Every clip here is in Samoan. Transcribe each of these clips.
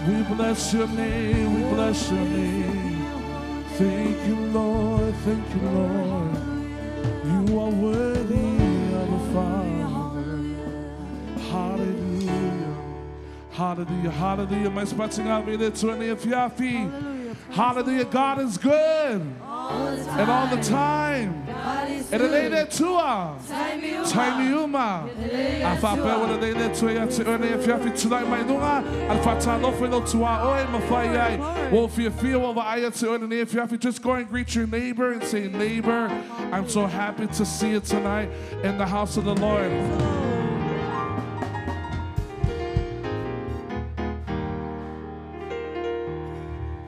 We bless your name, we bless your name. Thank you, Lord, thank you, Lord. You are worthy of the Father. Hallelujah. Hallelujah. Hallelujah. My Hallelujah. God is good. And all the time. E le le tua. Taimi uma. A whapea wala le le tua ia te one e fiafi tulai mai nunga. A whatalofa i lo tua oe ma whai ai. Wo fia fia wa wa te one e fiafi. Just go and greet your neighbor and say, neighbor, I'm so happy to see you tonight in the house of the Lord.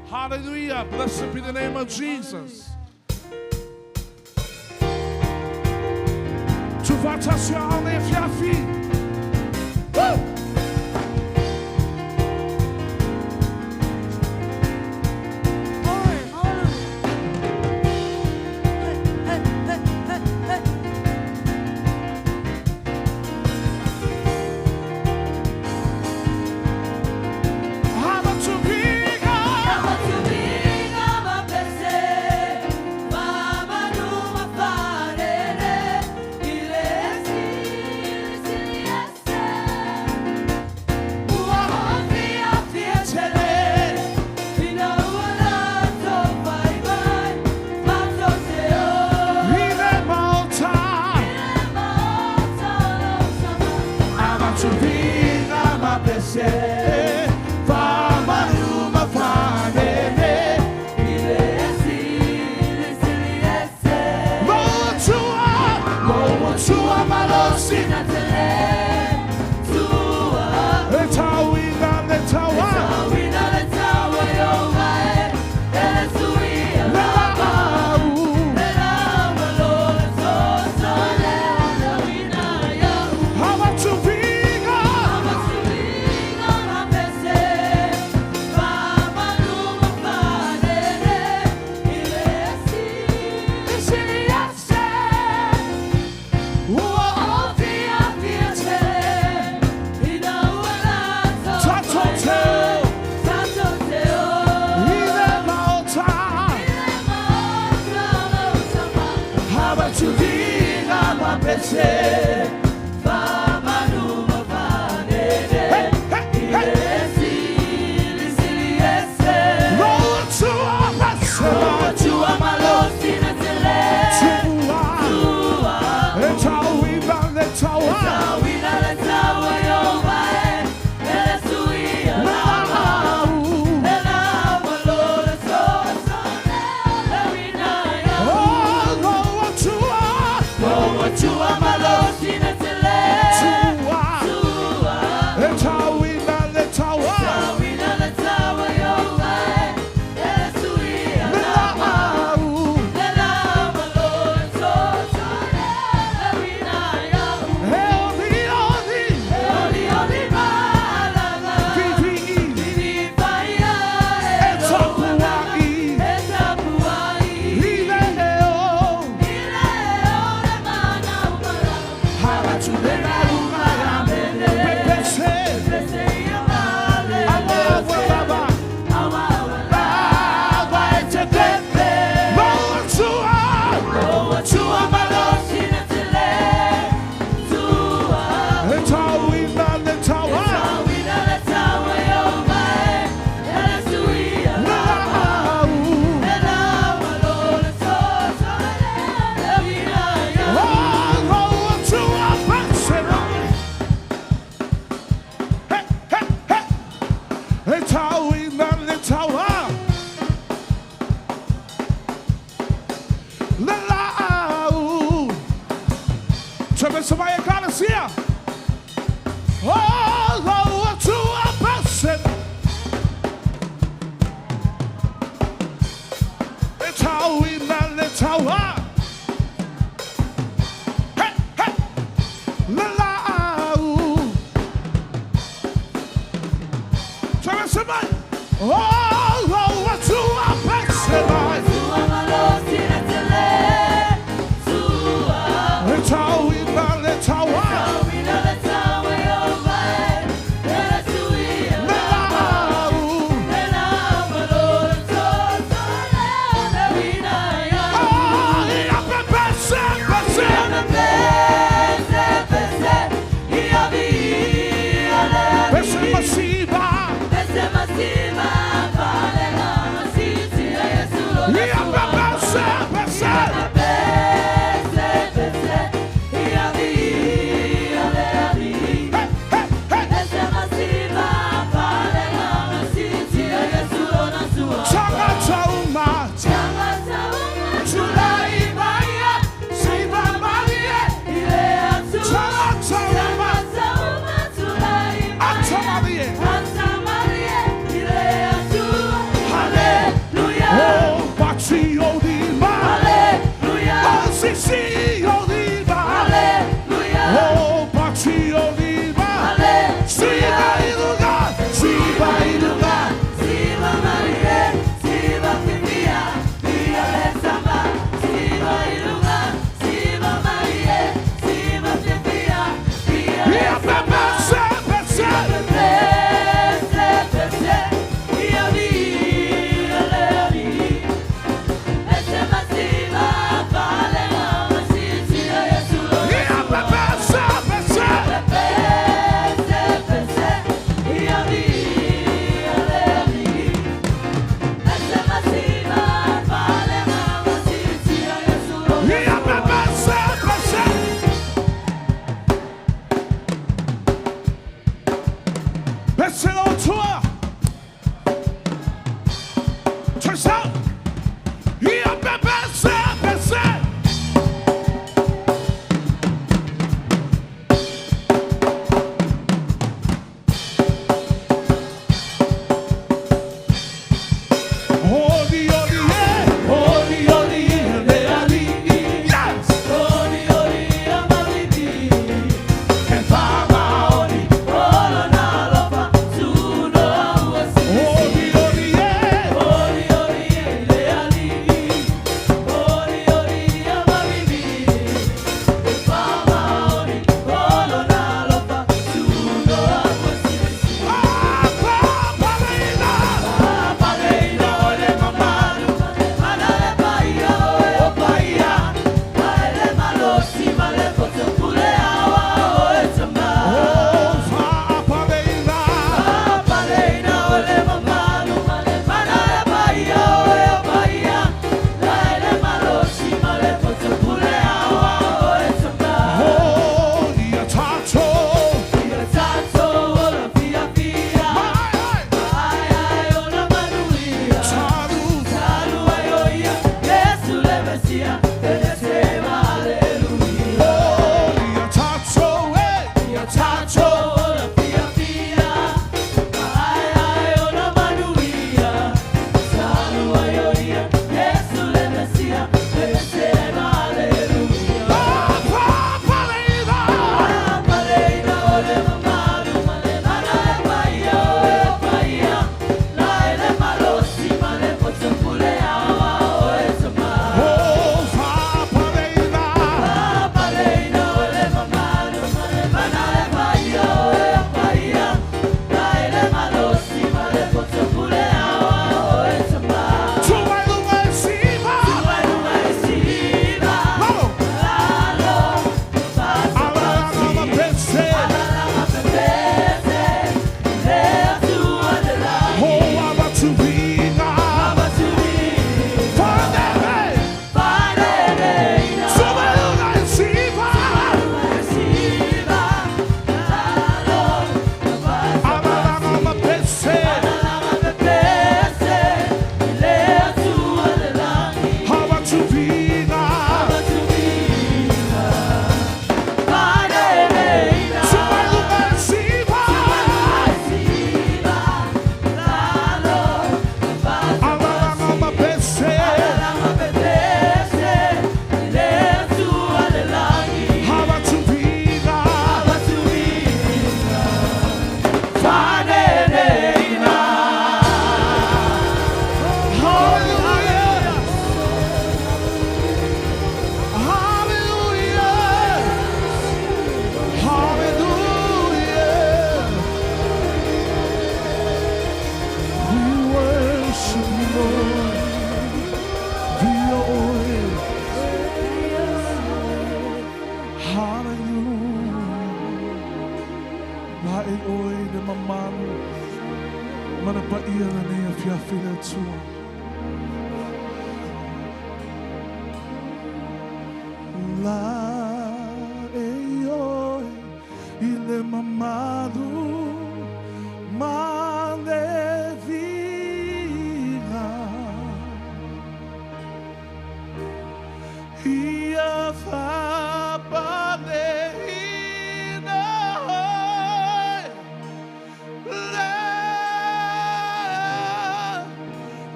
Hallelujah. Blessed be the name of Jesus. Woo!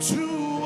To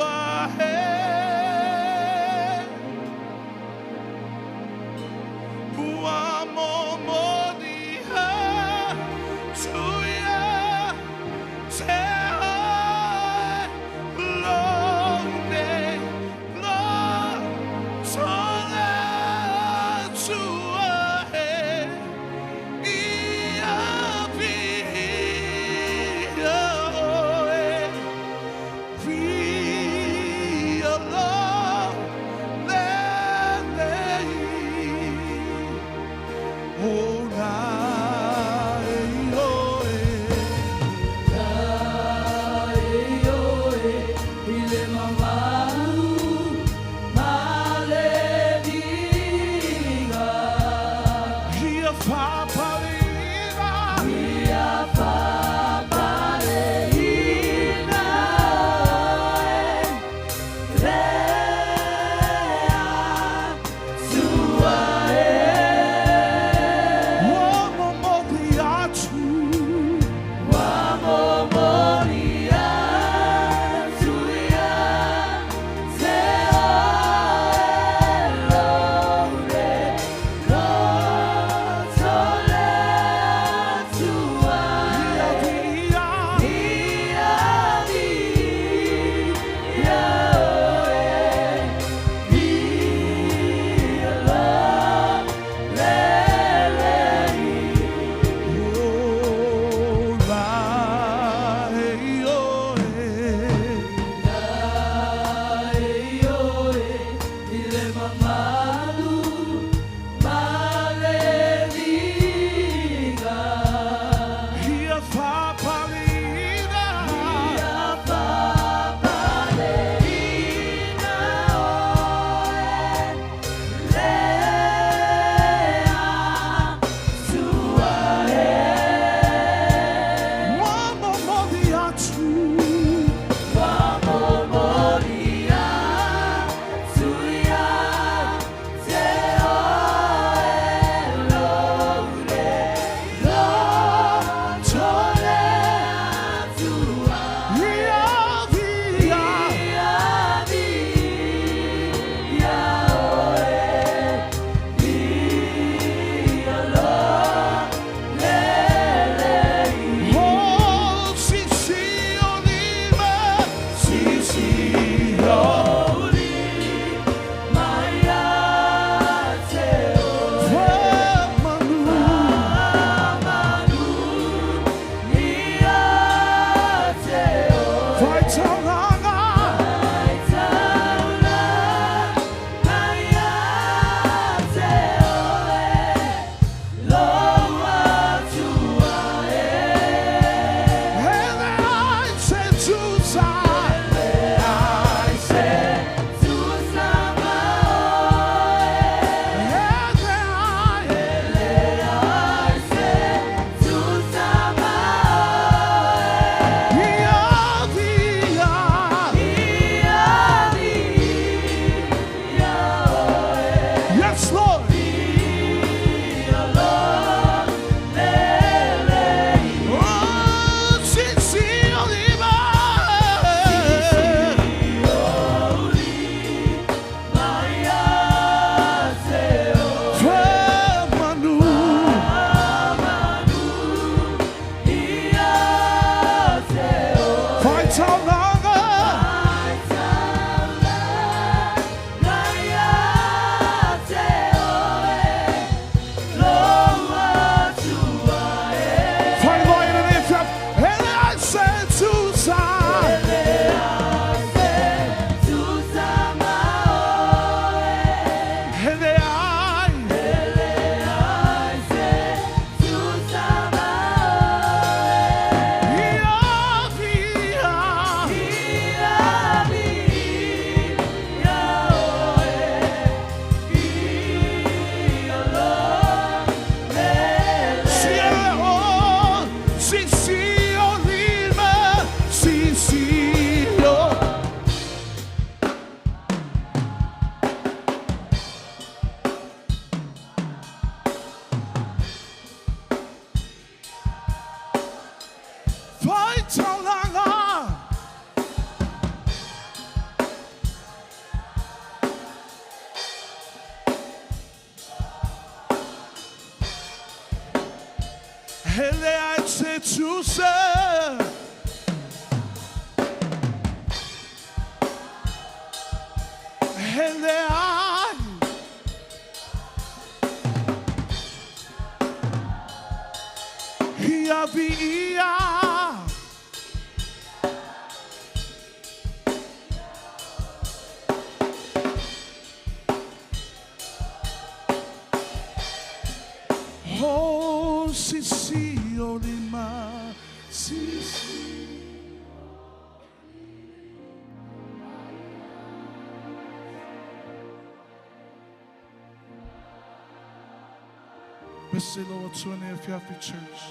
Church.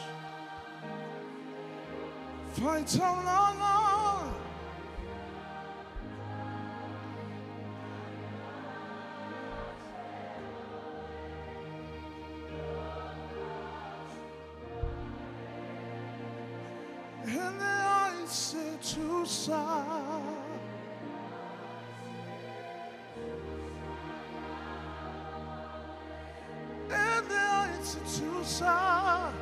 Fight on. And I said to side. And I said to side.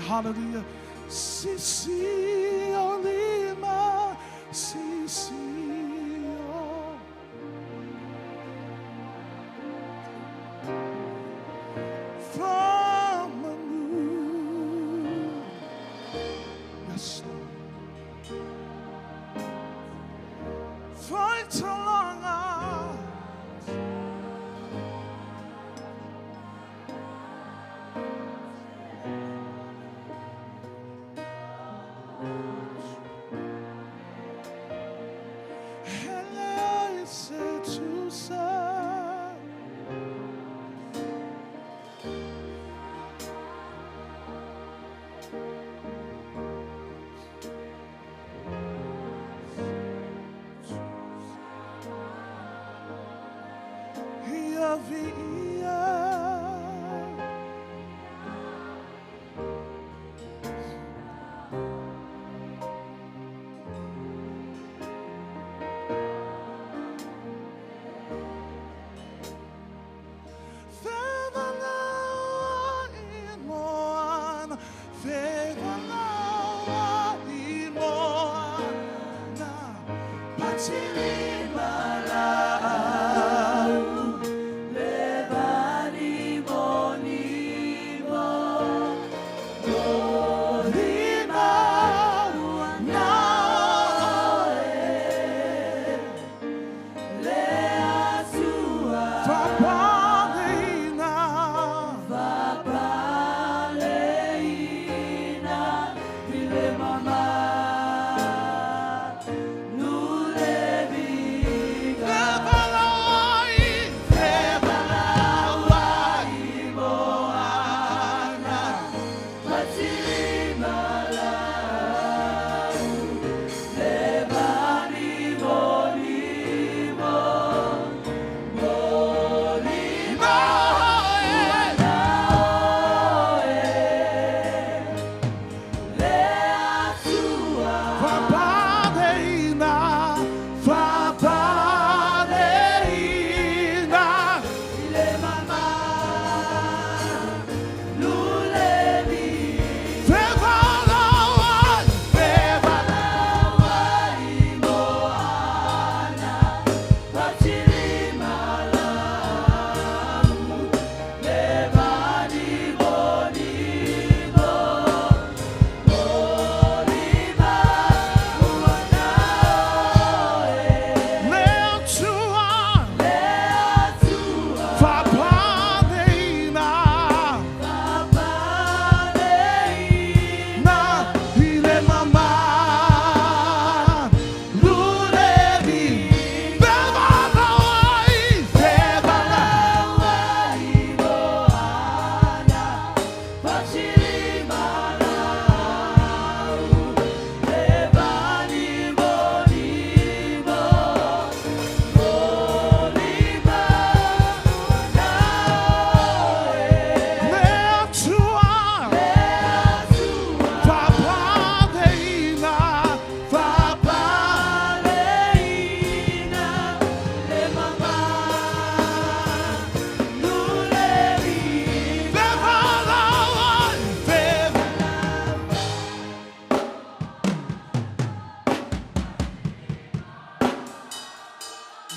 Hallelujah. Sisi olima, sisi o. From a new. Yes, Lord. Fight along.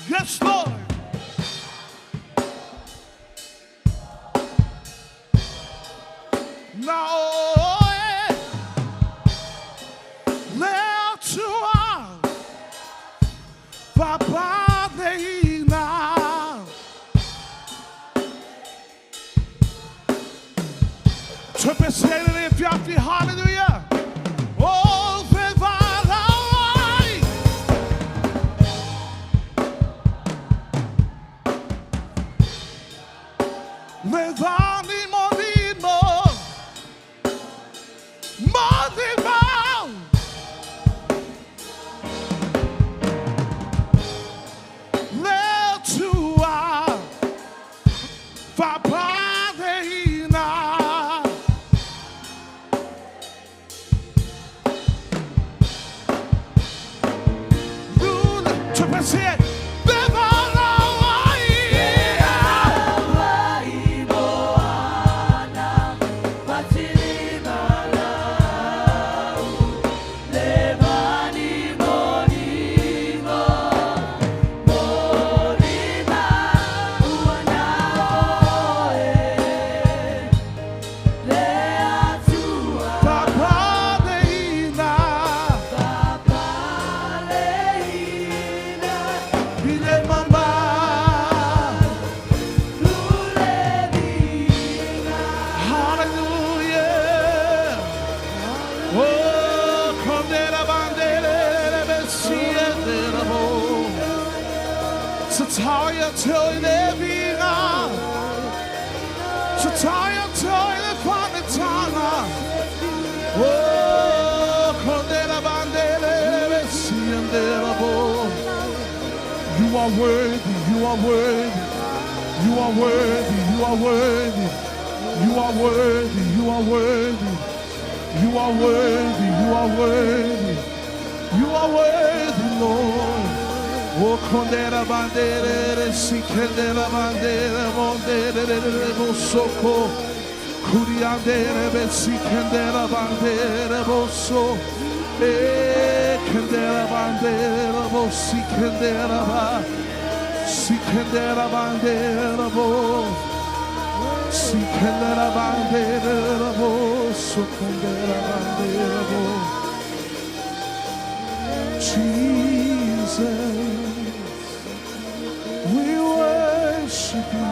Yes, Lord. Now, let you out. Hallelujah. Oh, You are worthy, you are worthy, you are worthy, you are worthy, you are worthy, you are worthy, you are worthy, you are worthy, you are worthy, Lord. Oh, condera bandere, si kendera bandere, mondere, bosoko, curiandere, si kendera bandere, boso, e kendera bandere, Jesus, we worship you.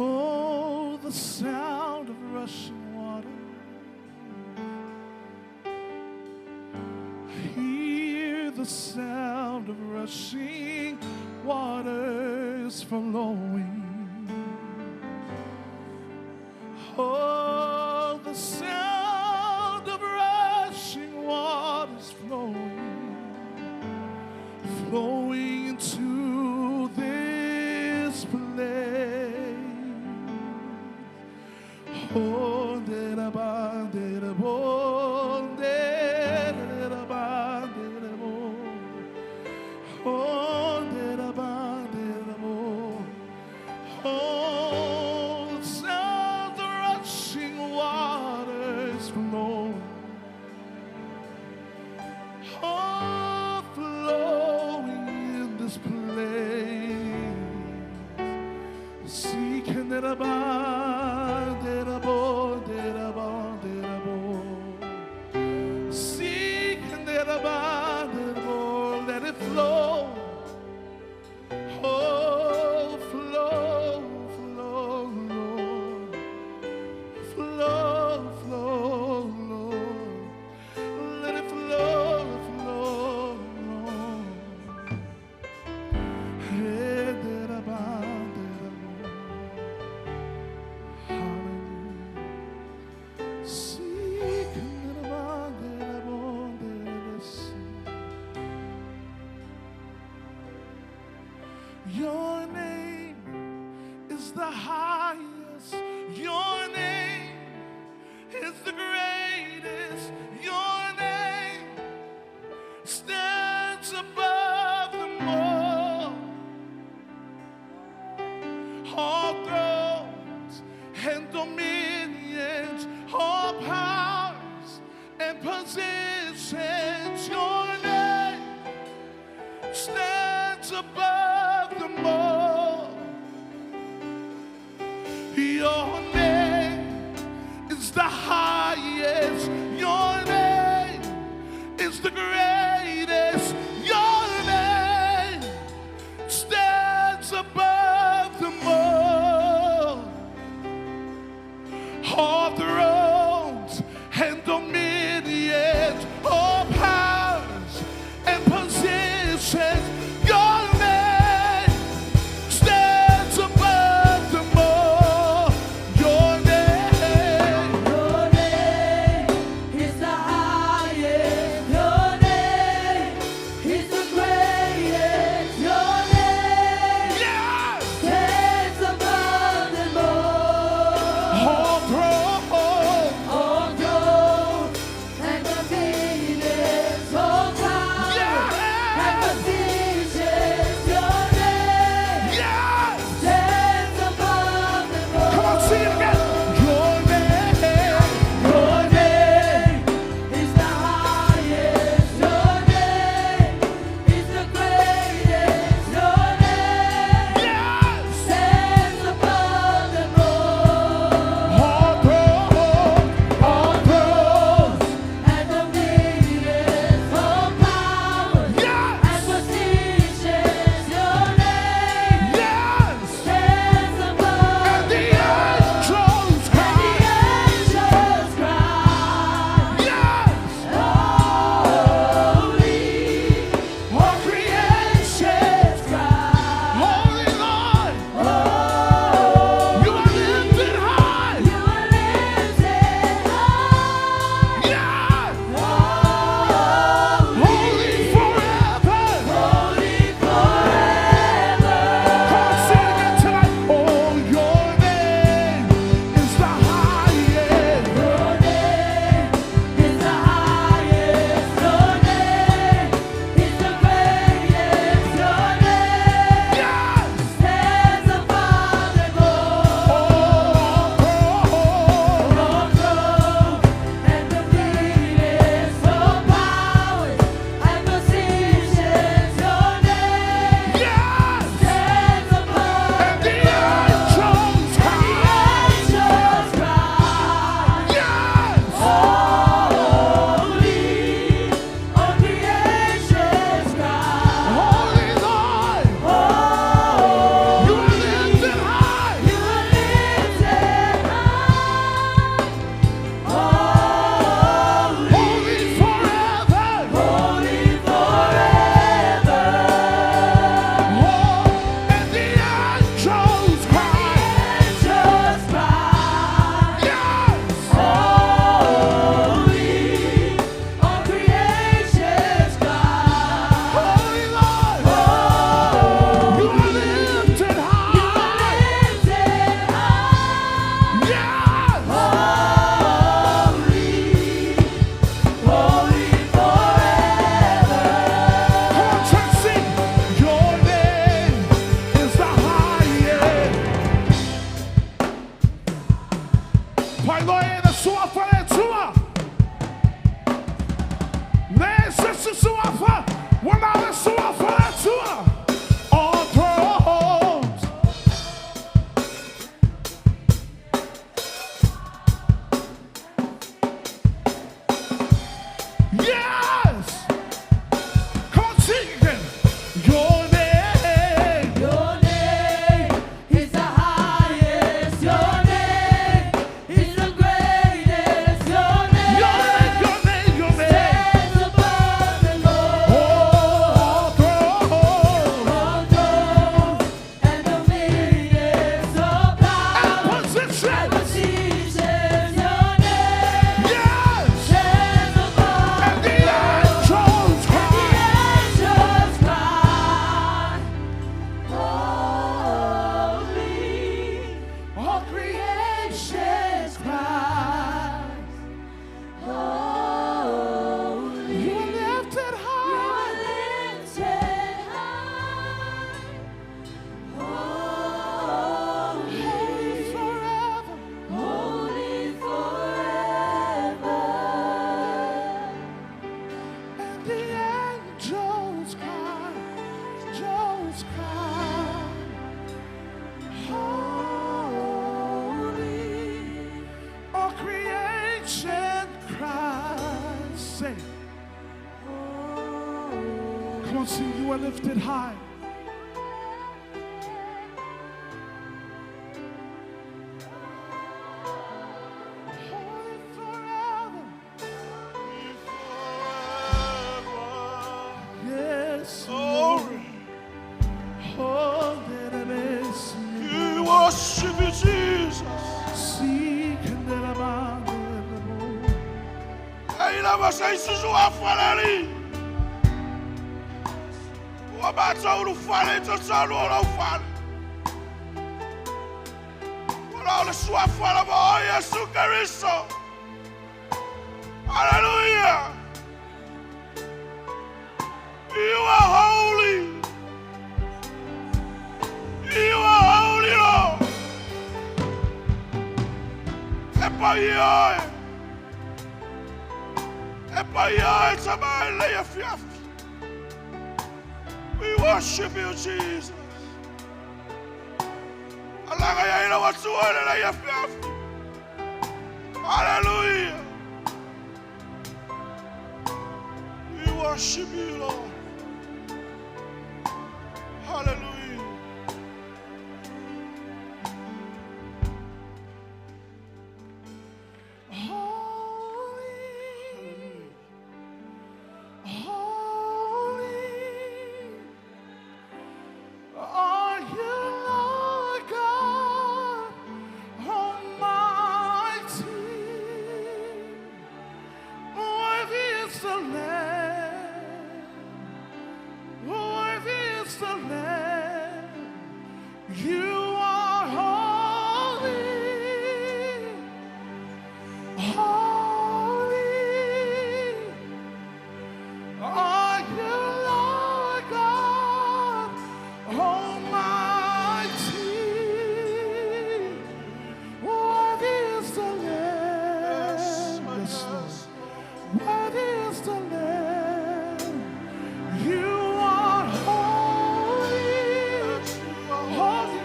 Oh, the sound of rushing water. Hear the sound of rushing waters flowing. Oh, the sound of rushing waters flowing, flowing into this place. Oh, sound the rushing waters flowing, oh, flowing in this place. Let it flow. Oh, flow, flow, Lord. Flow, flow, Lord. Let it flow, flow, Lord. Your name is the highest. Your name is the greatest. Your name stands above them all. All thrones and dominions, all powers and positions. Your name stands above them all. Your name is the highest. Your name is the greatest. Your name stands above them all. All thrones and dominions, all powers and positions. Your name stands above them all. Your name Your name cry, holy. All creation cries, say, come on, sing, you are lifted high. Holy forever. Yes, Glory. Holy is We worship you, Jesus. Hallelujah. You are holy. You are holy, Lord. E pai oe. E pai oe ta mai le ia fiafi. We worship you, Jesus. Alaga ia ila watua le le ia fiafi. Hallelujah. We worship you, Lord. Hallelujah. Holy, holy are you, Lord God Almighty. Worthy is the Lamb. Worthy is the Lamb. You are holy. Holy are you, Lord God Almighty. Worthy is the Lamb. Yes, my Yes, God. Lord. Worthy is the Lamb. You are holy. Holy,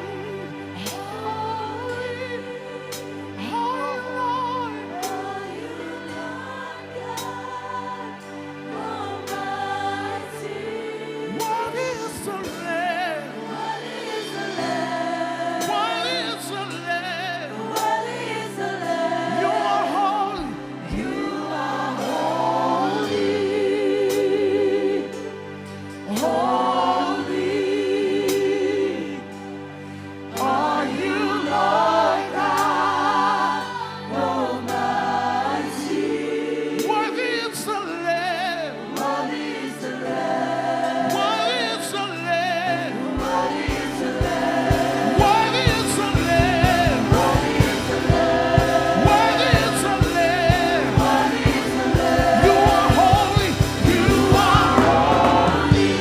holy, holy Lord. Worthy is the Lamb. Worthy is the Lamb. You are holy. You are holy. Holy are you, Lord God Almighty. Worthy is the Lamb. Worthy is the Lamb. Worthy is the Lamb. Worthy is the Lamb. Worthy is the Lamb. You are holy. You are holy.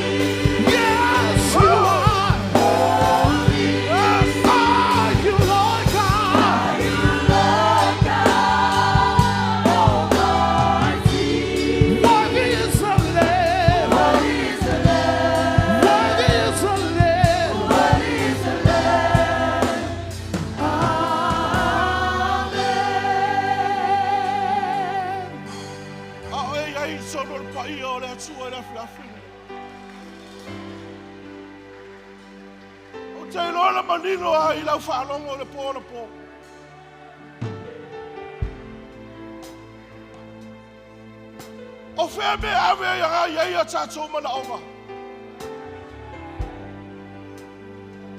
Yes, you are. Holy. Are you, Lord God? Worthy is the Lamb. Worthy is the Lamb. Amen. A oe ia i sono le pai o le atua le afiafi. O te iloa le manino ai lau faalogo le po le po. O fea me ave ia ngā ia ia tātou manaoga.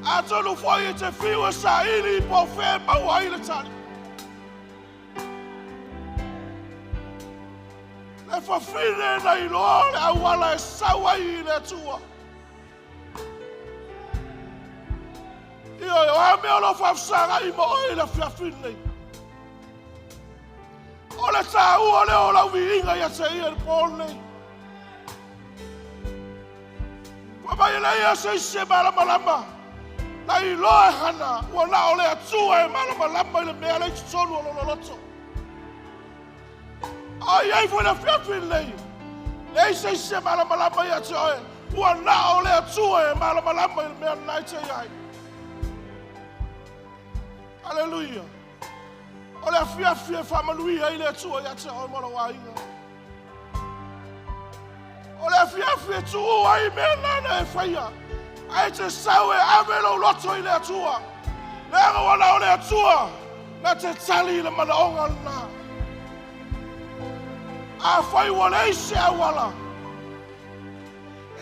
Atonu foi e te fiu e saili po fea mau ai le tali. Le fafine na iloa le auala e sau ai i le Atua. Ia o a mea o lo faafesagai ma oe i le afiafi lenei. O le tāua lea o lau viiga ia te ia le po lenei. Fa mai e leai se isi e malamalama. Na iloa e hana, ua na o le Atua e malamalama i le mea lea i totonu o lona loto. A i ai foi le afiafi lenei. Leai se isi e malamalama ia te oe. Ua na o le Atua e malamalama i le mea lena e te i ai. Aleluia. O le afiafi e faamanuia ai le Atua ia te oe ma lou aiga. O le afiafi e tuua ai mea nana e faia. Ae te sau e ave lou loto i le Atua. Leaga ua na o le Atua na te tali i le manaoga lena. Afai ua leai se auala,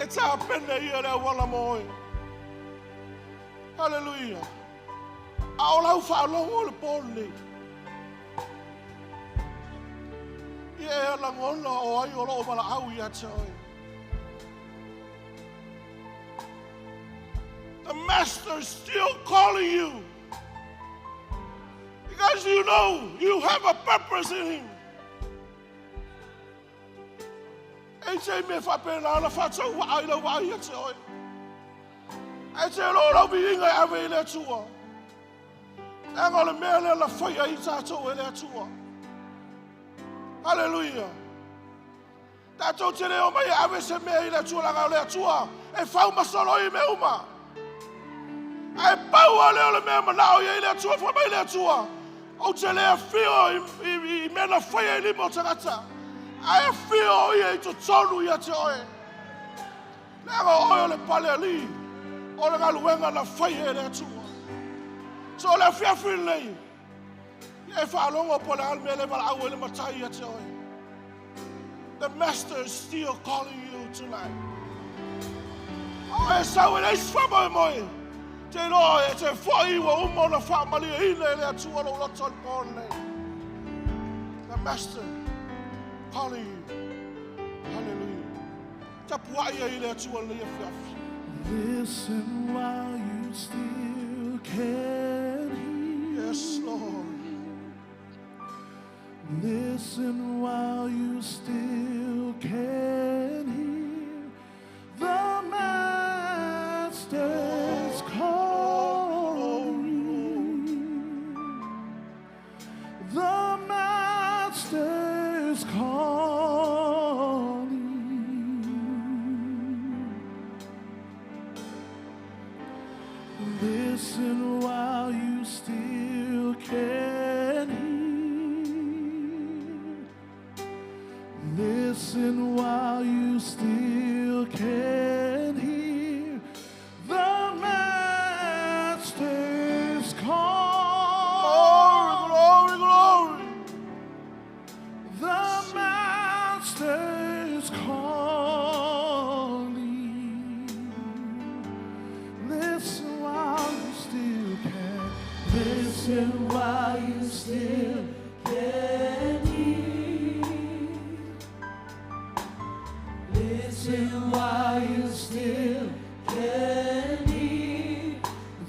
e tapena ia le auala mo oe. Haleluia. A o lau faalogo i le po lenei, ia e lagona o ai o lo o valaau ia te oe. The Master is still calling you. Because you know you have a purpose in Him. E te mea faapena ona faatauvaa i lau vaai ia te oe. Ae te iloa lau viiga e ave i le Atua. Leaga o le mea lea na faia ai tatou e le Atua. Haleluia. Tatou te le omai e ave se mea i le Atua, leaga o le Atua e fau ma soloi mea uma. Ae pau lava lea o le mea e manao i ai le Atua, fai mai le Atua, ou te le afio i mea na faia i lima o tagata, ae afio o ia i totonu ia te oe. Leaga o oe o le palealii o le galuega na faia e le Atua. So o le afiafi lenei, ia e faalogo po o le a le mea lea e valaau ai le Matai ia te oe. The Master is still calling you tonight. O e sau e leai se faamoemoe. Te iloa e te foi ua uma ona faamalieina e le Atua lou loto i le po lenei. The Master calling you. Hallelujah. Tapuai ai le Atua lenei afiafi. Listen while you still can hear. Yes, Lord. Listen while you still can hear. The Master's calling. The Master's calling. Listen while you still can hear. Listen while you still can hear. The Master's call. Glory, glory, glory. The Master's calling. Listen while you still can. Listen while you still can hear. Listen while you still can hear.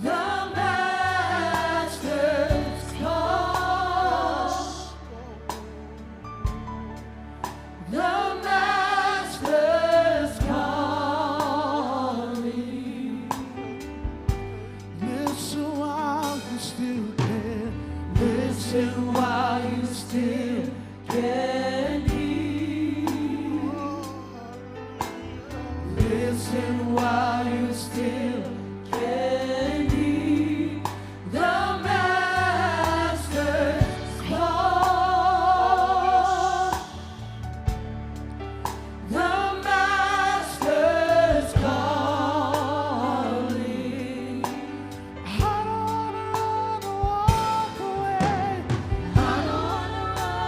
The Master's call. The Master's calling. Listen while you still can. Listen while you still can hear. Listen while you still can hear. The Master's call. The Master's calling. I don't wanna run or walk away. I don't wanna run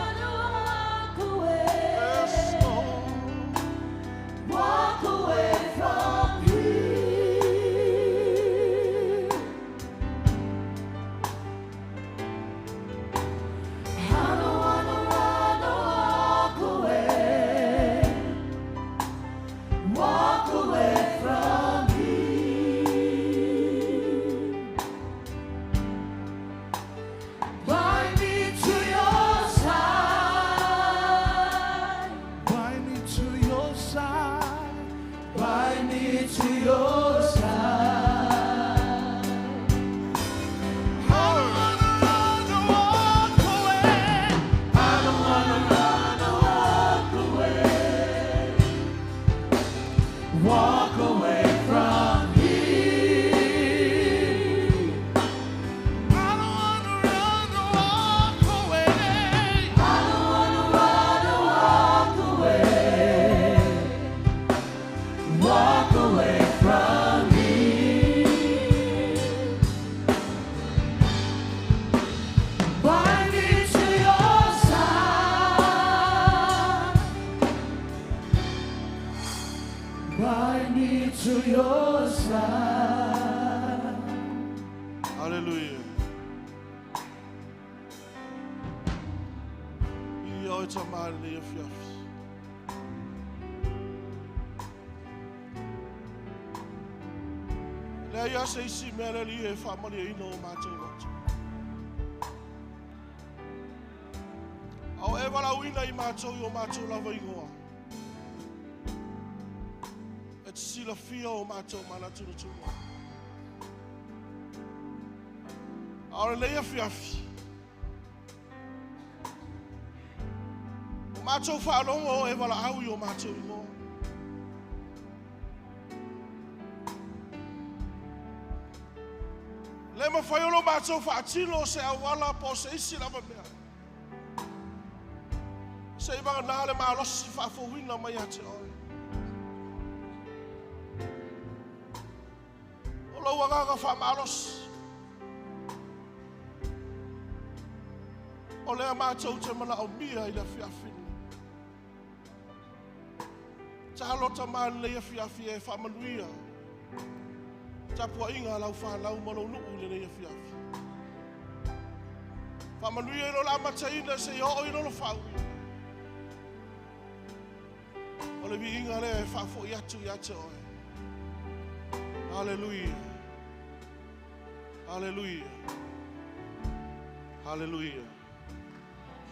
Hallelujah. Ia oe tamā lenei afiafi. Leai lava se isi mea le Alii e faamalieina o matou loto. A o e valaauina i matou i o matou lava igoa. E te silafia o matou manatunatuga. A o lenei afiafi, o matou faalogo o e valaau i o matou igoa. Le mafai ona matou faatino se auala po o se isi lava mea. Se i vagana le malosi faafouina mai ia te oe. O lou agaga faamalosi. O lea matou te manaomia i le afiafi lenei. Tatalo Tama i lenei afiafi e faamanuia tapuaiga a lau fanau ma lou nuu i lenei afiafi. Faamanuia i lona amataina seia oo i lona faauiina. O le viiga lea e faafoi atu ia te oe. Haleluia. Haleluia. Haleluia.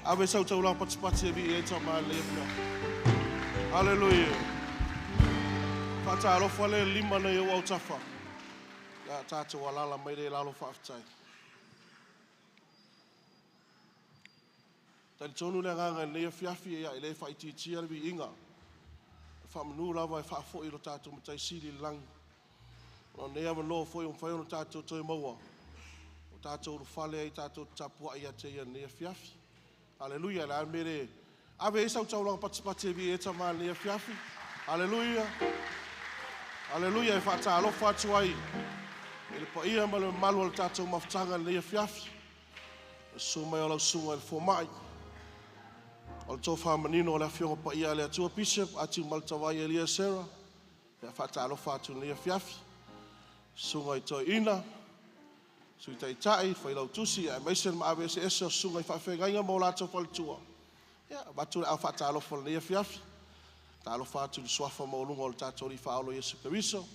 Ave sau taulaga patipati e vii ai Tama i lenei afiafi. Haleluia. Faatalofa le lima nei ou autafa. Ia tatou alaala mai le lalo faafetai. Talitonu le agaga i lenei afiafi ia e le faaitiitia le viiga. E faamanu lava e faafoi lo tatou Matai Sili i le lagi. O lenei avanoa foi ua mafai ona tatou toe maua, o tatou ulufale ai tatou te tapuai ia te ia i lenei afiafi. Haleluia, le a le mea e le ave ai sau taulaga patipati e vii ai Tama i lenei afiafi. Haleluia. Haleluia, e faatalofa atu ai i le paia ma le mamalu o le tatou mafutaga i lenei afiafi. Le susu mai o lau susuga i le fomai, o le tofa manino o le Afioga Paia a le Atua, Bishop Atimalutavai Elia Sarah. Ia faatalofa atu i lenei afiafi. Susuga i Toeaina, Sui Taitai, Failautusi, aemaise le maave eseese o susuga i faafeagaiga ma o latou faletua. Ia, avatu le au faatalofa i lenei afiafi. Talofa atu i le suafa maualuga o le tatou Alii Faaola Iesu Keriso.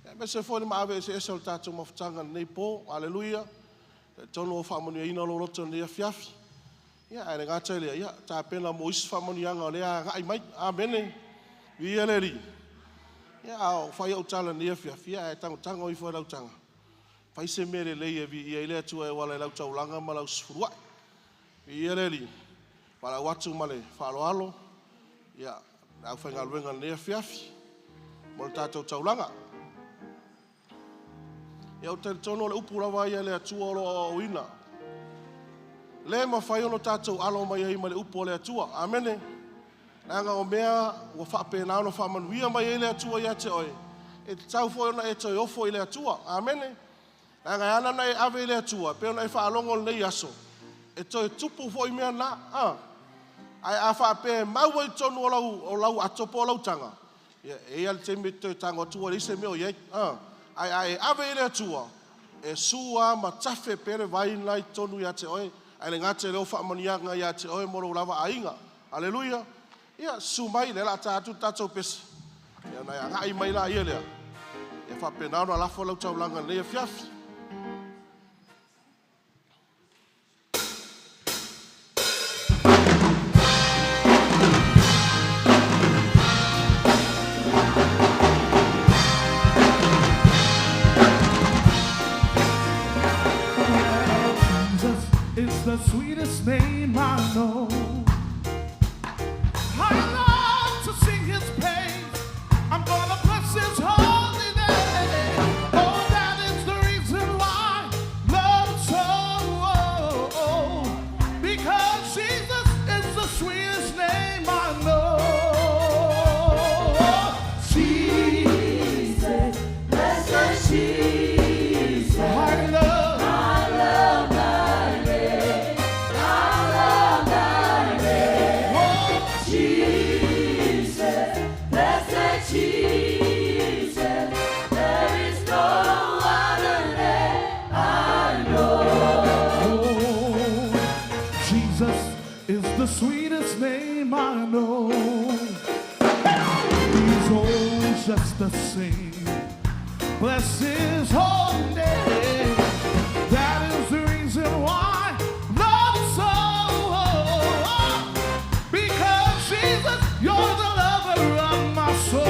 Ia, aemaise foi le maave eseese o le tatou mafutaga i lenei po. Aleluia. Talitonu ua faamanuiaina lou loto i lenei afiafi. Ia, ae le gata i lea, ia, tapena mo isi faamanuiaga o lea agai mai. Amene. Viia le Alii. Ia, a o fai au tala i lenei afiafi, ia, ae tagotago ifo i lau taga. Fai se mea lelei e viia ai le Atua e auala i lau taulaga ma lau sefuluai. Viia le Alii. Valaau atu ma le faaaloalo, ia, le aufaigaluega i lenei afiafi mo le tatou taulaga. Ia, ou te talitonu o le upu lava ia a le Atua o lo o aoaoina. Le mafai ona tatou alo mai ai ma le upu a le Atua. Amene. Leaga o mea ua faapena ona faamanuia mai ai le Atua ia te oe, e tatau foi ona e toe ofo i le Atua. Amene. Leaga e ala ona e ave i le Atua, pei ona e faalogo i lenei aso, e toe tupu foi mea na. Ae a faapea e mau ai i totonu o lau ato po o lau taga, ia, e i ai lava le taimi e te toe tago atu ua leai se mea o i ai. Ae a e ave i le Atua, e sua ma tafe pea le vai lena i totonu ia te oe, ae le gata i lea o faamanuiaga ia te oe ma lou lava aiga. Aleluia. Ia, susu mai, lea o le a ta atu le tatou pese. Ia, ona e agai mai laia lea. Ia faapena ona lafo lau taulaga i lenei afiafi. Jesus is the sweetest name I know. I love to sing his praise. I'm gonna bless his holy name. Oh, that is the reason why love is so. Because Jesus is the sweetest name I know. Jesus, blessed Jesus, I love. I love thy name, I love thy just the same. Bless his holy name. That is the reason why love is so. Because Jesus, you're the lover of my soul.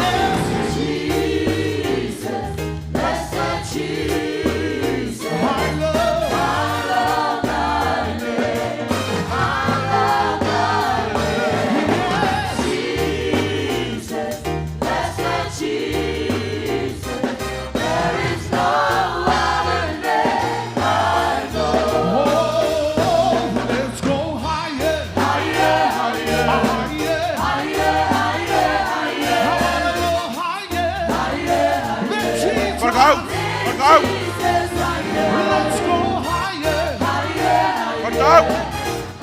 Yes, Jesus, blessed Jesus. I love. Yes. Jesus, blessed Jesus. There is no other name I know. Oh, let's go higher, Higher, higher, higher. higher, higher, higher, I wanna go higher, higher, than Jesus. Whakau, whakau, Jesus, higher, Let's go higher, higher, whakau.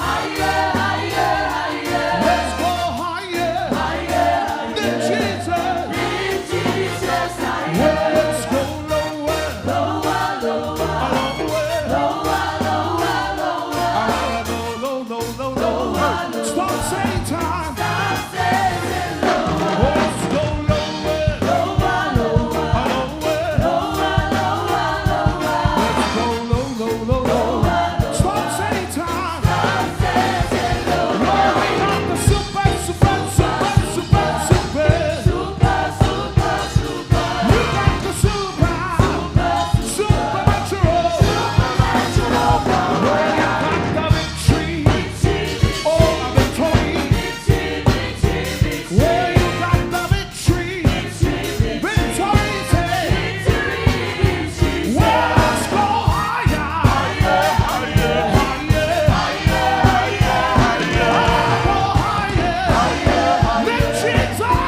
higher, higher, higher, let's go higher, higher, than Jesus. In Jesus, higher, Well, let's go lower, lower, lower, lower. lower, lower, lower. I wanna go low, low, low, low. Stop Satan. Stop saying lower, Let's go lower, lower, lower, lower. lower, lower, lower. Let's go low, low, low, low. Stop Satan. Stop saying lower. Lord, we got the super, super, super, super, super. Super, super, super, We got the super, supernatural. supernatural power. We got the victory. Victory, Oh, a victory. victory, victory, victory, Well, you got the victory. victory, Victory, say. victory, victory. Well, let's go higher. Higher, higher, higher. Go higher. Than Jesus.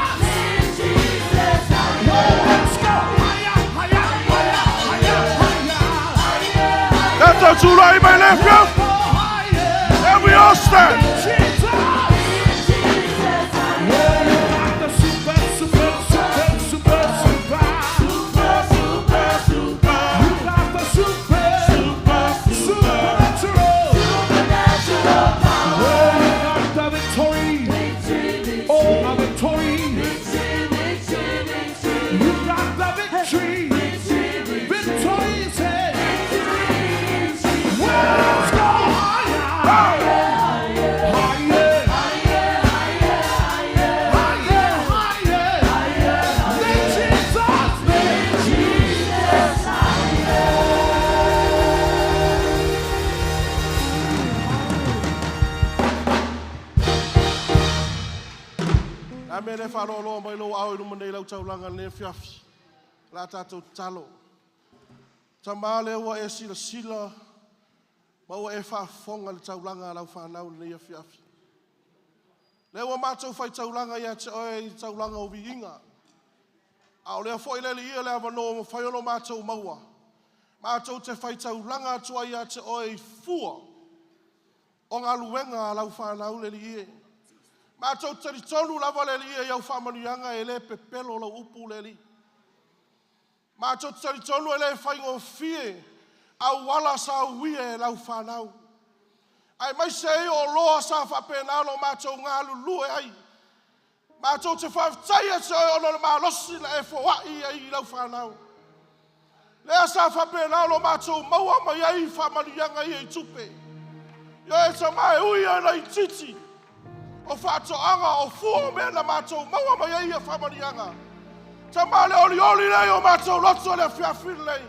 Jesus, higher, Well, let's go higher, higher, higher, higher, higher. Tātou tūrai mai le whiau. Go higher. And we all stand. Jesus. Jesus, higher. Well, you got the super, super, super, super, super. Super, super, super, You got the super, super, supernatural. supernatural power. Well, you got the victory. Victory, victory, Oh, a victory. victory, victory, victory, You got the victory. victory, victory, Victory is here. victory, victory. Well, let's go higher. Higher. Higher, higher, higher, Higher, higher. Than Jesus. Jesus, higher. Nā mea le whārōrō mai lo au i ruma nei lau taulanga le fiafi. La tātou talo. Ta mā le ua e sila sila, ma ua e whaafonga le taulanga a lau whanau le nei fiafi. Le ua mātou whai taulanga ia te oe i taulanga o viinga. A o lea foi le ia le awanoa ma whai ono mātou maua. Mātou te whai taulanga atua ia te oe i fua. O ngā luenga a lau whanau le li e. Mātou te tonu lava le li e iau whaamanuianga e le pepelo lau upu le li. Mātou te tonu e le whaingo fie au wala sa uie e lau whanau. Ai mai se i o loa sa whapenalo mātou ngā lulue ai. Mātou te whawhtai e te oe ono le malosi na e whawai ai i lau whanau. Lea sa whapenalo mātou maua mai ai whaamanuianga i e tupe. Ia e ta mai ui ana i titi. O whaatoanga o fua mea na mātou maua mai ai ia whaamanuianga. Ta maa le oli oli lei o mātou loto le fiafiri lei.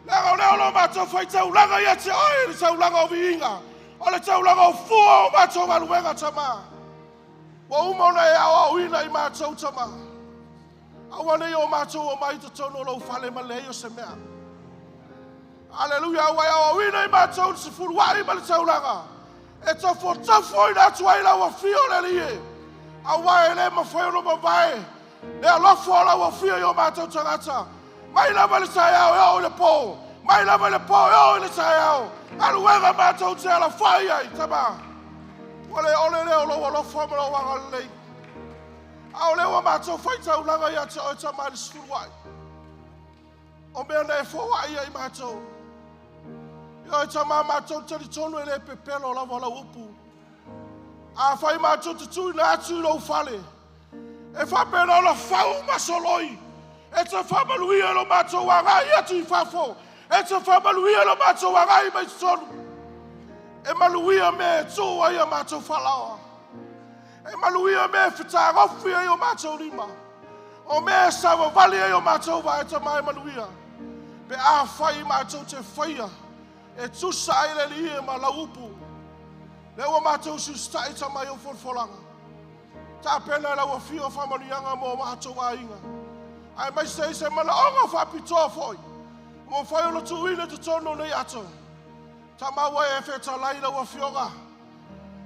Lea o lea o lo mātou whai taulanga ia te oe le taulanga o viinga. O le taulanga o fua o mātou maluenga ta maa. Wa uma ona e au au ina i mātou ta maa. Aua nei o mātou o mai te tono lau whale ma lei o se mea. Aleluia, aua e au au ina i mātou se furuai ma le taulanga. E tafo tafo ina atu ai lau afio le lie. Aua e le mawhai ono mavae. Le alofo o lau afio i o mātou tangata. Mai lava le tai au e o i le pō. Mai lava le pō e o i le tai au. Aluega mātou te ala whai ai, tama. Ua le ole leo lau alofo ma lau anga lelei. A o lea mātou whai taulanga ia te oe tama i le sefuluai. O mea nei fōai ai mātou. Ia e tama mātou tari tonu e le pepelo lava lau upu. A whai mātou te tui na atu i lau whale. E faapena ona fau ma soloi. E te faamanuia i lo matou agai atu i fafo. E te faamanuia i lo matou agai mai totonu. E manuia mea e tuu ai a matou faalaoa. E manuia mea e fetagofi ai o matou lima. O mea e savavali ai o matou vaa e tama e manuia. Pe afai matou te faia e tusa ai le Alii ma lau upu. Lea ua matou usiusitai tama i ou folafolaga. Tapena e lau afio faamanuiaga mo matou aiga. Aemaise ai se manaoga faapitoa foi ua mafai ona tuuina i totonu o nei ato. Tama ua e fetalai lau Afioga,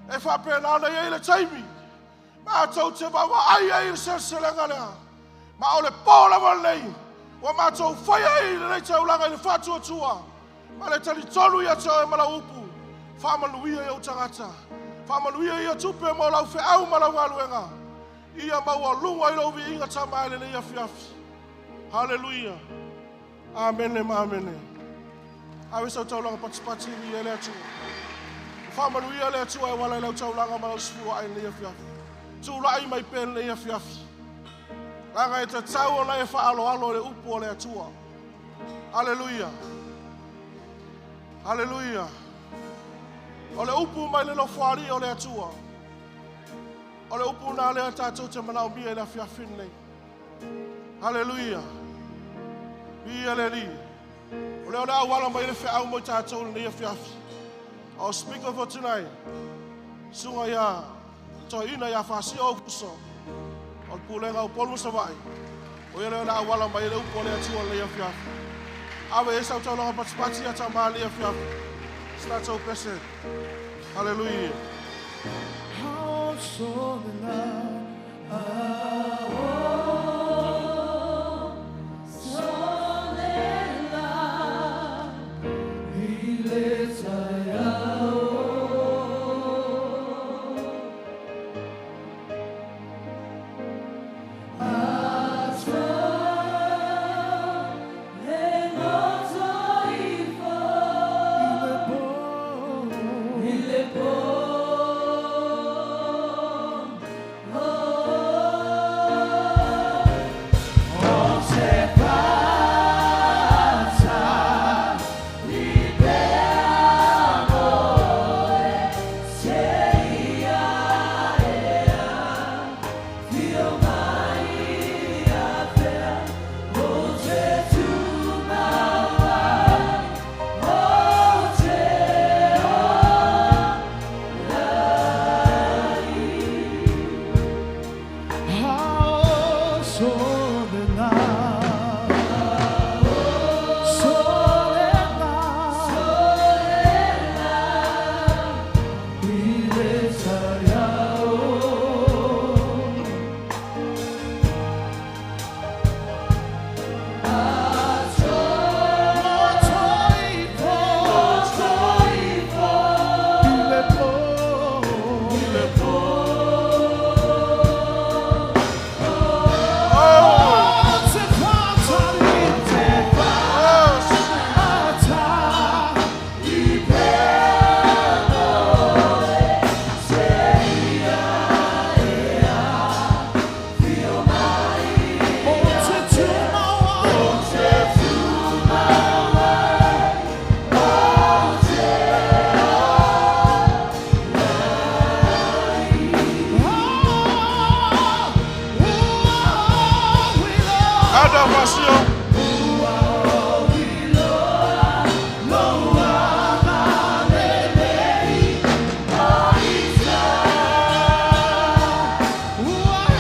e faapena ona i ai le taimi matou te vaavaai ai i le seleselega lea. Ma o le po lava lenei ua matou faia ai lenei taulaga i le faatuatua ma le talitonu ia te oe ma lau upu. Faamanuia i ou tagata, faamanuia ia tupe mo lau feau ma lau galuega. Ia maualuga i lou viiga Tama i lenei afiafi. Haleluia. Amene ma amene. Ave sau taulaga patipati i le Atua. Faamanuia le Atua e auala i lau taulaga ma lau sefuluai i lenei afiafi. Tulai mai pea i lenei afiafi. Leaga e tatau ona e faaaloalo i le upu a le Atua. Haleluia. Haleluia. O le upu mai le nofoalii o le Atua. O le upu lena lea tatou te manaomia i le afiafi lenei. Haleluia. Viia le Alii. O lea o le a auala mai le feau mo i tatou i lenei afiafi. Our speaker for tonight, susuga ia Toeaina ia Faasio Aukuso, o le pulega o Upolu ma Savaii. O ia lea o le a auala mai le upu a le Atua i lenei afiafi. Ave ai sau taulaga patipati ia tama i lenei afiafi. Se tatou pese. Haleluia. How so How so Ada Faasio. Why?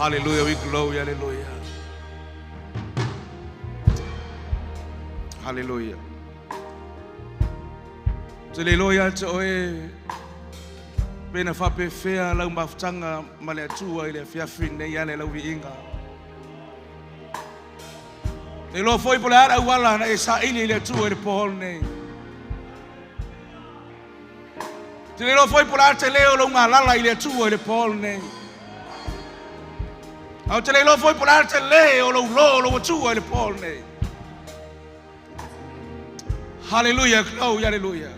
Hallelujah, we glory, hallelujah. Hallelujah. Te le iloa ia te oe pe na faapefea lau mafutaga ma le Atua i le afiafi nei ale lau viiga. Te iloa foi po o le a le auala na e saili i le Atua i le po nei. Te le iloa foi po o le a le tele o lou galala i le Atua i le po nei. Ae ou te le iloa foi po o le a le tele o lou lo o lou Atua i le po nei. Hallelujah, glory, hallelujah.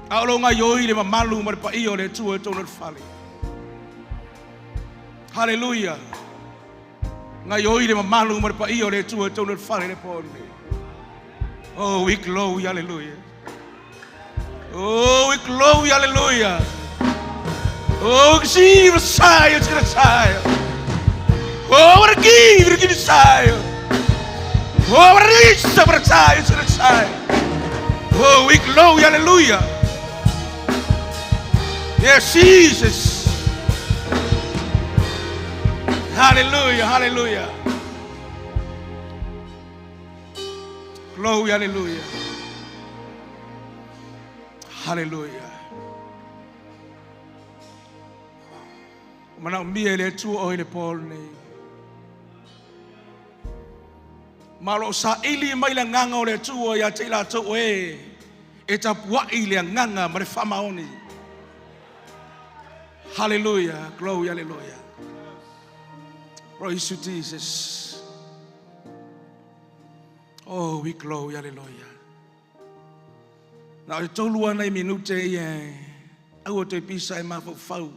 A o lo gaoioi le mamalu ma le paia o le Atua i totonu o le fale. Hallelujah. Gaoioi le mamalu ma le paia o le Atua i totonu o le fale le po nei. Oh, we glory, hallelujah. Oh, we glory, hallelujah. Oh, see Messiah, it's Messiah. Oh, what a give, give Messiah. Oh, what a reach, Messiah, it's Messiah. Oh, we glory, hallelujah. Yes, Jesus. Hallelujah, hallelujah. Glory, hallelujah. Hallelujah. Manaomia e le Atua oe i le po lenei. Ma o lo o saili mai le agaga o le Atua ia te i latou o e e tapuai i le agaga ma le faamaoni. Hallelujah, glory, hallelujah. Praise you, Jesus. Oh, we glory, hallelujah. Na o le tolu lava nai minute ia, aua toe pisa e mafaufau.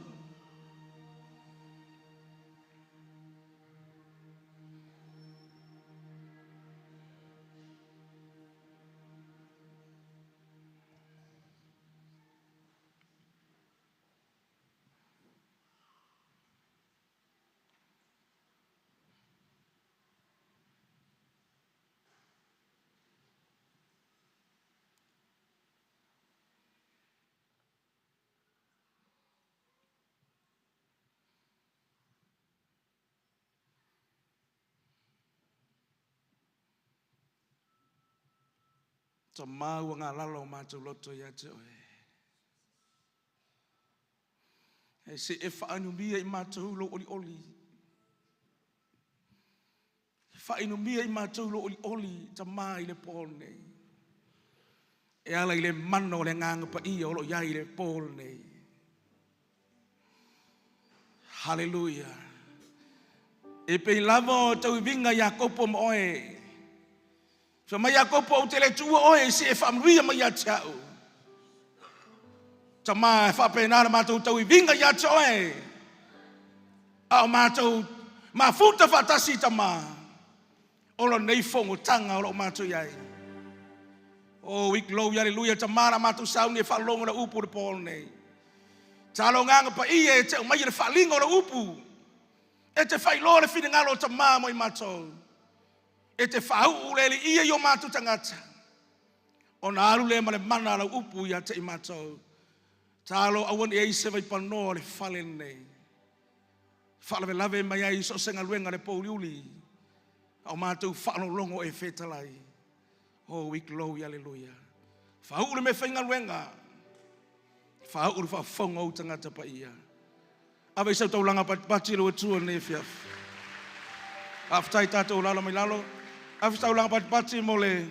Tama ua galala o matou loto ia te oe. E se e faainumia i matou lou olioli. Faainumia i matou lou olioli, Tama i le po lenei. E ala i le mana o le Agaga Paia o lo o i ai i le po lenei. Haleluia. E pei lava o tauiviga Iakopo ma oe. Fai mai Iakopo, ou te le tuua oe se e faamanuia mai ia te au. Tama, e faapena le matou tauiviga ia te oe. A o matou mafuta faatasi, Tama, o lenei fonotaga o lo o matou i ai. Oh, we glory, hallelujah, Tama, la matou sauni e faalogo le upu le po lenei. Talo agaga paia e te aumaia le faaaliga o le upu. E te faailoa le finagalo o Tama mo i matou. E te faauu le eliia i o matou tagata. Ona alu lea ma le mana a lau upu ia te i matou. Talo aua ne i i ai se vaipanoa o le fale lenei. Faalavelave mai ai so o se galuega le pouliuli. A o matou faalogologo e fetalai. Oh, we glory, hallelujah. Faauu le meafaigaluega. Faauu le faafofoga o ou tagata paia. Ave i sau taulaga patipati i lou Atua i lenei afiafi. Faafetai tatou lalo mai lalo. Ave se taulaga patipati mo le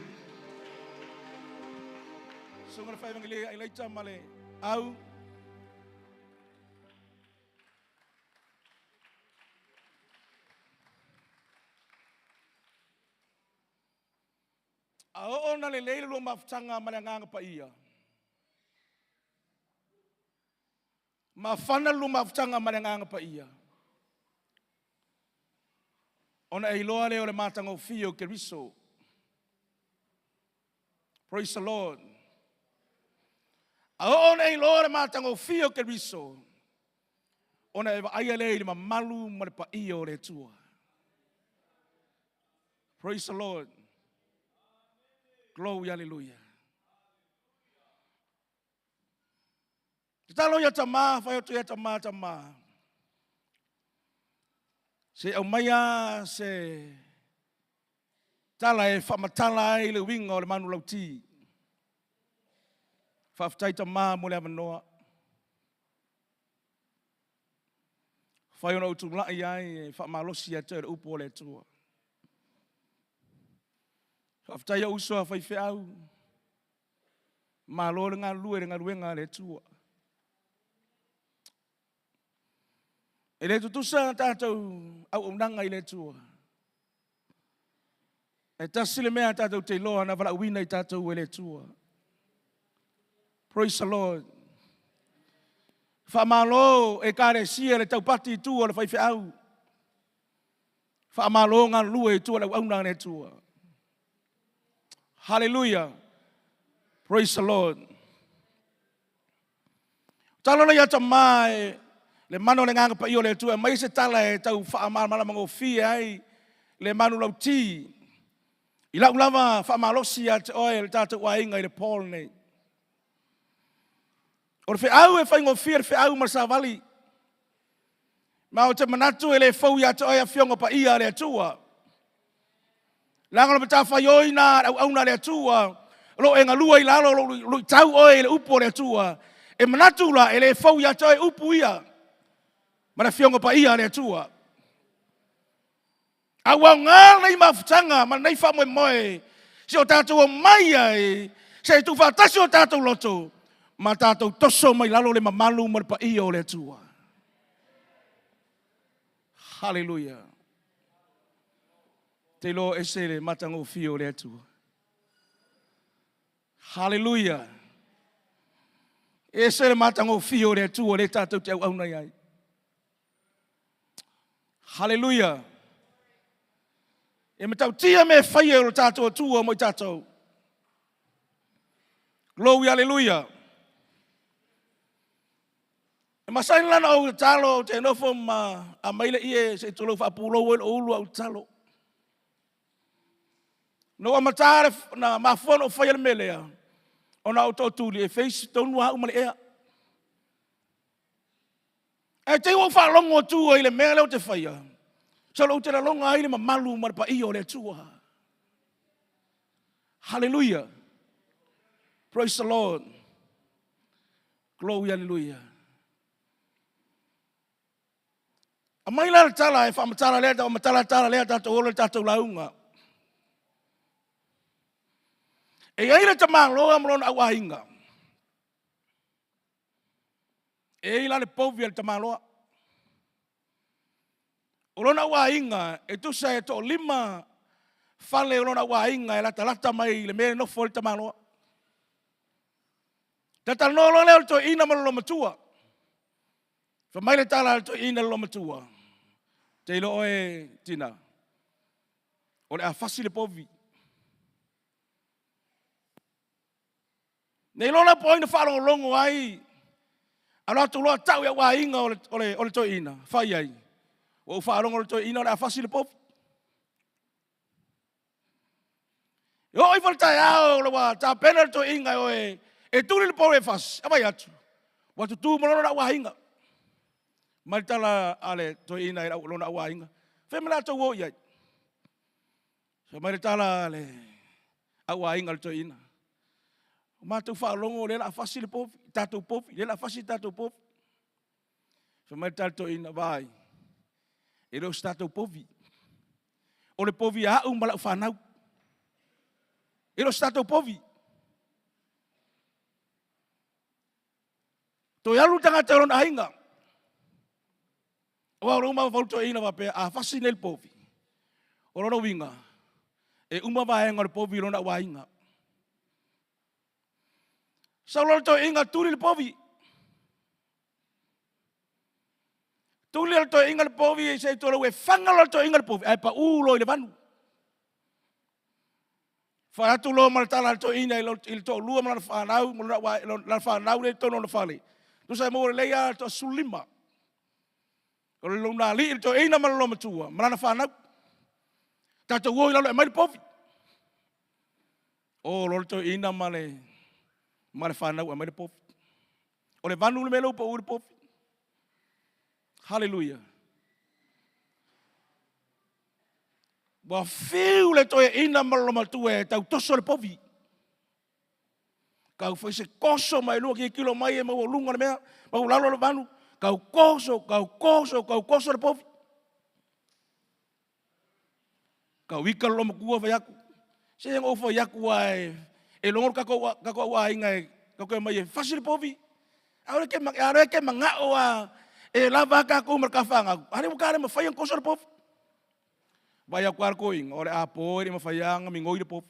Susuga le Faevangelia Elaita ma le au. A oo ona lelei le lua mafutaga ma le Agaga Paia, mafana le lua mafutaga ma le Agaga Paia, ona e iloa lea o le matagofie o Keriso. Praise the Lord. A oo ona e iloa le matagofie o Keriso, ona e vaaia lea i le mamalu ma le paia o le Atua. Praise the Lord. Glory, hallelujah. Tatalo ia Tama, fai atu ia Tama, Tama. Se i aumaia se tala e faamatala ai le uiga o le manulauti. Faafetai Tama mo le avanoa. Fai ona ou tulai ai e faamalosi ia te oe le upu a le Atua. Faafetai ou uso a faifeau. Malo le galulue i le galuega a le Atua. E le tutusa tatou auaunaga i le Atua. E tasi le mea tatou te iloa na valaauina i tatou e le Atua. Praise the Lord. Faamalo Ekalesia le taupati i tua o le faifeau. Faamalo galulue i tua o le auauna a le Atua. Hallelujah. Praise the Lord. Talo lea ia tama e le mana o le agaga paia o le Atua e aumai se tala e tau faamalamalama-gofie ai le manulauti i lau lava faamalosi ia te oe le tatou aiga i le po lenei. O le feau e faigofie le feau ma le savali. Ma ou te manatu e le fou ia te oe afioga paia a le Atua. Leaga o le matafaioi na a le auauna a le Atua, o lo o e galua i lalo o lo o luitau oe i le upu a le Atua. E manatu la, e le fou ia te oe upu ia ma le afioga paia a le Atua. A ua aoga lenei mafutaga ma lenei faamoemoe si o tatou omai ai se i tuufaatasi o tatou loto ma tatou toso mai lalo le mamalu ma le paia o le Atua. Haleluia. Te iloa ese le matagofie o le Atua. Haleluia. Ese le matagofie o le Atua lea tatou te auauna i ai. Haleluia. E matautia mea e faia e lo tatou Atua mo i tatou. Glory, hallelujah. E masani la ona ou tatalo, ou te nofo ma aumai le ie se i tulou faapulou ai lou ulu a ou tatalo. Na ou amata le, na mafua ona ou faia le mea lea, ona ou tootuli e face tonu lava au ma le ea. Ae te i ua ou faalogo atu ai i le mea lea ou te faia, solo ou te lalona ai le mamalu ma le paia o le Atua. Hallelujah. Praise the Lord. Glory, hallelujah. Aumai la le tala e faamatala lea, matala tala lea tatou ola le tatou lauga. E i ai le tamaloa ma lona auaiga. E i ai la le povi a le tamaloa. O lona auaiga e tusa e toalima fale o lona auaiga e latalata mai i le mea e nofo ai le tamaloa. Talatalanoa loa lea o le toeaina ma le loomatua. Fai mai le tala a le toeaina i le loomatua, Te iloa oe, tina, o le a fasi le povi. Nei loa la po o ai na faalogologo ai, alu atu loa tau i au aiga o le, o le, o le toeaina, fai ai, ua ou faalogo le toeaina o le a fasi le povi. E oo ifo le taeao ua tapena le toeaina e oe e tuli le povi e fasi, a vai atu, ua tutū ma lona au aiga. Mai le tala a le toeaina i lona au aiga, fai ma latou o i ai. Fai mai le tala a le au aiga a le toeaina, o matou faalogo o lea o le a fasi le povi, tatou povi, lea o le a fasi le tatou povi. Fai mai le tala a le toeaina, vaai, e le o se tatou povi. O le povi a au ma lau fanau. E le o se tatou povi. Toe alu le tagata i lona aiga. Aua o lou mafaufau toeaina faapea, a fasi nei le povi, o lona uiga, e uma vaega o le povi i lona auaiga. Sau loa le toeaina tuli le povi. Tuli le toeaina le povi se i tolou e faga loa le toeaina le povi, ae pau loa i le vanu. Fai atu loa ma le tala a le toeaina i le toalua ma lana fanau, ma lana fanau lea i totonu o lona fale. Tusa e maua lelei lava le toa-15. O le lona alii le toeaina ma le loomatua ma lana fanau. Tatou o i lalo e aumai le povi. O loa le toeaina ma le, ma le fanau e aumai le povi. O le vanu le mea lea ua pau i le povi. Hallelujah. Ua fiu le toeaina ma le matua e tau toso le povi. Kau fai se koso mai lua kilokilo mai e maualuga le mea, maualalo le vanu, kau koso, kau koso, kau koso le povi. Kau ika le loomatua fai atu, se na ou fai atu lava e logo le tatou au aiga e tatou te omai e fasi le povi. A o lea e te manao lava e lava a tatou ma le ta fanau, a lea ua ta le mafai ona toso le povi. Vaai atu lava le toeaina, o le apo e le i mafai lava ona migoi le povi.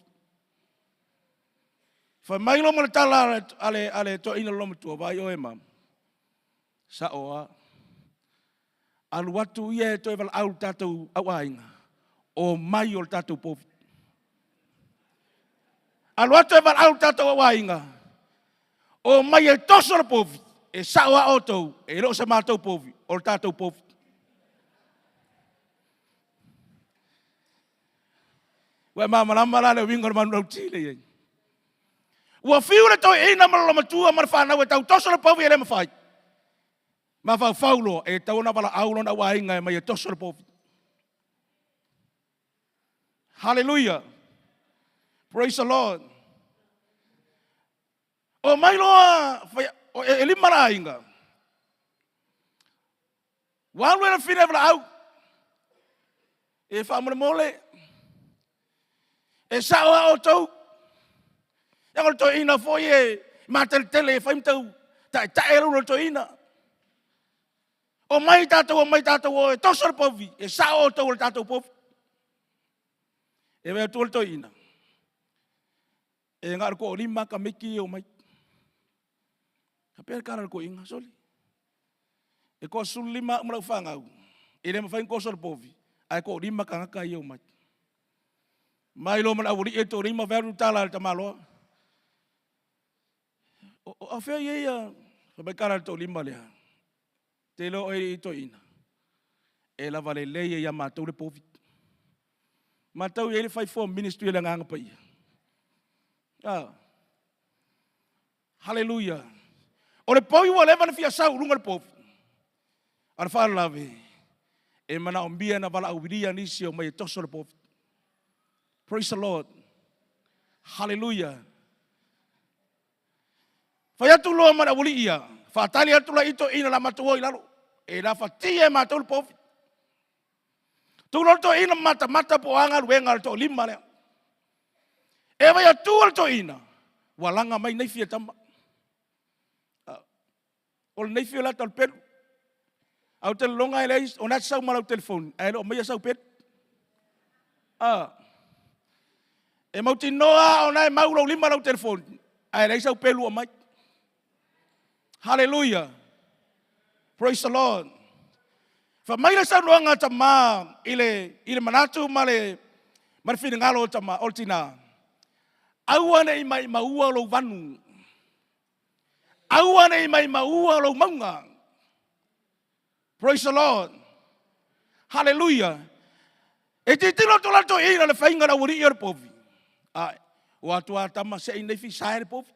Fai mai loa ma le tala a le toeaina loomatua, vaai oe ma, sao lava. Alu atu ia e toe valaau i le tatou au aiga, omai o le tatou povi. Alu atu e valaau i le tatou au aiga, omai e toso le povi, e sao lava outou, e le o se matou povi, o le tatou povi. Ua e malamalama la le uiga o le manulauti lea e i ai. Ua fiu le toeaina ma le loomatua ma le fanau e tau toso le povi e le mafai. Mafaufau loa, e tatau ona valaau lona au aiga e mai e toso le povi. Hallelujah. Praise the Lord. O mai loa, e lima la aiga. Ua alu e le fine valaau. E faamolemole. E sao lava outou. Ia o le toeaina foi e mateletele e fai ma tau taetae le ulu o le toeaina. Omai tatou, omai tatou o e toso le povi, e sao outou o le tatou povi. E vaai atu le toeaina, e na o le toalima lava tamaiti ia e omai. Faapea le tala a le toeaina, sole, e toa-15 au ma lau fanau, e le mafai ona toso le povi, ae toalima tagata ia e omai. Mai loa ma le aualii ia toalima, fai atu le tala a le tamaloa. O fea ia ia, fai mai tala a le toalima lea, te iloa oe i toeaina, e lava lelei ai ia matou le povi. Matou e i ai le five-fold ministry a le Agaga Paia. Ah. Hallelujah. O le povi ua leva ona fia sau i luga o le povi. A o le faalavelave, e manaomia na valaaulia nisi e omai e toso le povi. Praise the Lord. Hallelujah. Fai atu loa ma le aualii ia, faatali atu la i toeaina la matou o i lalo. E lafatia e matou le povi. Tu loa le toeaina ma matamata po o a galuega a le toalima lea. E vaai atu le toeaina, ua laga mai naifi e tama. O le naifi o le ata o le pelu. Ae ou te lagona e leai, o lena e te sau ma lau telefoni, ae le o aumaia sau pelu. Ah. E mautinoa o lena e mau lou lima lau telefoni, ae leai sau pelu o aumai. Hallelujah. Praise the Lord. Fai mai le saunoaga a tama i le manatu ma le finagalo o tama, o le tina. Aua ne i maimaua lou vanu. Aua ne i maimaua lou mauga. Praise the Lord. Hallelujah. E tilotilo atu la le toeaina le faiga o le aualii o le povi. Ai, ua atu a tama sei nei fi sae le povi.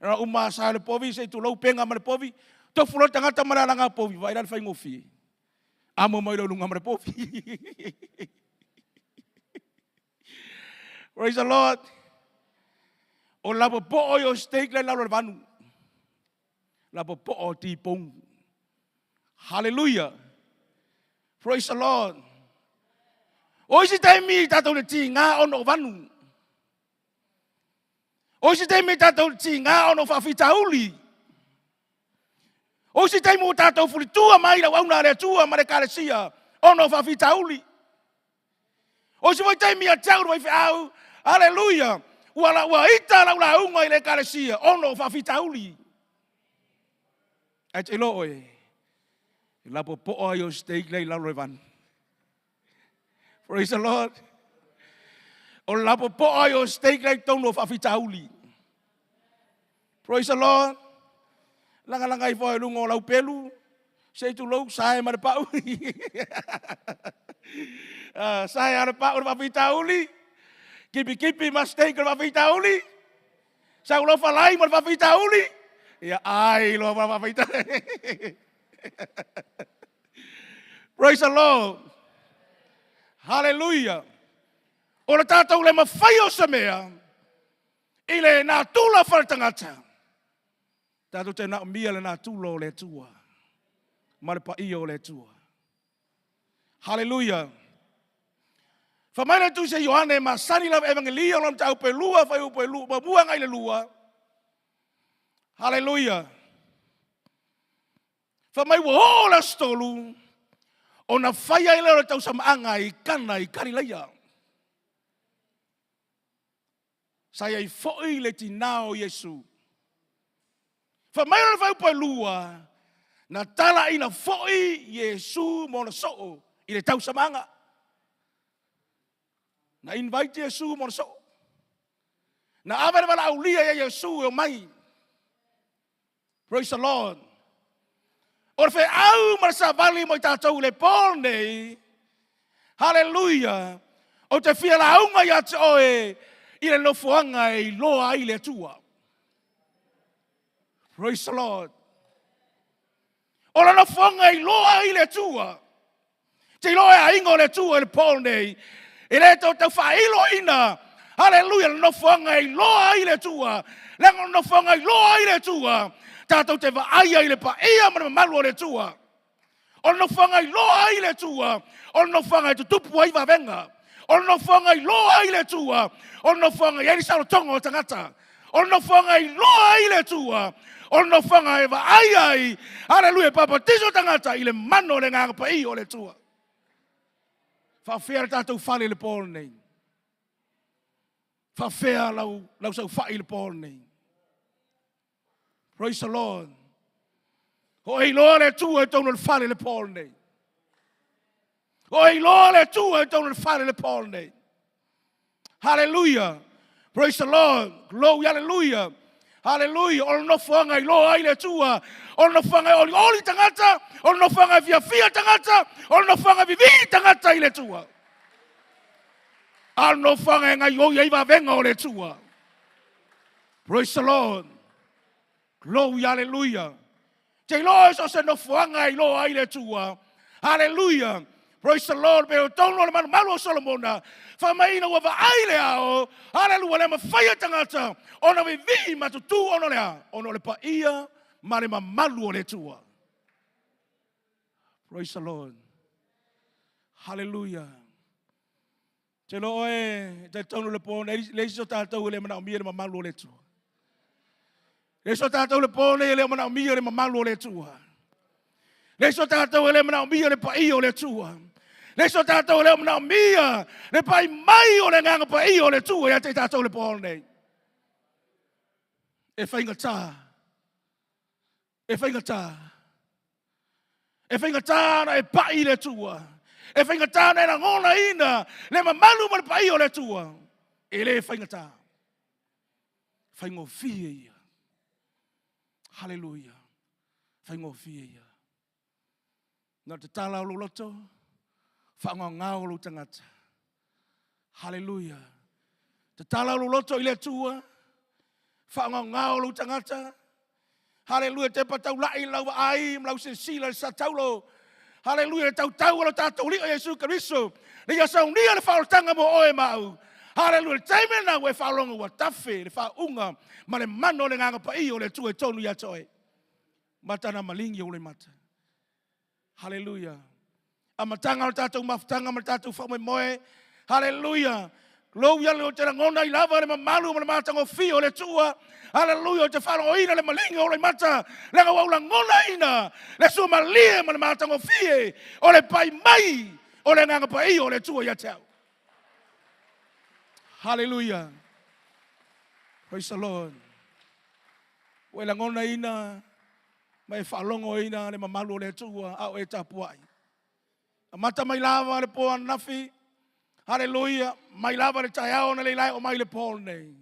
Na uma sae le povi sei tulou penga ma le povi. Tofu loa le tagata ma le alaga povi, vaai la le faigofie. Amo mai lo lunga ma le povi. Praise the Lord. O la popoo i o steak le lalo le vanu. La popoo o tipong. Hallelujah. Praise the Lord. O isi taimi tatou le tiga ona o vanu. O isi taimi tatou le tiga ona o faafitauli. O isi taimi ua tatou fulitua mai le auauna a le Atua ma le Ekalesia ona o faafitauli. O isi foi taimi ia te au le faifeau, aleluia, ua ita lau lauga i le Ekalesia ona o faafitauli. Ae te iloa oe, e lapopoa ai o steak lea i lalo o le vanu. Praise the Lord. O le lapopoa ai o steak lea i totonu o faafitauli. Praise the Lord. Lagalaga ifo ai luga o lau pelu, se i tulou, sae ma le pau. Ah, sae a le pau le faafitauli, kipikipi ma steak le faafitauli, sau lau falai ma le faafitauli, ia ai loa ma le faafitauli. Praise the Lord. Haleluia. O le tatou le mafai o se mea i le natura faletagata, tatou te naomia le natura o le Atua ma le paia o le Atua. Haleluia. Fa mai le tusi a Ioane masani lava evangelia o lona mataupu e lua fuaiupu e lua muamua agai i le lua. Haleluia. Fa mai ua oo le aso tolu ona fai ai lea o le tausamaaga i Kana i Kalilaia. Sa i ai foi le tinā o Iesu. Fai mai o le fuaiupu e lua, na talaiina foi Iesu ma ona soo i le tausamaaga. Na invite Iesu ma ona soo. Na ave le valaaulia ia Iesu e omai. Praise the Lord. O le feau ma le savali mo i tatou i le po lenei, haleluia, ou te fia lauga ia te oe i le nofoaga e iloa ai le Atua. Praise the Lord. O le nofoaga e iloa ai le Atua. Te iloa e aiga o le Atua i le po lenei, e le tau tau faailoina, haleluia, le nofoaga e iloa ai le Atua, leaga o le nofoaga e iloa ai le Atua, tatou te vaai ai i le paia ma le mamalu o le Atua. O le nofoaga e iloa ai le Atua, o le nofoaga e tutupu ai vavega. O le nofoaga e iloa ai le Atua, o le nofoaga e i ai le saolotoga o tagata. O le nofoaga e iloa ai le Atua, o le nofoaga e vaai ai, haleluia, e papatiso tagata i le mano o le Agaga Paia o le Atua. Faafefea le tatou fale i le po lenei? Faafefea lau, lau saufai i le po lenei? Praise the Lord. O e iloa le Atua i totonu o le fale i le po lenei. O e iloa le Atua i totonu o le fale i le po lenei. Hallelujah. Praise the Lord. Glory, hallelujah. Hallelujah. O le nofoaga e iloa ai le Atua. O le nofoaga e olioli tagata. O le nofoaga e fiafia tagata. O le nofoaga e vivii tagata i le Atua. A o le nofoaga e gaioi ai vavega o le Atua. Praise the Lord. Glory, hallelujah. Te iloa so se nofoaga e iloa ai le Atua. Hallelujah. Praise the Lord. Pe o tonu o le malumalu o Solomona. Faamai ina ua vaai le ao. Hallelujah. Le mafai e tagata ona vivii ma tutū ona o le a? Ona o le paia ma le mamalu o le Atua. Praise the Lord. Hallelujah. Te iloa oe, e talitonu le po nei, le isi o tatou e le manaomia le mamalu o le Atua. Le isi o tatou le po nei e le manaomia le mamalu o le Atua. Le isi o tatou e le manaomia le paia o le Atua. Le isi o tatou e le manaomia le pai mai o le agaga paia o le Atua ia te i tatou le po nei. E faigata. E faigata. E faigata ona e pai i le Atua. E faigata ona e lagonaina le mamalu ma le paia o le Atua. E le faigata. Faigofie ia. Haleluia. Faigofie ia. Na o le tatala o lou loto, faagaogao lou tagata. Haleluia. Tatala lou loto i le Atua, faagaogao lou tagata. Haleluia, te pataulai lau vaai ma lau silasila i le sataulo. Haleluia, le tautau o lo tatou Alii o Iesu Keriso. Le ia saunia le faaolataga mo oe ma au. Haleluia, le taimi lena ua e faalogo ua tafe le faauuga ma le mano o le Agaga Paia o le Atua i totonu ia te oe. Mata na malingi o le mata. Haleluia. Amataga o le tatou mafutaga ma le tatou faamoemoe. Haleluia. Glory, haleluia. Ou te lagona ai lava le mamalu ma le matagofie o le Atua. Haleluia. Ou te faalogoina le maligi o loimata, leaga ua ou lagonaina le suamalie ma le matagofie o le pai mai o le Agaga Paia o le Atua ia te au. Haleluia. Praise the Lord. Ua e lagonaina ma e faalogoina le mamalu o le Atua a o e tapuai. Amata mai lava le po ananafi, haleluia, mai lava le taeao na leilai o mai le po lenei.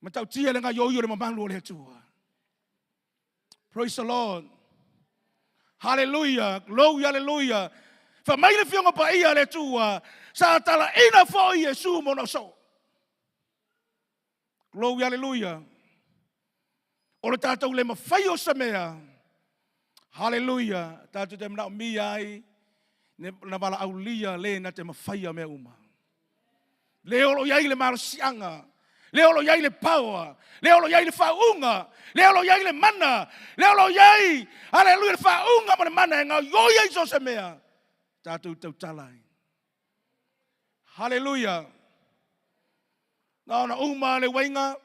Matautia le gaioi o le mamalu o le Atua. Praise the Lord. Hallelujah. Glory, hallelujah. Fa mai le fionga paia a le Atua, sa talaina foi Iesu mo na so. Glory, hallelujah. O le tatou le mafai o se mea. Hallelujah. Tatou te manaomia ai Na valaaulia le na te mafaia mea uma. Le o lo o i ai le malosiaga, le o lo o i ai le power, le o lo o i ai le faauuga, le o lo o i ai le mana, le o lo o i ai, haleluia, le faauuga ma le mana e gaoioi ai so o se mea tatou tautala ai. Haleluia. Na ona uma le uaiga,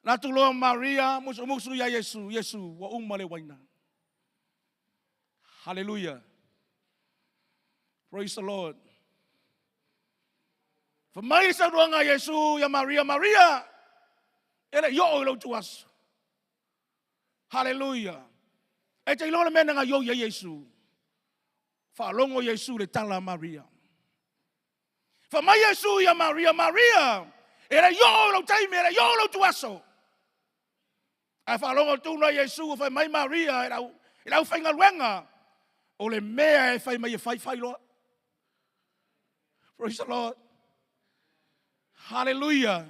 na atu loa Maria musumusu ia Iesu, Iesu, ua uma le uaina. Haleluia. Praise the Lord. Fa mai le saunoaga a Iesu ia Maria, Maria, e le i oo i lou ituaso. Haleluia. E te iloa le mea na gaioi ai Iesu. Faalogo Iesu i le tala a Maria. Fa mai Iesu ia Maria, Maria, e le i oo i lou taimi, e le i oo i lou ituaso. Ae faalogo tonu ai Iesu ua fai mai Maria i le aufaigaluega, o le mea e fai mai e fai, fai loa. Praise the Lord. Hallelujah.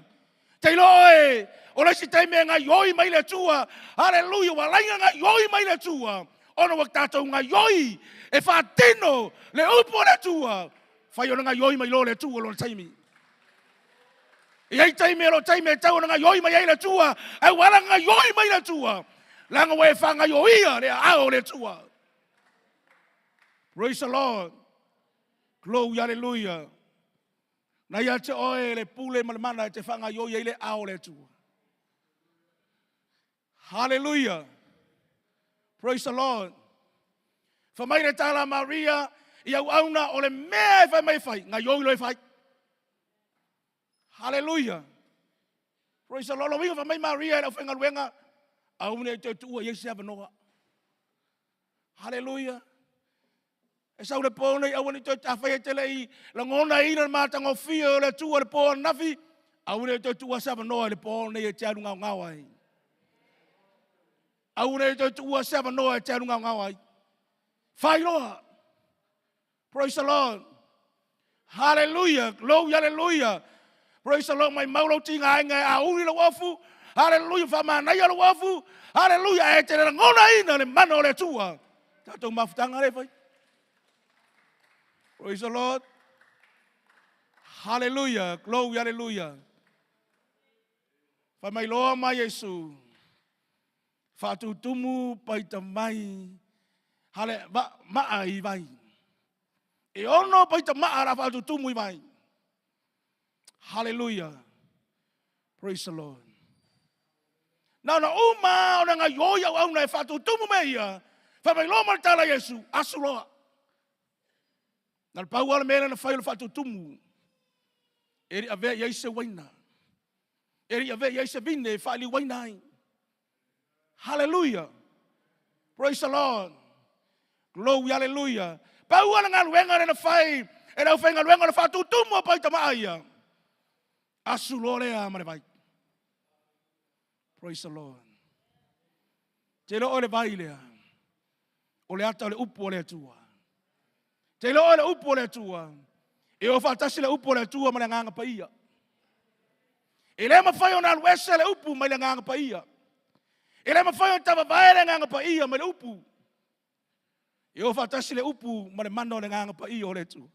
Te iloa oe, o le isi taimi e gaioi mai le Atua. Hallelujah. Ua laina gaioi mai le Atua. Ona ua tatou gaioi e faatino le upu a le Atua. Fai ona gaioi mai loa le Atua lona taimi. E i ai taimi e lo taimi e tau ona gaioi mai ai le Atua, ae ua ala gaioi mai le Atua, leaga ua e faagaioia le aao o le Atua. Praise the Lord. Glory, hallelujah. Na ia te oe le pule ma le mana e te faagaioi ai le aao o le Atua. Hallelujah. Praise the Lord. Fa mai le tala Maria i auauna o le mea e fai mai e fai, gaioi loa e fai. Hallelujah. Praise the Lord. Loiga fa mai Maria i le aufaigaluega, aua ne i toe tuua i ai se avanoa. Hallelujah. E sau le po nei, aua ne i toe afai e te le i lagonaina le matagofie o le Atua i le po ananafi, aua ne i toe tuua se avanoa i le po nei e te alu gaogao ai. Aua ne i toe tuua se avanoa e te alu gaogao ai. Fai loa. Praise the Lord. Hallelujah. Glory, hallelujah. Praise the Lord. Mai mau lau tigaina e auli lau ofu. Hallelujah. Whamanaia lau ofu. Hallelujah. E te rangona ina le mana o le Atua. Tatou mafutanga le fai. Praise the Lord. Hallelujah. Glory, hallelujah. Whai mai loa mai Iesu. Whaatutumu paita mai. Hale, va, maa i vai. E ono paita maa ra whaatutumu i vai. Hallelujah. Praise the Lord. Na ona uma ona ngaioi au auna e whaatutumu me ia. Whai mai loa ma le tala Iesu, asu loa. Na le pau ala mea na fai o le whaatutumu. E ri avea i ai se waina. E ri avea i ai se vine e whaali waina ai. Hallelujah. Praise the Lord. Glory, hallelujah. Pau ala galuega le na fai, e lau fai galuega o le whaatutumu o paita maa ia. Asu loa lea ma le vai. Praise the Lord. Te iloa oe le vai lea. O le ata o le upu o le Atua. Te iloa oe le upu o le Atua. E o faatasi le upu o le Atua ma le agaga paia. E le mafai ona alu ese le upu mai le agaga paia. E le mafai ona tavavae le agaga paia mai le upu. E o faatasi le upu ma le mana o le agaga paia o le Atua.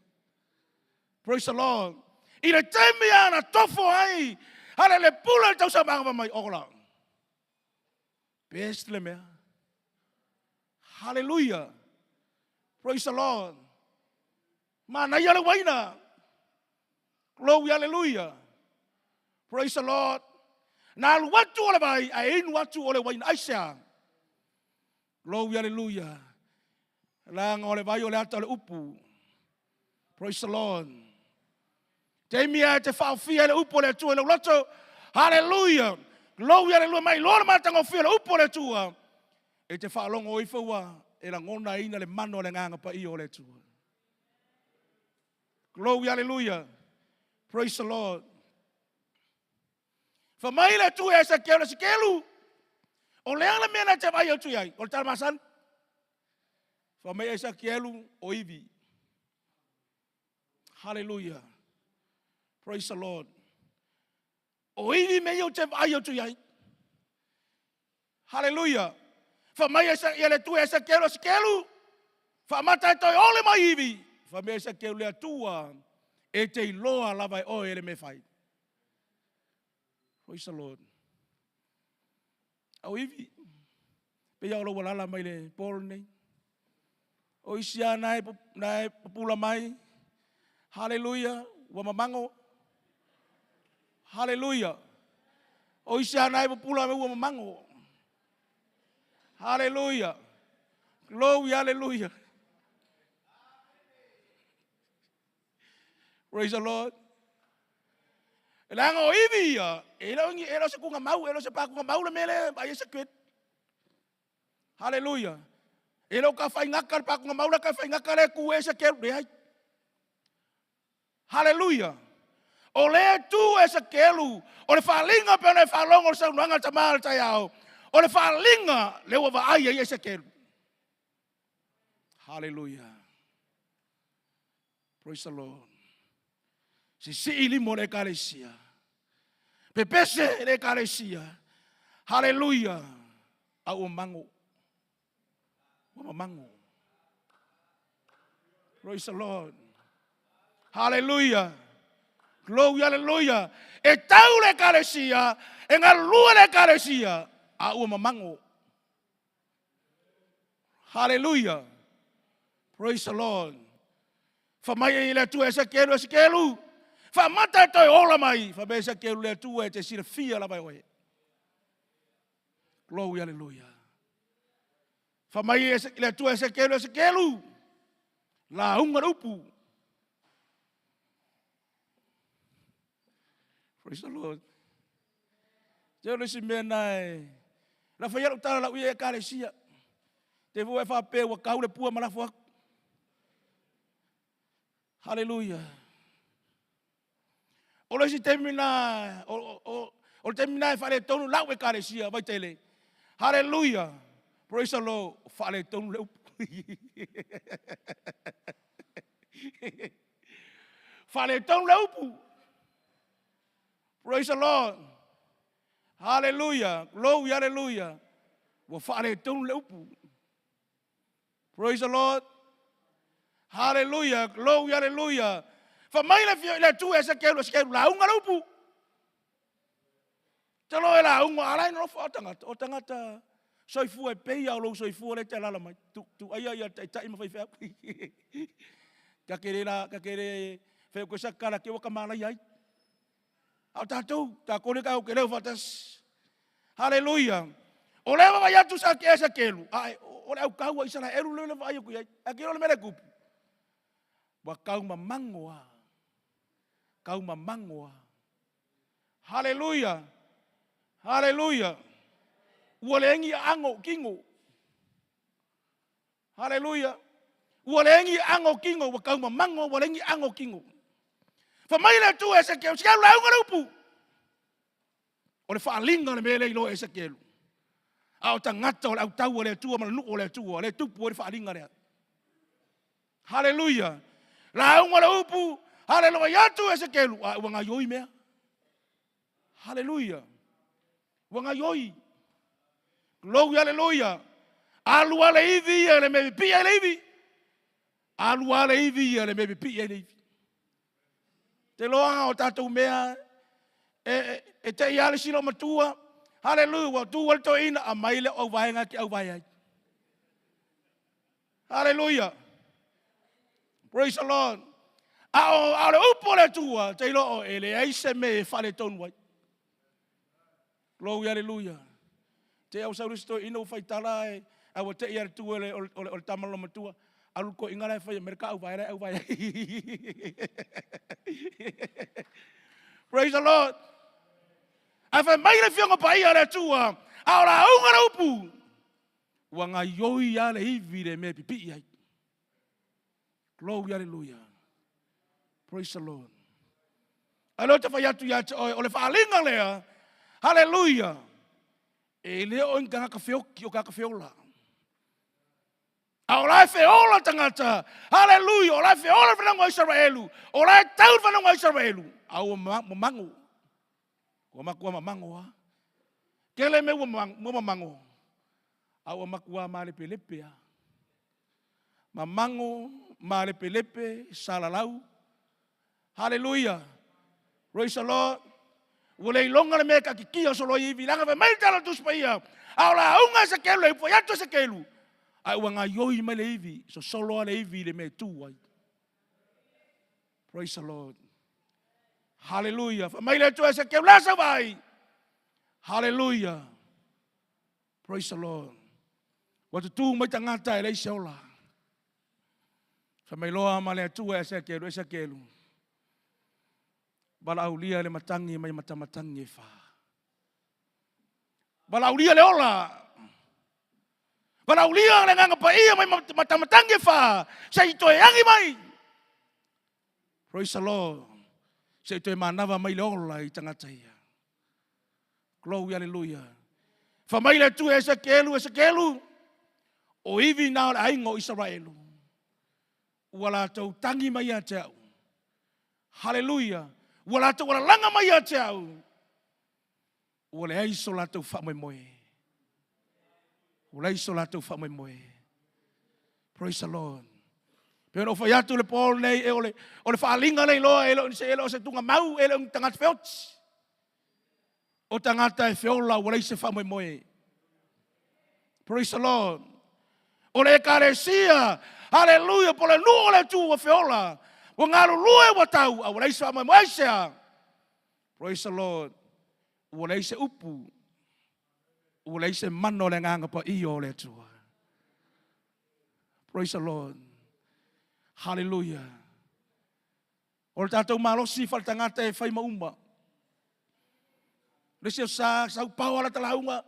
Praise the Lord. I le taimi a na tofo ai, hale le pula le tausamaga mai ola. Best le mea. Hallelujah. Praise the Lord. Manaia le uaina. Glory, hallelujah. Praise the Lord. Na alu atu o le vai, ae inu atu o le uaina. Aisea. Glory, hallelujah. Leaga o le vai o le ata o le upu. Praise the Lord. Taimi a e te whaofia le upu o le Atua i lau loto. Hallelujah. Glory, hallelujah. Mai loa le matagofie le upu o le Atua. E te whaalongo ifo ua e rangona ina le mana o le agaga paia o le Atua. Glory, hallelujah. Praise the Lord. Fa mai le Atua e Esekielu, Esekielu, o le a le mea na te vai atu ai, o le tala masani. Fa mai Esekielu o ivi. Hallelujah. Praise the Lord. O ivi me ia te vai atu ai. Hallelujah. Fa mai ia le Atua Esekielu, Esekielu, Faamata e toe ole mai ivi, fa mea sa keu le atua, e te iloa lava e oe le mea fai. Praise the Lord. Au ivi, pe ia o lau alala mai le pol nei. O isi a nae, nae pupula mai. Hallelujah. Ua mamango. Hallelujah. O isi a nae pupula mai ua mamango. Hallelujah. Glory, hallelujah. Praise the Lord. E leaga o ivi ia, e le o e le o se kuga mau, e le o se pakuga mau le mea lea, ai e se kwe. Hallelujah. E le o ka whaingaka le pakuga mau le ka whaingaka le ku e se kelu, le ai. Hallelujah. O le tu e se kelu, o le whalinga pe ona e whalongo o le saunoaga tama le taiao, o le whalinga le ua vaai ai e se kelu. Hallelujah. Praise the Lord. Sisii lima o le ekalesia. Pepese le ekalesia. Hallelujah. A ua mago. Ua mamago. Praise the Lord. Hallelujah. Glory, hallelujah. E tau le ekalesia, e galulue le ekalesia, a ua mamago. Hallelujah. Praise the Lord. Fa mai ai le Atua e Esekielu, Esekielu, faamata e toe ola mai. Fa mai Esekielu le Atua e te silafia lava e oe. Glory, hallelujah. Fa mai le Atua e Esekielu, Esekielu, lauga le upu. Praise the Lord. Te o isi mea na e... La whai alu tala lau ia e kalesia. Te fua e whapea ua kau le pua ma lafo aku. Hallelujah. O le isi taimi na, o, o, o le taimi na e faaletonu lau ekalesia Vaitele. Hallelujah. Praise the Lord. Faaletonu le upu. Faaletonu le upu. Praise the Lord. Hallelujah. Glory, hallelujah. Ua faaletonu le upu. Praise the Lord. Hallelujah. Glory, hallelujah. Fa mai le fio i le Atua e Esekielu, Esekielu, lauga le upu. Te loa e lauga, ala ina nofo o tagata, o tagata soifua e peia o lou soifua le te alala mai. Tu, tu aia ia taitai ma faifeau. Ka ke la, ka ke le whai koe sa kala ke waka malai ai. A o tātou, tākou le kau ke leo whaatasi. Haleluia. O lea vaavaai atu sa ke Esekelu, a o le aukau a Isaraelu lea le vaai aku i ai. A ke le mele kupu. Ua kau mamango a. Kau mamango a. Haleluia. Haleluia. Ua le engi ango kingo. Haleluia. Ua le engi ango kingo, ua kau mamango, ua le engi ango kingo. Fa mai le Atua Esekelu, Esekelu lauga le upu. O le faaaliga o le mea lea i loa Esekielu. A o tagata o le autau a le Atua ma le nuu o le Atua, le tupu ai le faaaliga lea. Haleluia. Lauga le upu, haleluia atu Esekielu, a ua gaioi mea. Haleluia. Ua gaioi. Glory, haleluia. Alu a le ivi ia le mea pipii ai le ivi. Alu a le ivi ia le mea pipii ai le ivi. Te loa o tatou mea e, e, e te i ale silo matua. Haleluia, ua tu ale toeaina, aumai le auvaega ke auvae ai. Haleluia. Praise the Lord. A o, a o le upu o le Atua, te iloa o e leai se mea e faaletonu ai. Glory, hallelujah. Te au sau le isi toeaina ua faitala e, a ua tei le tu o le, o le, o le tama lona matua. Alu toeaina la e fai Amerika au vae la au vae. Praise the Lord. Ae fai mai le fioga paia o le Atua, a o lauga le upu, ua gaioi a le ivi le mea pipii ai. Glory, hallelujah. Praise the Lord. Ae lea ou te fai atu ia te oe, o le faaaliga lea, hallelujah, e le o ni tagata feoki, o tagata feola. A o la e feola tagata, hallelujah, o la e feola le fanauga o Isaraelu, o la e tau le fanauga o Isaraelu, a ua mamango. Ua matua mamango a. Tele mea ua mamango, a ua matua malepelepe a. Mamago, malepelepe, salalau. Haleluia. Praise the Lord. Ua le iloga le mea e taatitia o soloi ivi, leaga fai mai le tala o le Tusi Paia, a o lauga Esekielu e fai atu Esekielu, ae ua gaioi mai le ivi, sosolo lava le ivi i le mea e tu ai. Praise the Lord. Hallelujah. Fai mai le Atua Esekielu, le a sau vaai? Hallelujah. Praise the Lord. Ua tutū mai tagata e leai se ola. Fai mai loa ma le Atua Esekielu, Esekielu, valaaulia le matagi mai matamatagi e fa. Valaaulia le ola. Valaaulia le agaga paia mai matamatagi e fa, se i toe agi mai. Praise the Lord. Se i toe manava mai le ola i tagata ia. Glory, hallelujah. Fai mai le Atua Esekielu, Esekielu, o ivi na o le aiga o Isaraelu. Ua latou tagi mai ia te au. Hallelujah. Ua latou alalaga mai ia te au. Ua leai so latou faamoemoe. Ua leai so latou faamoemoe. Praise the Lord. Pe ona ou fai atu le po lenei, e o le, o le faaaliga le iloa, e le o, e le o se tugamau, e le o ni tagata feoti. O tagata e feola ua leai se faamoemoe. Praise the Lord. O le ekalesia, haleluia, po le nuu o le Atua ua feola, ua galulue ua tau, a ua leai se faamoemoe. Aisea? Praise the Lord. Ua leai se upu, ua leai se mana o le agaga paia o le Atua. Praise the Lord. Hallelujah. O le tatou malosi faaletagata e fai ma uma. Le isi sa sau pao ala talauga,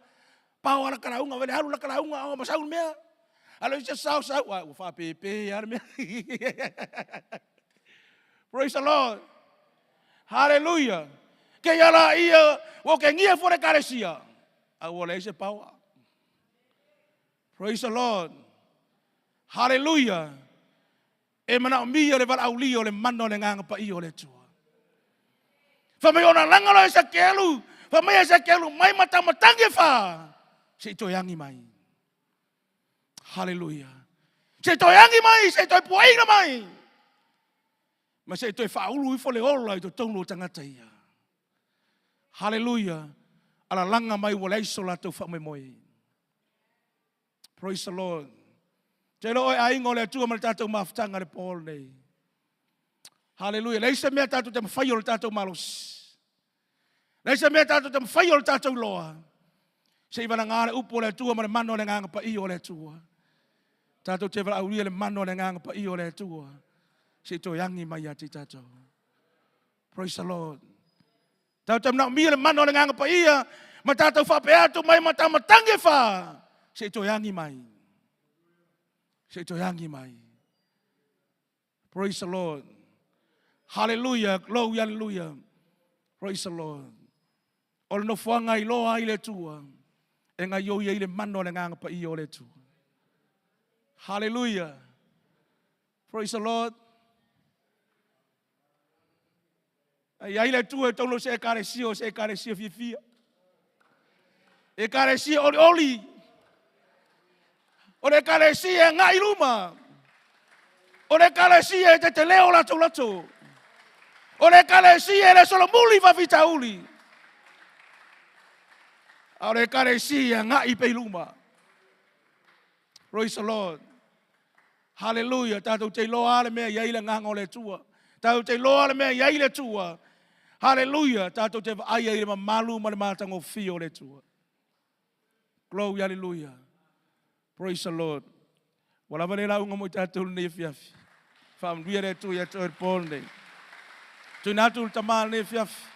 pao ala talauga, vele alu la talauga, o ma sau le mea. A le isi sau sau, a ua faapepe lava le mea. Praise the Lord. Hallelujah. Ke ia la ia, ua ke ngia fua le ekalesia. A ua leai se power. Praise the Lord. Hallelujah. E manaomia le valaaulia o le mana o le Agaga Paia o le Atua. Fai mai ona laga loa Esekielu, fai mai Esekielu, mai matamatagi e fa, se i toe agi mai. Haleluia. Se i toe agi mai, se i toe puaina mai. Ma se i toe faaulu ifo le ola i totonu o tagata ia. Haleluia. Alalaga mai ua leai so latou faamoemoe. Praise the Lord. Te iloa oe aiga o le Atua ma le tatou mafutaga le po lenei. Hallelujah. Leai se mea tatou te mafai o le tatou malosi. Leai se mea tatou te mafai o le tatou iloa. Se i valaga le upu o le Atua ma le mana o le Agaga Paia o le Atua. Tatou te valaaulia le mana o le Agaga Paia o le Atua. Se i toe agi mai ia te tatou. Praise the Lord. Tatou te manaomia le mana o le Agaga Paia ma tatou faapea atu mai matamatagi e fa se i toe agi mai. Se i toe agi mai. Praise the Lord. Hallelujah. Glory, hallelujah. Praise the Lord. O le nofoaga e iloa ai le Atua, e gaioi ai le mana o le Agaga Paia o le Atua. Hallelujah. Praise the Lord. Ai ai le Atua e tonu se ekalesia o se ekalesia fiafia. Ekalesia olioli. O le ekalesia e agai i luma. O le ekalesia e teteleo o latou lato. O le ekalesia e le solomuli faafitauli. A o le ekalesia e agai pea i luma. Praise the Lord. Hallelujah. Tatou te iloa le mea i ai le agaga o le Atua. Tatou te iloa le mea i ai le Atua. Hallelujah. Tatou te vaai ai i le mamalu ma le matagofie o le Atua. Glory, hallelujah. Praise the Lord. Ua lava le lauga mo i tatou lenei afiafi. Faamanuia le Atua ia te oe le po lenei. Tuina atu le tama lenei afiafi.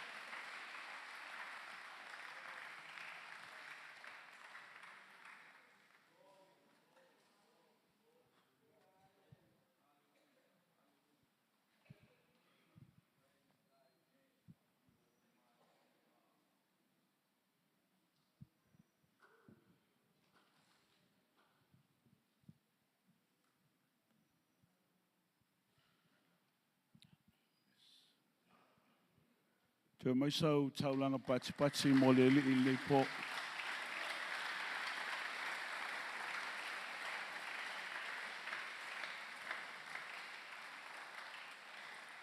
Toe mai sau taulaga patipati mo le Alii i lenei po.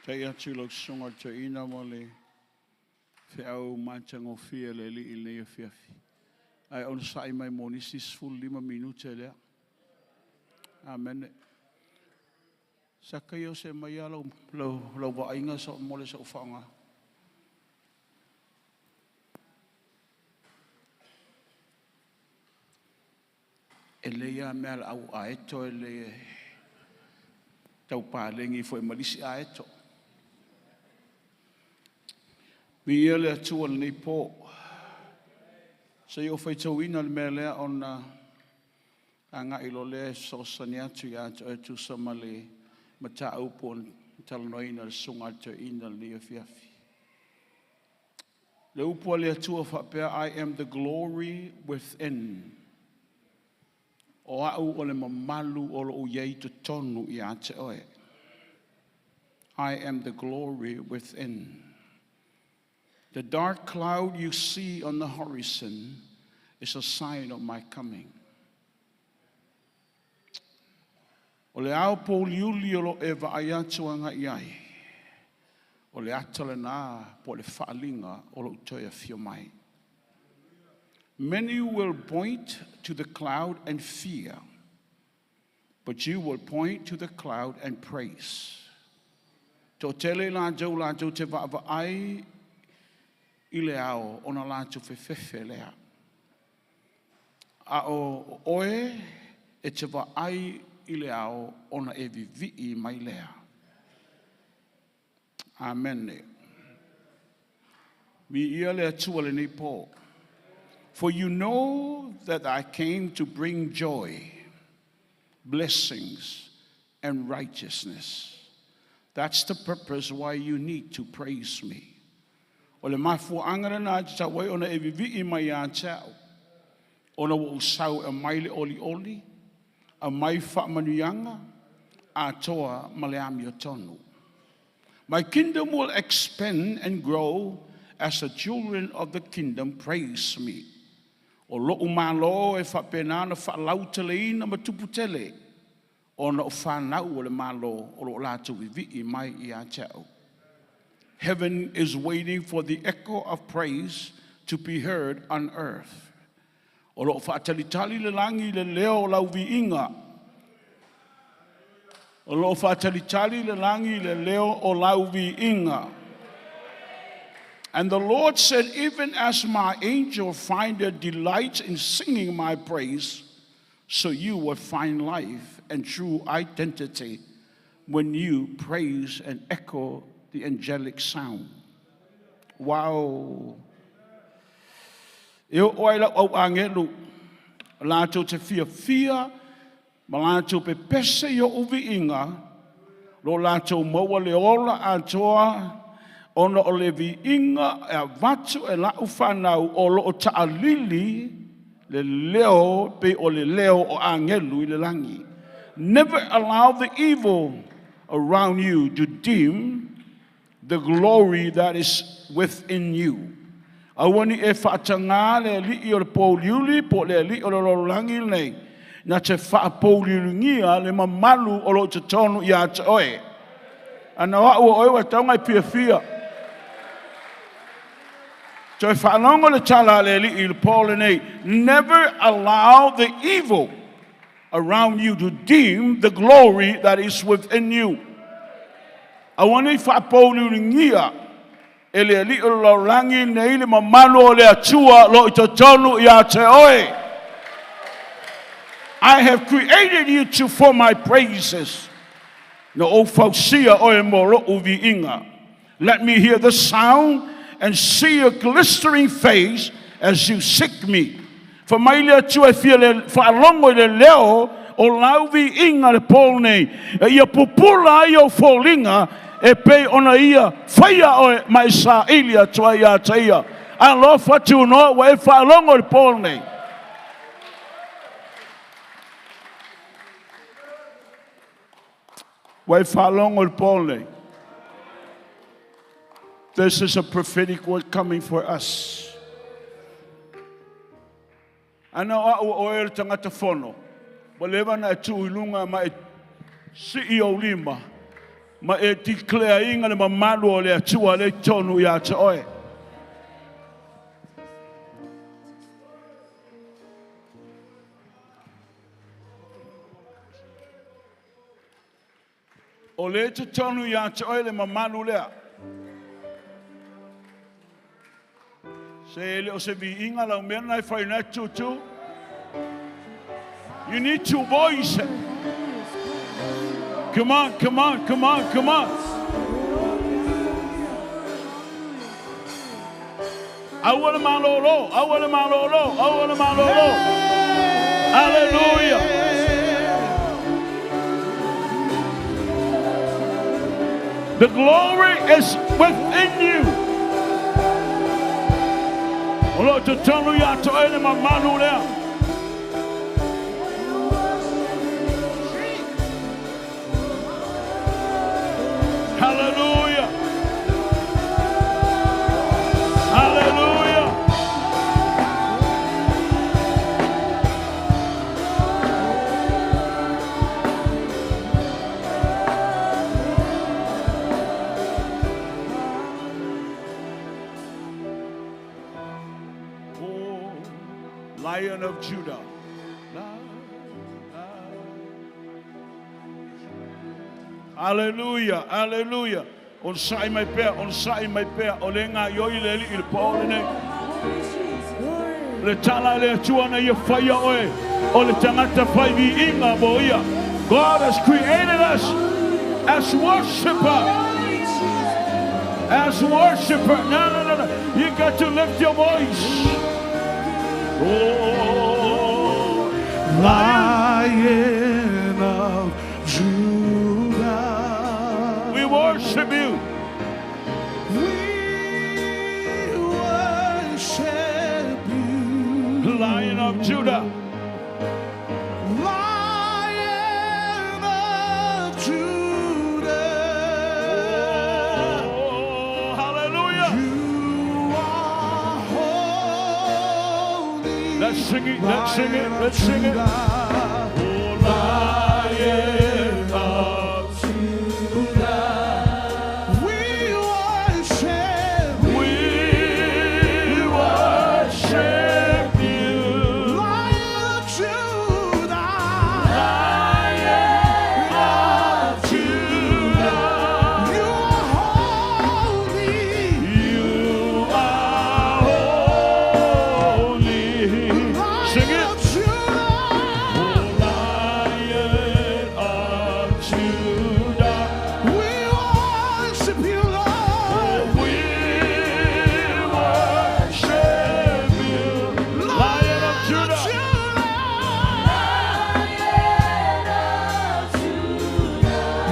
Faafetai atu i lau Susuga i le Toeaina mo le feau matagofie a le Alii i lenei afiafi. Ae onosai mai mo nisi 15 minute lea. Amene. Sakaio, se aumai lava lau vaaiga mo le sau faaaoga. E lelei lava mea a le au aeto e le tau paleni foi ma le isi aeto. Viia le Atua i lenei po. Se i ou faitauina le mea lea ona agai loa lea e fesoasoani atu ia te oe e tusa ma le mataupu na talanoaina e le susuga a le toeaina i lenei afiafi. Le upu a le Atua faapea, I am the glory within. O au o le mamalu o lou i ai i totonu ia te oe. I am the glory within. The dark cloud you see on the horizon is a sign of my coming. O le ao pouliuli o lo o e vaai atu agai ai, o le ata lena po o le faaaliga o lou toe afio mai. Many will point to the cloud and fear, but you will point to the cloud and praise. Toatele i latou latou te vaavaai i le ao ona latou fefefe lea. A o oe e te vaai i le ao ona e vivii mai lea. Amene. Viia le Atua lenei po. For you know that I came to bring joy, blessings, and righteousness. That's the purpose why you need to praise me. O le mafuaaga lena e tatau ai ona e vivii mai ia te au. Ona ua ou sau e aumai le olioli, aumai faamanuiaga, atoa ma le amiotonu. My kingdom will expand and grow as the children of the kingdom praise me. O lou malo e faapena ona faalauteleina ma tuputele ona o fanau o le malo o lo o latou vivii mai ia te au. Heaven is waiting for the echo of praise to be heard on earth. O lo o faatalitali le lagi i le leo o lau viiga. O lo o faatalitali le lagi i le leo o lau viiga. And the Lord said, Even as my angel findeth delight in singing my praise, so you will find life and true identity when you praise and echo the angelic sound. Wow. E oo ai lau au agelu, latou te fiafia, ma latou pepese i ou viiga, lo latou maua le ola atoa, ona o le viiga e avatu e lau fanau o lo o taalili le leo pe o le leo o agelu i le lagi. Never allow the evil around you to dim the glory that is within you. Aua ne i e faatagā le alii o le pouliuli po o le alii o le lalolagi lenei na te faapouliuligia le mamalu o lo o totonu ia te oe. Ana o au o oe ua tatau ona e fiafia. Toe faalogo le tala a le alii i le po lenei. Never allow the evil around you to dim the glory that is within you. Aua ne i faapouliuligia e le alii o le lalolagi nei le mamalu o le Atua lo i totonu ia te oe. I have created you to for my praises. Na ou fausia oe mo lou viiga. Let me hear the sound and see your glistering face as you seek me. Fai mai le Atua e fia le faalogo i le leo o lau viiga le po nei. E ia pupula ai ou foliga e pei ona ia faia oe ma e saili atu ai ia te ia. Alofa tunoa ua e faalogo i le po nei. Ua e faalogo i le po nei. This is a prophetic word coming for us. Ana o au o oe le tagata fono, ua leva na e tuu i luga ma e sii ou lima. Ma e declare inga le mamalu o le atua le tonu ia te oe. O le te tonu ia te oe le mamalu lea. Se le o se viiga lau mea na e whai nei tutu. You need to voice it. Come on, come on, come on, come on. Aua le malolo, aua le malolo, aua le malolo. Hallelujah. The glory is within you. O lo te tonu ia te oe le mamalu lea. Hallelujah. Hallelujah. Oh, Lion of Judah. Hallelujah, hallelujah. On sai mai pea, on sai mai pea, o le ngā ioi le li i le pō le nei. Le tala le atua na ia whaia oe, o le tangata whai vi inga mo ia. God has created us as worshiper. As worshiper. No, no, no, no. You got to lift your voice. Oh, Lion of Judah. we worship you. We worship you. Lion of Judah. Lion of Judah. Oh, hallelujah. You are holy. Let's sing it, let's sing it, let's sing it. Judah. Oh, Lion of We worship We worship you. Lion of Judah. Lion of Judah. You are holy. You are holy. Sing Lion it. of Judah. Lion of Judah. We worship you, Lord. We worship you. Lion of Judah. You are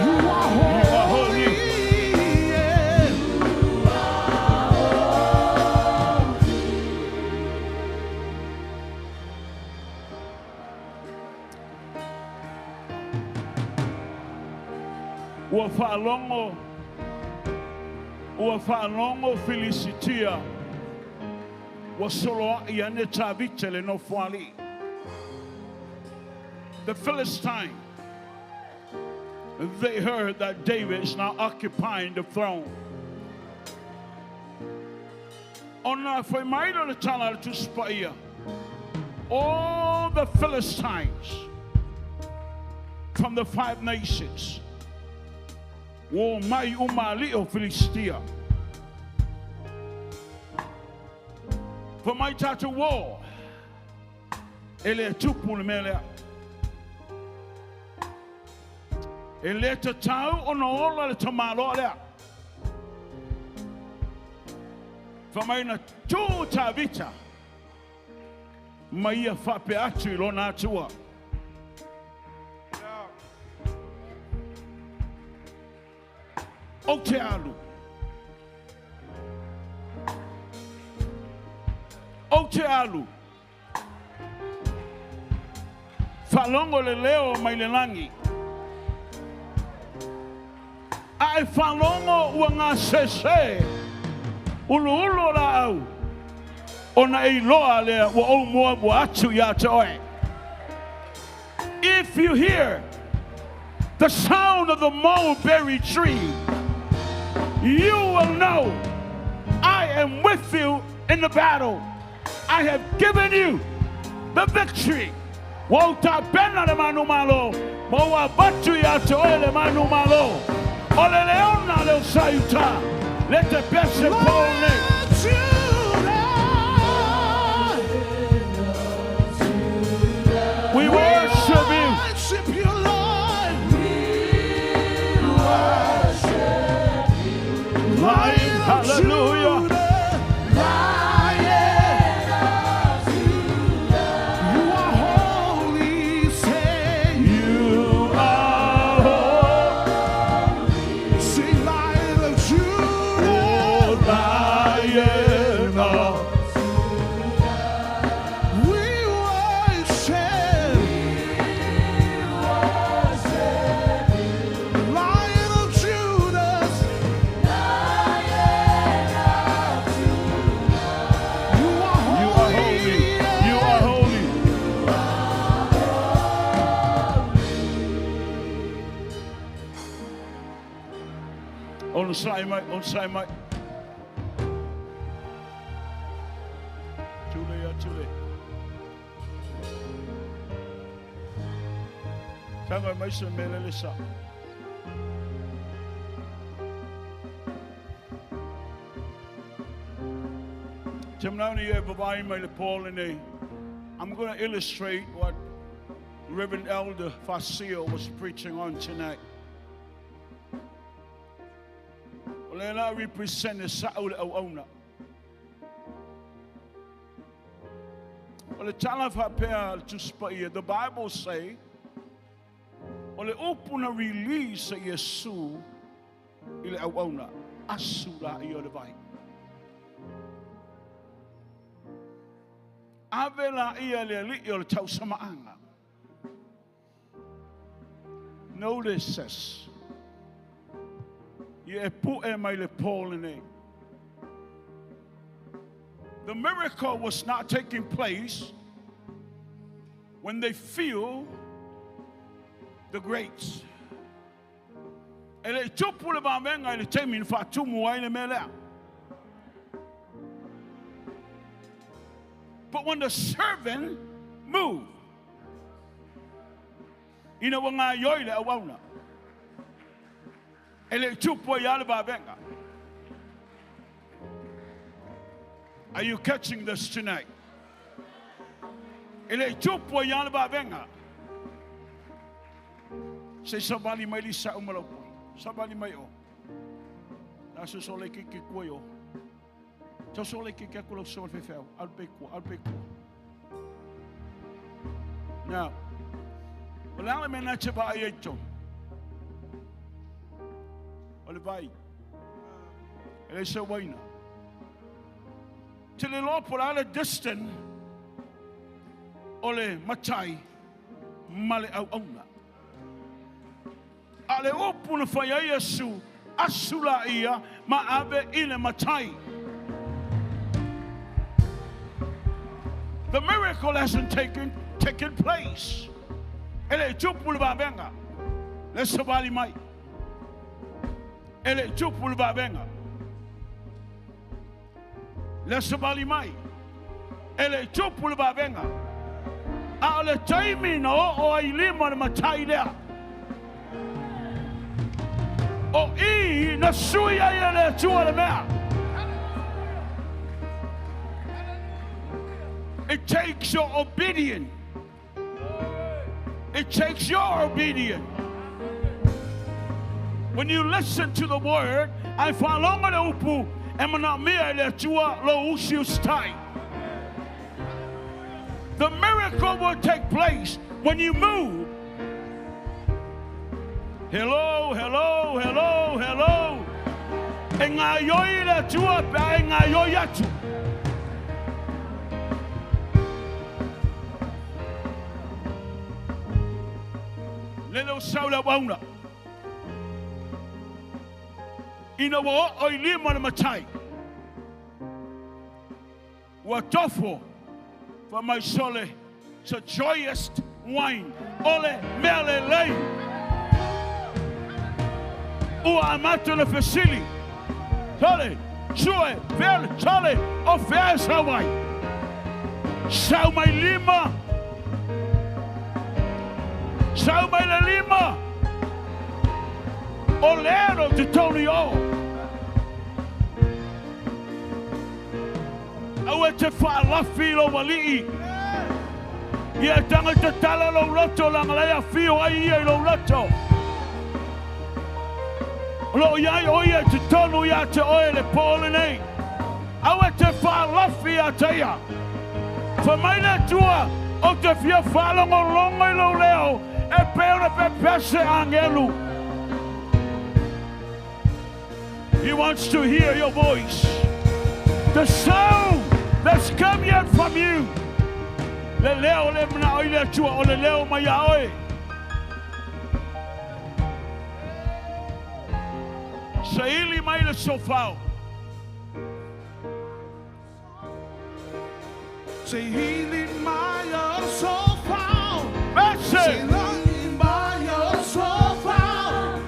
You are holy. holy. Ua whaalongo, ua whaalongo Filisitia, ua solo ai ane Tavita le nofoali. The Philistine, they heard that David is now occupying the throne. Ona whai mai le tala le tuspaia. All the Philistines from the 5 nations, o mai umali o Filistia. For mai tātou wō, e le tupu le mea lea. E le te tau o na ola le tamaloa lea. Fa mai na tū Tavita, mai ia whape atu i lona atua. O te alu. O te alu. Whalongo le leo mai le langi. A e whalongo ua ngā sese. Ulu ulu la au. O na e loa lea ua o mua mua atu ia te oe. If you hear the sound of the mulberry tree, you will know I am with you in the battle. I have given you the victory. Ua ou tapena le manumalo, ma ua avatu ia te oe le manumalo. O le leona leo sa i uta, le te pese po nei. We worship you. Worship you, Lord. Lion, hallelujah. Lion of Judah. You are holy, say You are holy. Sing Lion of Judah. Lion of We worship. Lion of Judah. You are You are holy. You are holy. On sai mai, on sai mai. Tule ia, tule. Tanga mai se mele le sa. Te manauni e vavai mai le Paul nei. I'm going to illustrate what Reverend Elder Facio was preaching on tonight. O le la represent le sa'u le auauna. O le tala whapea le tuspa ia, the Bible say, o le upu na release e Iesu i le auauna, asu la i o le vai. Ave la ia le alii o le tausamaanga. Notice this. Ia e pu'e mai le Paul nei. The miracle was not taking place when they feel the grapes. E le tupu le vāvenga i le taimi na whaatumu ai le mea lea. But when the servant moved, ina ua ngā ioi le auauna. E le tupu ai le vāvenga. Are you catching this tonight? E le tupu ai le vāvenga. Se savali mai li sa umalopo. Savali mai o. Na so so le ki ki kua o. Tau so le ki ki aku lau so le fefeu. Al pe kua, al pe kua. Now, o le ala me na te vai e tō. O le vai. E le se waina. Te le loa po le ala distant o le matai ma le au auna. A le upu na whai ai asu, asu la ia, ma ave i le matai. The miracle hasn't taken place. E le tupu le vāvenga. Le savali mai. E le tupu le vāvenga. Le savali mai. E le tupu le vāvenga. A o le taimi na o o ai lima le matai lea. O i na sui ai e le atua le mea. It takes your obedience. It takes your obedience. When you listen to the word, I whalonga le upu, e mana mea e le atua lo usi ustai. The miracle will take place when you move. Hello, hello, hello, hello. E ngā ioi le atua, pe e ngā ioi atu. Le leo sau le wauna. Ina wa o i lima le matai. Ua tofo fa mai sole. It's a joyous wine. Ole mea le lei. Ua amata le fesili. Sole, sue, fea, sole, o fea e sau ai. Sau mai lima. Sau mai le lima. O lea o totonu i o. Aua e te faalafi i lou alii. Ia e taga tatala lou loto leaga la e afio ai ia i lou loto. O lo o i ai o ia i totonu ia te oe le po lenei. Aua e te faalafi ia te ia. Fai mai le Atua, Ou te fia faalogologo i lou leo e pei ona pepese agelu. He wants to hear your voice. The sound that's come yet from you. Le leo le manao i le Atua o le leo mai a oe. Saili mai le sofao. Saili mai o sofao. Mese! Saili mai o sofao.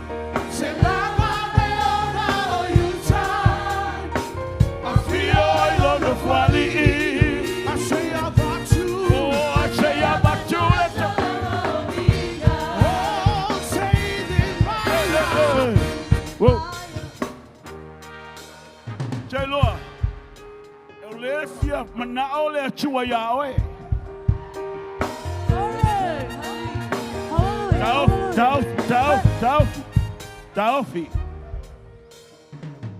Se lava le ona o Utah. Afio i lona fualii. I say avatu. Oh, I say avatu le Oh, saili mai. Whoa. Te loa, e o le fia manao le Atua iā oe. Taofi, taofi, taofi, taofi, taofi.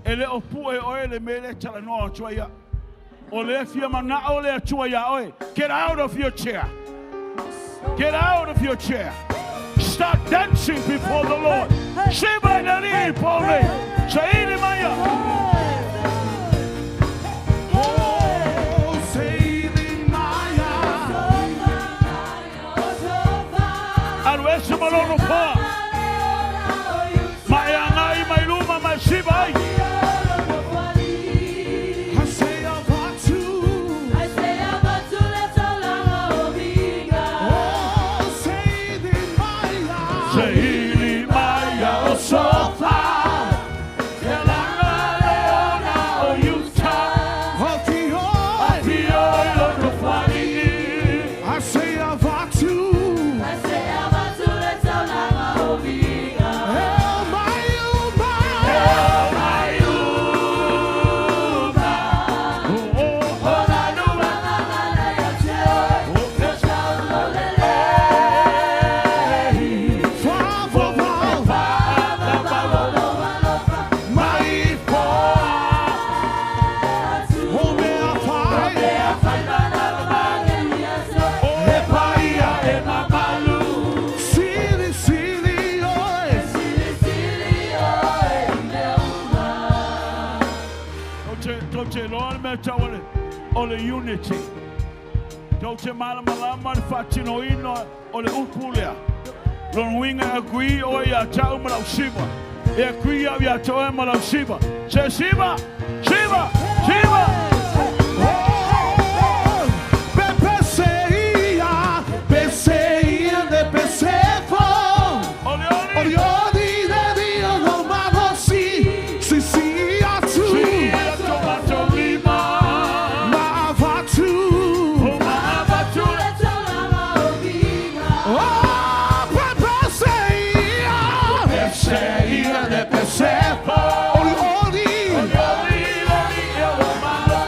E le o pue oe le mea lea e talanoa atu ai au. O lea fia manao le Atua iā oe. Get out of your chair. Get out of your chair. Start dancing before the Lord. Siva i le Alii i po nei. Saili mai ia. Oh, saili mai. Alu ese ma lou nofoa. Ma e agai mai luma ma e siva ai. I say avatu. Oh, saili mai. Saili mai ia o sofao. Te langa le ona o Utah. Afio. Afio i lou nofoalii. I say avatu. El mai uma. Mai uma. Oh, oh, oh. Fa, fa, fa. Mai foa. O mea fai. E paia e mamalu. Sili, sili, oi. Tou te iloa le mea tau o le, o le unity. Tou te malamalama le faatinoina o le upu lea. Lona uiga e agree oe ia te au ma lau siva. E agree au ia te oe ma lau siva. Se siva! Siva! Siva! Oh, pepese ia, pese ia de pese fo. O le oli! Oli oli le rio no malo si, si si atu, Sia to matou lima. ma avatu. O ma avatu. Oh, pepese ia, Pese ia de pese fo. oli oli. Oli oli e o malo.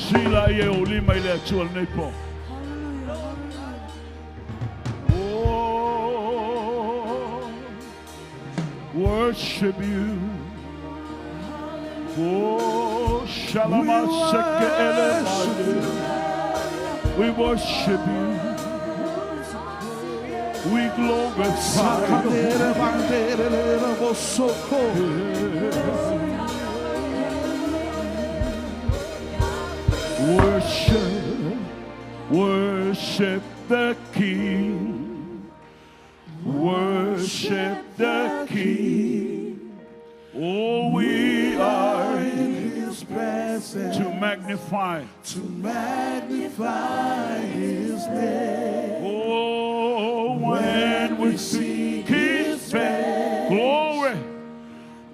Sila ia o lima i le atua lenei po. Oh, worship you. Oh, shalama seke ele We worship you. We glorify you. Worship, worship the King. Worship the King. Oh, we are In his presence to magnify. to magnify his name. Oh, when we seek His face, glory.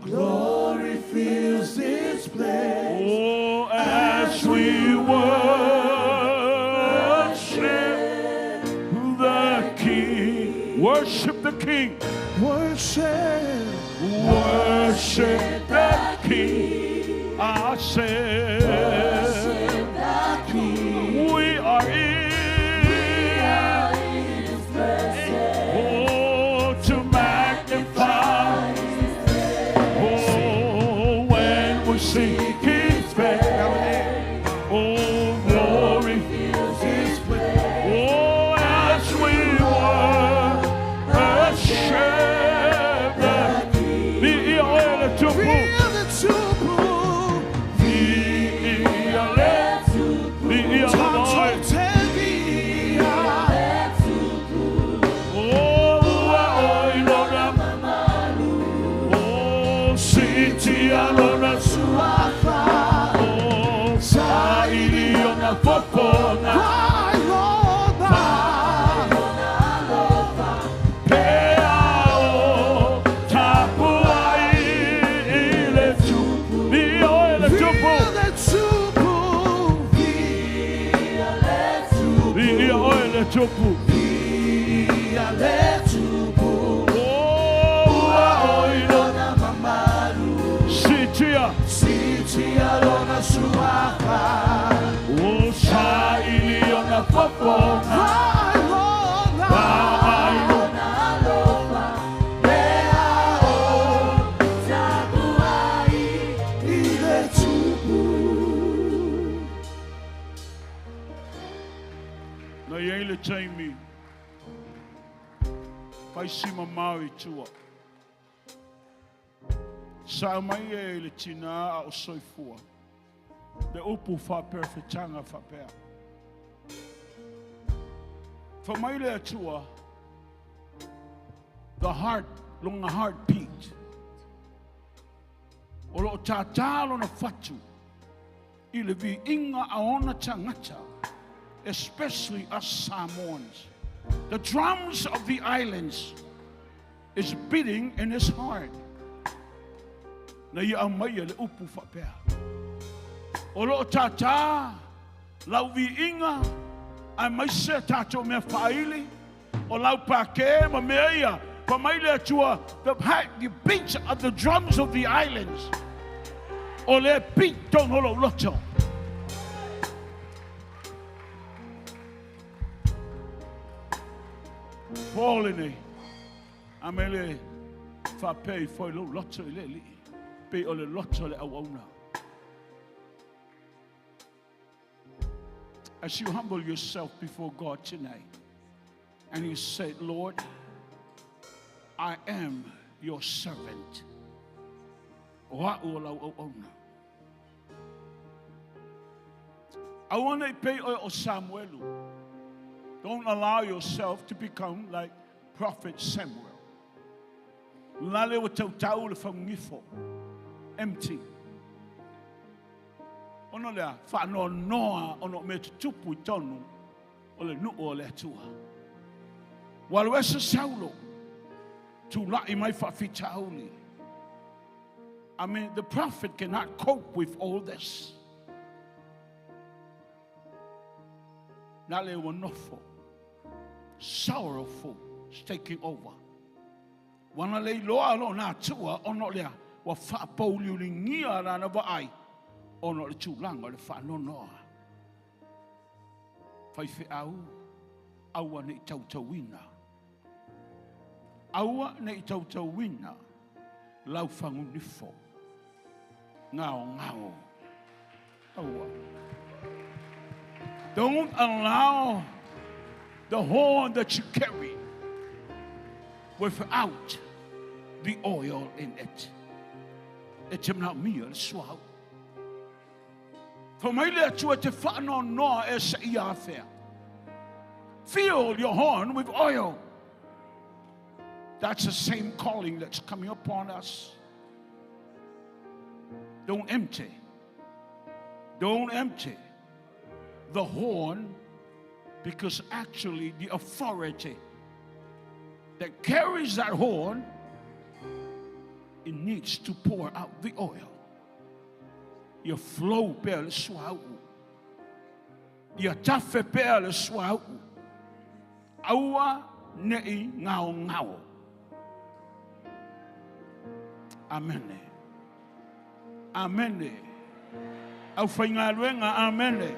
Glory fills this place. Oh, as we worship the King, worship the King, Worship, worship the King. I said, we are in. Oh, to magnify. Oh, when we seek His face. Oh, glory. Oh, as we worship the King. feel the tupu. Tupu. Oh, ua oi lona Sitia. O sa ili ona fofonga. Vai Na iai le taimi. Pai sima mau i tua. Sa mai e le tina a o soifua. Le upu wha perfetanga wha pea. Wha mai le atua. The heart, longa heartbeat. O lo tātā lona whatu. I le vi inga a ona tangata. Especially us Samoans. The drums of the islands is beating in his heart. Na ia au mai e le upu whapea. O lo tātā, lau vi inga, ai mai se tātou mea whaili, o lau pāke ma mea ia, pa mai le atua, the beats of the drums of the islands. O le beat tonu lo loto. Paul nei, a me le whapei foi lo loto i le li, pe o le loto le auauna. As you humble yourself before God tonight, and you say, Lord, I am your servant. O a'u o lau auauna. Aua nei pei oe o Samuelu. Don't allow yourself to become like Prophet Samuel. Lale o tautau le whaungifo. Empty. Ono lea, whaanoa noa ono me tutupu i tonu o le nuu o le atua. Walu esa saulo, tu lai mai whawhitauli. I mean, the prophet cannot cope with all this. Na le ua nofo. Sorrowful is taking over. Wana le loa lo nā tua ono lea wa whaapauli ulingia rana wa ai ono le tūlanga o le whaanonoa. Faifeau, aua ne i tautauina. Aua ne i tautauina lau fagunifo. Ngao ngao. Aua. Don't allow the horn that you carry without the oil in it. E te manaomia le suauu. Fai mai le Atua e te faanoanoa e seia afea. Fill your horn with oil. That's the same calling that's coming upon us. Don't empty. Don't empty the horn because actually the authority that carries that horn, it needs to pour out the oil. Ia flow pea le suauu. Ia tafe pea le suauu. Aua nei ngao ngao. Amene. Amene. Aufaigaluega, amene.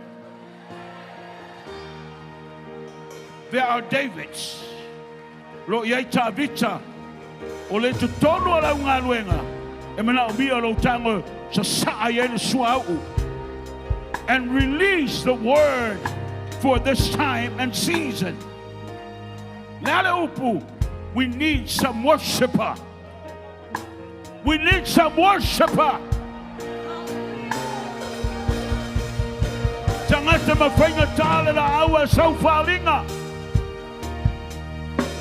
There are Davids. Lo i ai Tavita o le totonu o lau galuega e manaomia lou tago sasaa i ai le suauu and release the word for this time and season. Le a le upu, we need some worshiper. We need some worshiper. Tagata ma faigata le laau e sau faaaliga.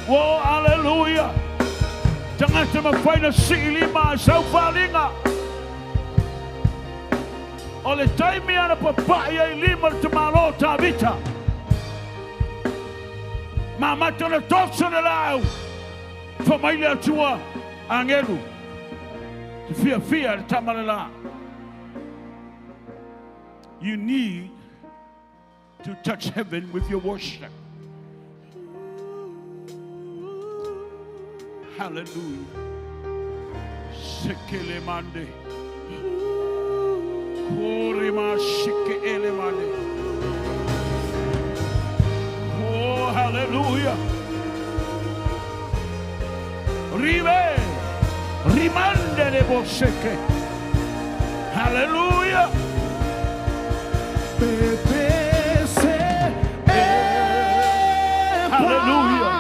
Oh, hallelujah. Tagata ma faina sii lima e sau faaaliga. O le taimi ana papai ai lima le tamalo Tavita. Ma mata le toso le laau. Fa mai le Atua agelu. Te fiafia le tama le la. You need to touch heaven with your worship. Hallelujah. Sekele mande. Korima shike ele mande. Oh, hallelujah. Rive. Rimande le boseke. Hallelujah. Hallelujah.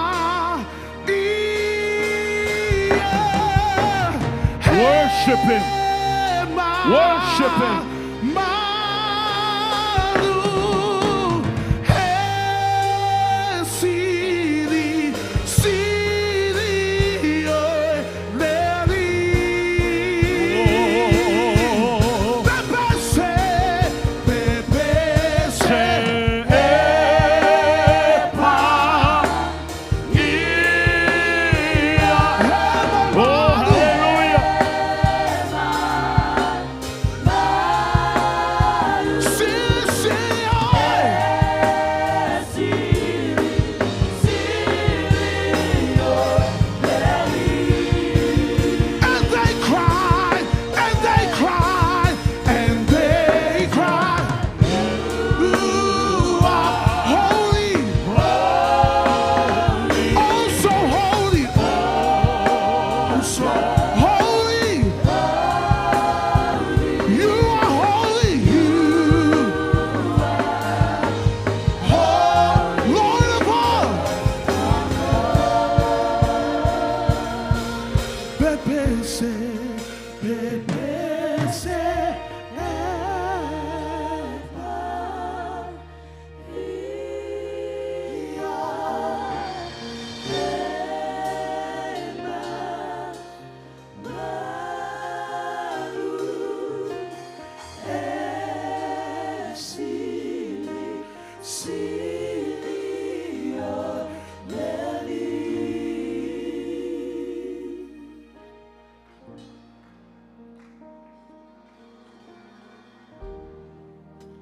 Worship him. Worship him. Oh. Se e pa ia. Oh, hallelujah. And they cry, and they cry, and they cry. You are holy, oh so holy, oh so holy. You are holy, you, oh Lord of all. Pepese, pepese, epa,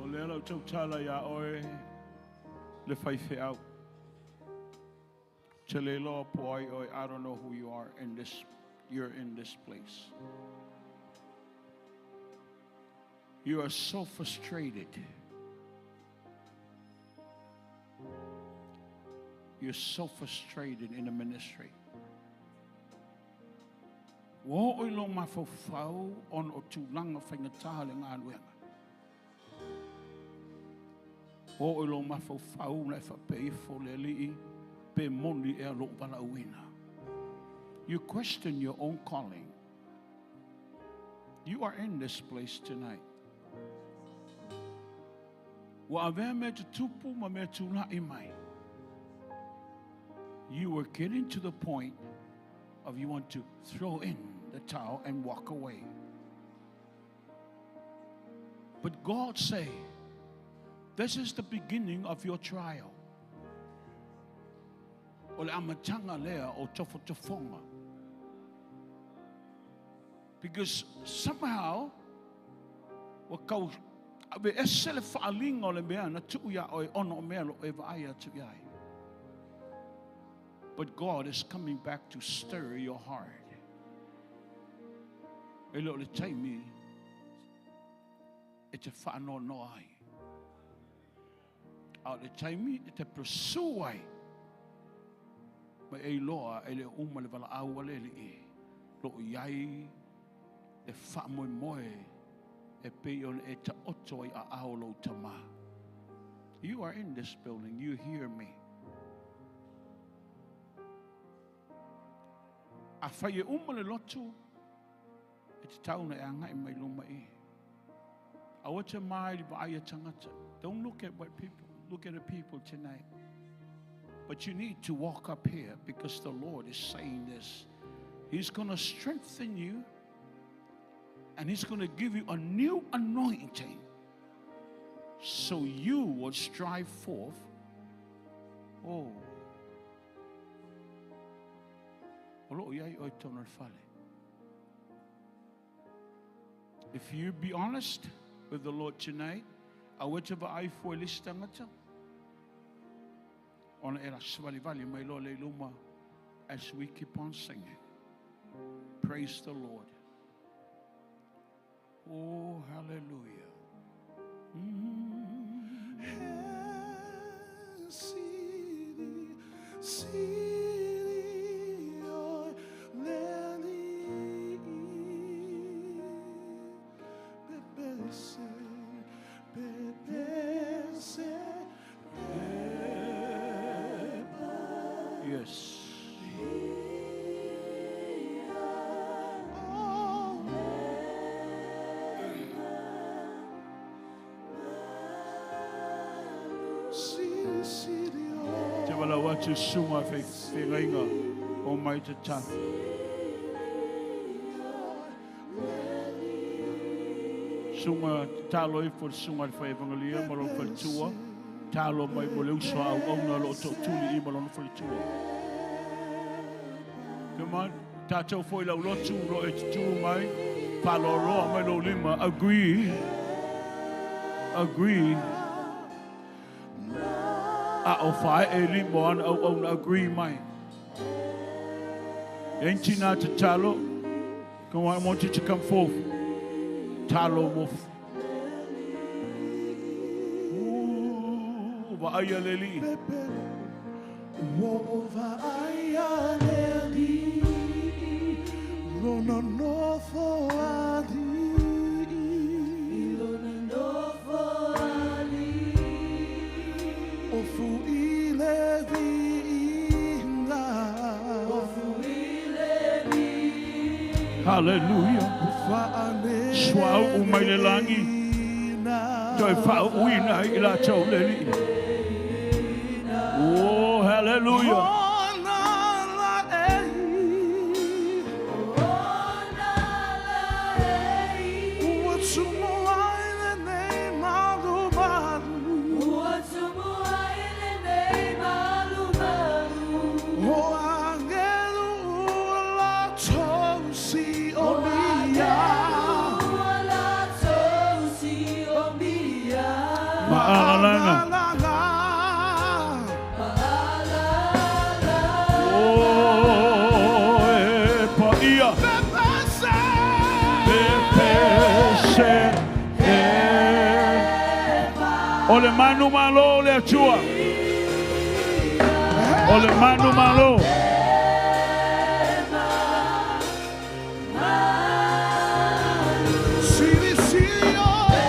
O lea lau tautala iā oe le faifeau. Te le iloa po o ai oe, I don't know who you are in this, you're in this place. You are so frustrated. You're so frustrated in the ministry. Ua oo i lou mafaufau ona o tulaga faigata o le galuega. Ua oo i lou mafaufau ona e faapea ifo le Alii pe moni ea lou valaauina. You question your own calling. You are in this place tonight. Ua avea mea tutupu ma mea tulai mai. You were getting to the point of you want to throw in the towel and walk away. But God say, this is the beginning of your trial. O le amataga lea o tofotofoga. Because somehow, ua tau aveese le faaaliga o le mea na tuu iā oe ona o mea o lo o e vaai atu i ai. But God is coming back to stir your heart. E le o le taimi e te faanoanoa ai. A o le taimi e te pursue ai. Ma e iloa e le o uma le valaau a le Alii lo o i ai le faamoemoe e pei ona e taoto ai aao o lou Tama. You are in this building, you hear me. Afai e uma le lotu, e tatau ona e agai mai luma i i. Aua te ma i le vaai a tagata. Don't look at what people, look at the people tonight. But you need to walk up here because the Lord is saying this. He's going to strengthen you and He's going to give you a new anointing so you will strive forth. Oh. O lo o i ai oe i totonu o le fale. If you be honest with the Lord tonight, aua e te vaai fua i le isi tagata, ona e savalivali mai loa lea i luma as we keep on singing. Praise the Lord. Oh, hallelujah. Yes. Te walau atu sunga whengainga o mai te tahu. Sunga talo ifo le sunga le whai evangelia ma lona faletua. Talo mai mo le uso a auauna o lo o tootuli i ma lona faletua. Come on. Tātou foi lau lotu lo e tutū mai. Whaloaloa mai lou lima. Agree. Agree. A o whae e lima o ana auauna agree mai. E tina te talo. Come on, I want you to come forth. Talo mo. Ooh, vaai a le alii. Ua vaai a le alii, lona nofo alii. I lona nofo alii. O fui le viiga. O fui le viiga. Hallelujah. Suauu mai le lagi, toe faauuina ai i latou le Alii. Oh, hallelujah. Maalalaga. Oh, e paia. Pepese e. O le manu malo o le Atua. O le manu malo. Sili sili oe.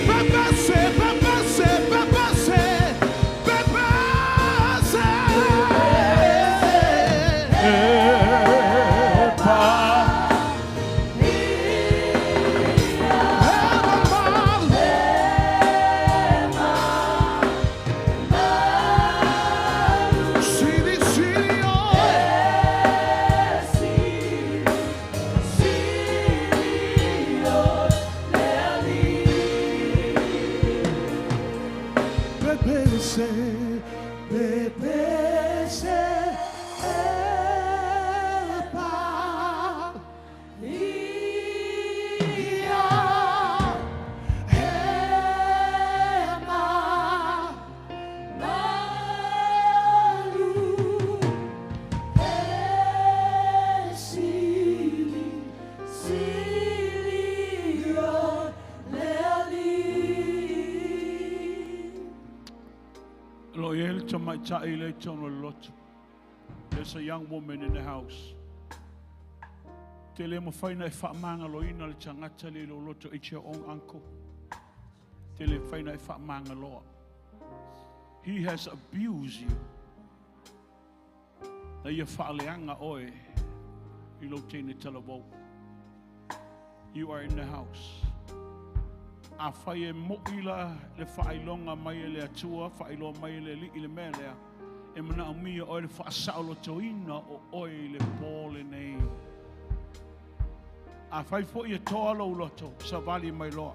Pepese, pepese, pepese, pepese. E pa. Sili sili oe. Pepese, pepese, epa, ia, ema, Malu e sili sili o le ali. Lo iel ta mai ta ile tono lotu. There's a young woman in the house. Te le mawhai na e whaamanga lo ina le tangata le lo loto. It's your own uncle. Te le whai na e whaamanga loa. He has abused you. Na ia whaaleanga oe i lo tēne talavou. You are in the house. A whai e mo ila le whailonga mai e le atua, whailoa mai e le li i le mea lea. E mana o mia oe le whaasao toina o oe i le pōle nei. A whai fo i e toa lo loto, sa vali mai loa.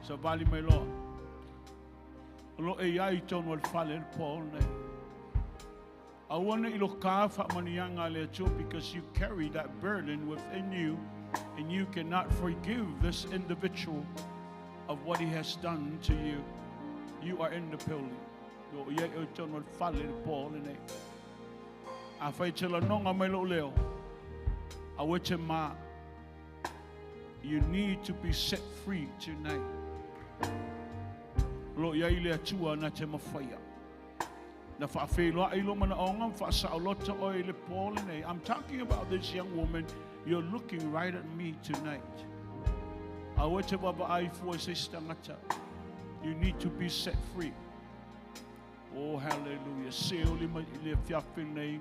Sa vali mai loa. Lo e iai tono le whale le pōle nei. Aua ne i lo ka whaamanianga le atua, because you carry that burden within you and you cannot forgive this individual of what he has done to you. You are in the building. Lo ia e tono le whale le pōle nei. A whai te la nonga mai lo leo. A wete ma, you need to be set free tonight. Lo ia i le atua na te mawhaia. Na whaawheloa i lo mana onga, whaasaolota o i le pōle nei. I'm talking about this young woman. You're looking right at me tonight. A wete baba ai fua se stangata. You need to be set free. Oh, hallelujah. Se o le ma i le fiafi nei,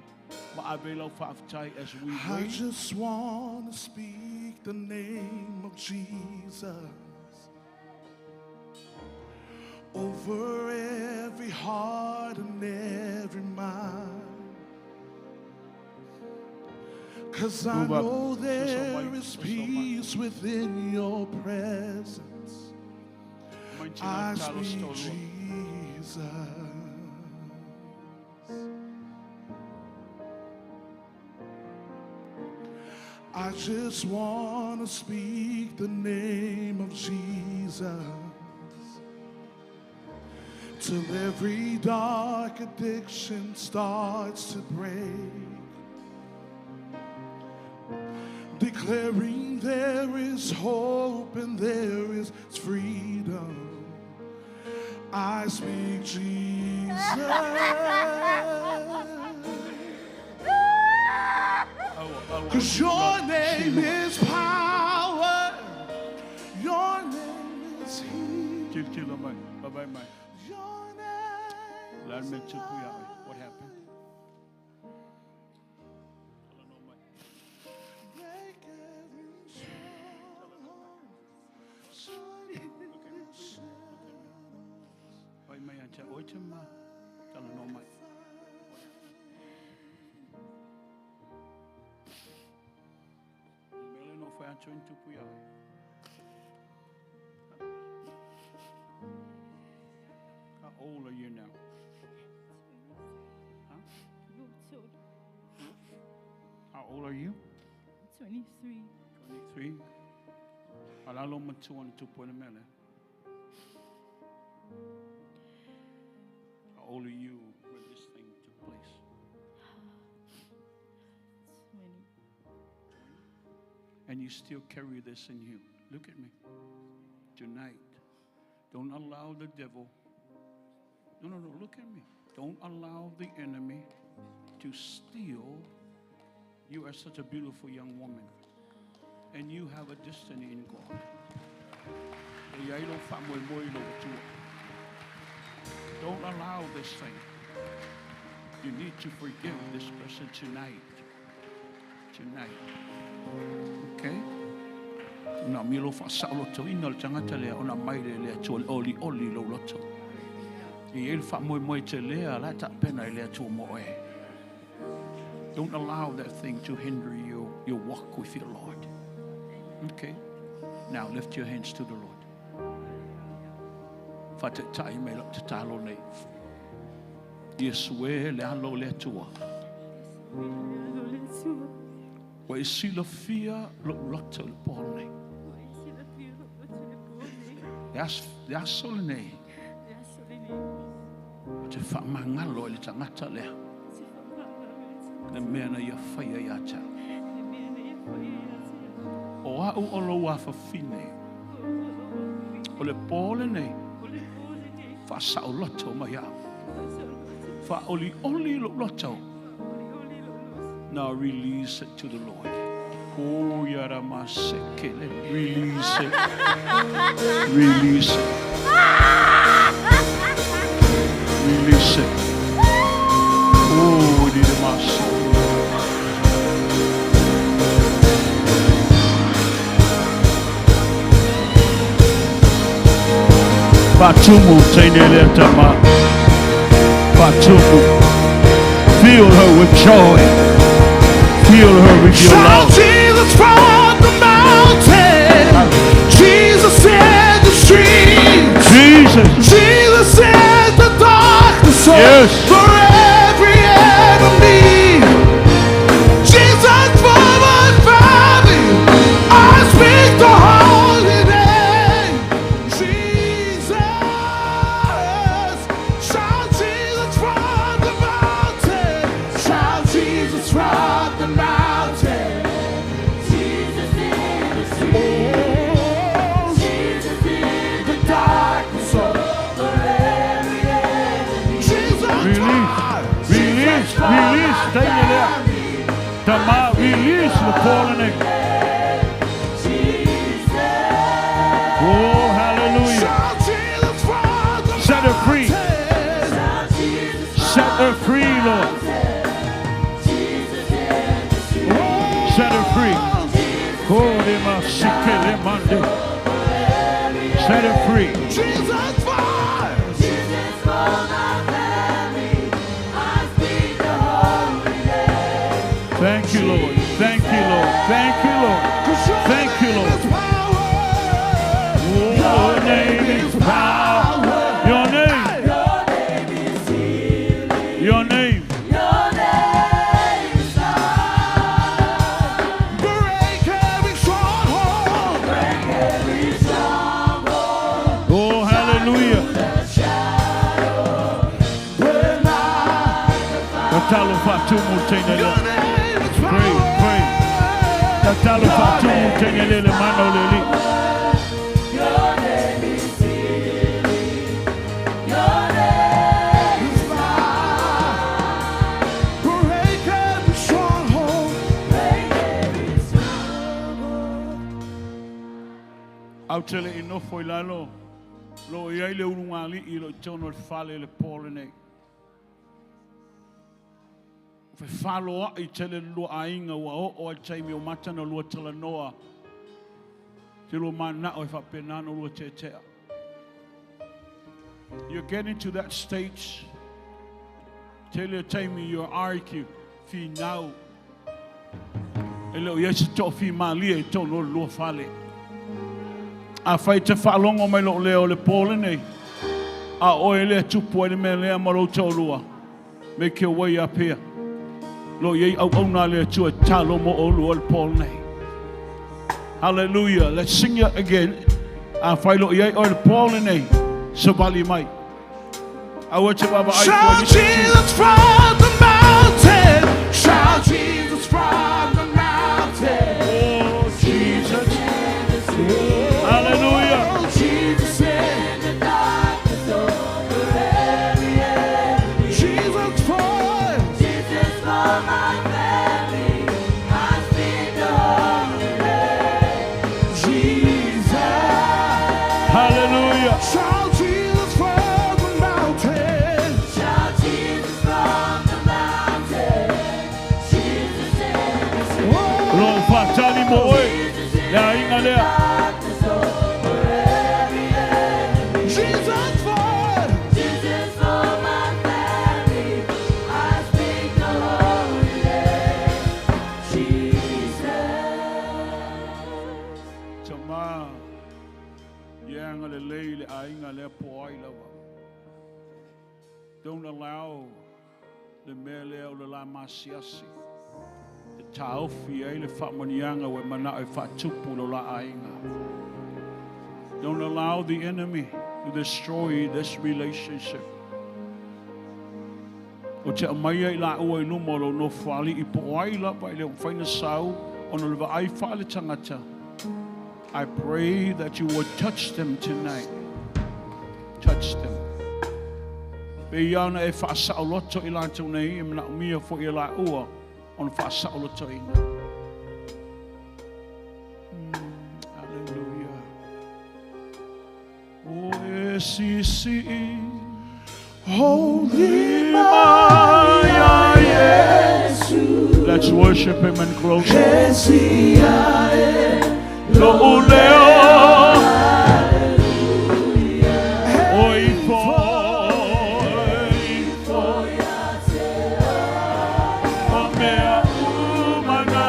ma ave lau whaaftai as we I wait. just want to speak the name of Jesus over every heart and every mind. Because I Move up. know So, so there might. is So, so might. peace within your presence. Mai tina I talo speak stolua. Jesus. I just want to speak the name of Jesus till every dark addiction starts to break, declaring there is hope and there is freedom. I speak Jesus. Cause your name is power. Your name is healing. Tila mai, bye mai. Your name La is me tupu ia life. What happened? Break every stronghold. Shine in the shadows. Vai mai ante oe te ma. Tala no mai. Mele no whai atu in tupu ia. How old are you now? Huh? How old are you? 23. 23. Alalo matua na tupu ina mele. How old are you when this thing took place? 20. And you still carry this in you. Look at me. Tonight, don't allow the devil. No, no, no, look at me. Don't allow the enemy to steal. You are such a beautiful young woman, and you have a destiny in God. Don't allow this thing. You need to forgive this person tonight. Tonight. Okay? Na milo fa sa loto ina le tangata lea ona mai le lea tua oli oli lo loto. I el fa moe moe te lea la ta pena i lea tua moe. Don't allow that thing to hinder you, your walk with your Lord. Okay? Now lift your hands to the Lord. Fa te tai me la te talo nei. Yesu e le alo le tua. Wa e sila fia lo loto le pōl nei. Le aso le nei. Te whaamangalo e le tangata lea. Le mea na ia whaia ia tau. O au o lo awhawhine. O le pōle nei. Whaasao loto mai au. Whaoli oli lo loto. Now release it to the Lord. Oh, yaramasekele. Release it. Release it. Release it. Oh, didamase. Fatumu teinele tama. Fatumu. Fill her with joy. Fill her with your love. Shout Jesus from the mountain. Jesus in the streets. Jesus. Jesus in the darkness. Yes. For every enemy. Jesus for my family. I speak the holy name. Jesus. Shout Jesus from the mountain. Shout Jesus from the mountain. Jesus in the street. Oh, Jesus in the darkness over every enemy. Jesus Release. Release. Release. Teinele. Tama. Release le pōle nei. Jesus. Oh, hallelujah. Shout Jesus from the Set her free. mountain. Shout Jesus Set her free, Lord. Jesus in the street. Set her free. Oh, de masikele mande. Set her free. Jesus for Jesus for my family. I speak the holy name. Thank you, Lord. Thank you, Lord. Thank you, Lord. Thank you, Lord. is power. Your name is power. Your name. Your name is healing. Your name. Your name is life. Break every stronghold. Break every stronghold. Oh, hallelujah. The shadow. Burn like Tatalo fatumu Your teinele. name is Pray, power. pray. Tatalo fatumu teinele le mano leli. Your name is healing. Your name is life. Break every stronghold. Break every stronghold. Au tele inofo i lalo. Lo iai le ulunga i lo tono le fale le pōle nei. Fe falo a i tele lua ainga ua o o ai taimi o matana lua tala noa. Te lua manao e whapenano lua te tea. You're getting to that stage. Tele taimi you're argue fi nau. E leo iai se tō fi malia i tono lua fale. A whai te whaalongo mai lo leo le pōle nei. A oe lea tupu ai le mea lea ma lo tōlua. Make your way up here. Lo iei au au nā lea tua talo mo o lua le pōle nei. Hallelujah. Let's sing it again. A whai lo iei oe le pōle nei. Savali mai. Aua te baba ai Shout Jesus from the mountain. Shout Jesus from the mountain. Oh, Jesus. In the street. mo oe. Le aiga lea. Jesus for Jesus for my family, I speak the holy name, Jesus. Tama. Ia agalelei i le aiga lea po o ai lava. Don't allow le mea lea o le la masiasi e taofi ai le faamanuiaga ua e manao e faatupu i lo la aiga. Don't allow the enemy to destroy this relationship. Ou te aumaia i laua i luma o lou Nofoalii po o ai lava e le o mafai ona sau ona o le vaai faaletagata. I pray that you would touch them tonight. Touch them. Pei lava ona e faasaoloto i latou nei, e manaomia foi e laua ona faasaolotoina. Hallelujah. O e sisii. Holy Maia Iesu. Let's worship him and close. Lo'u leo. O ifo, ifo. O mea uma na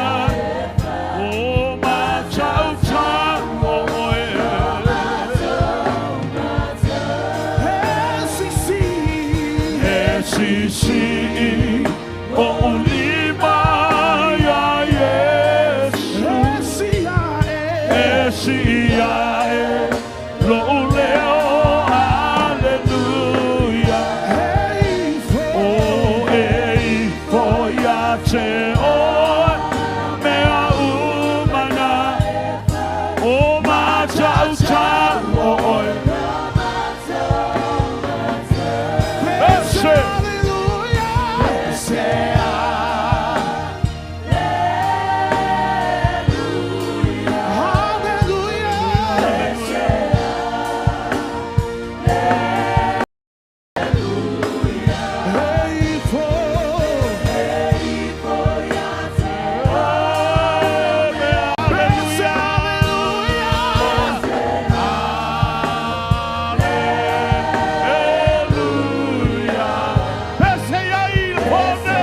o matautau o oe. E sisii lo'u lima iā Iesu. E sii ae lo'u leo, haleluia. O e ifo ia te oe mea uma na o matautau o oe. Ese. Haleluia. Ese ia i le pone.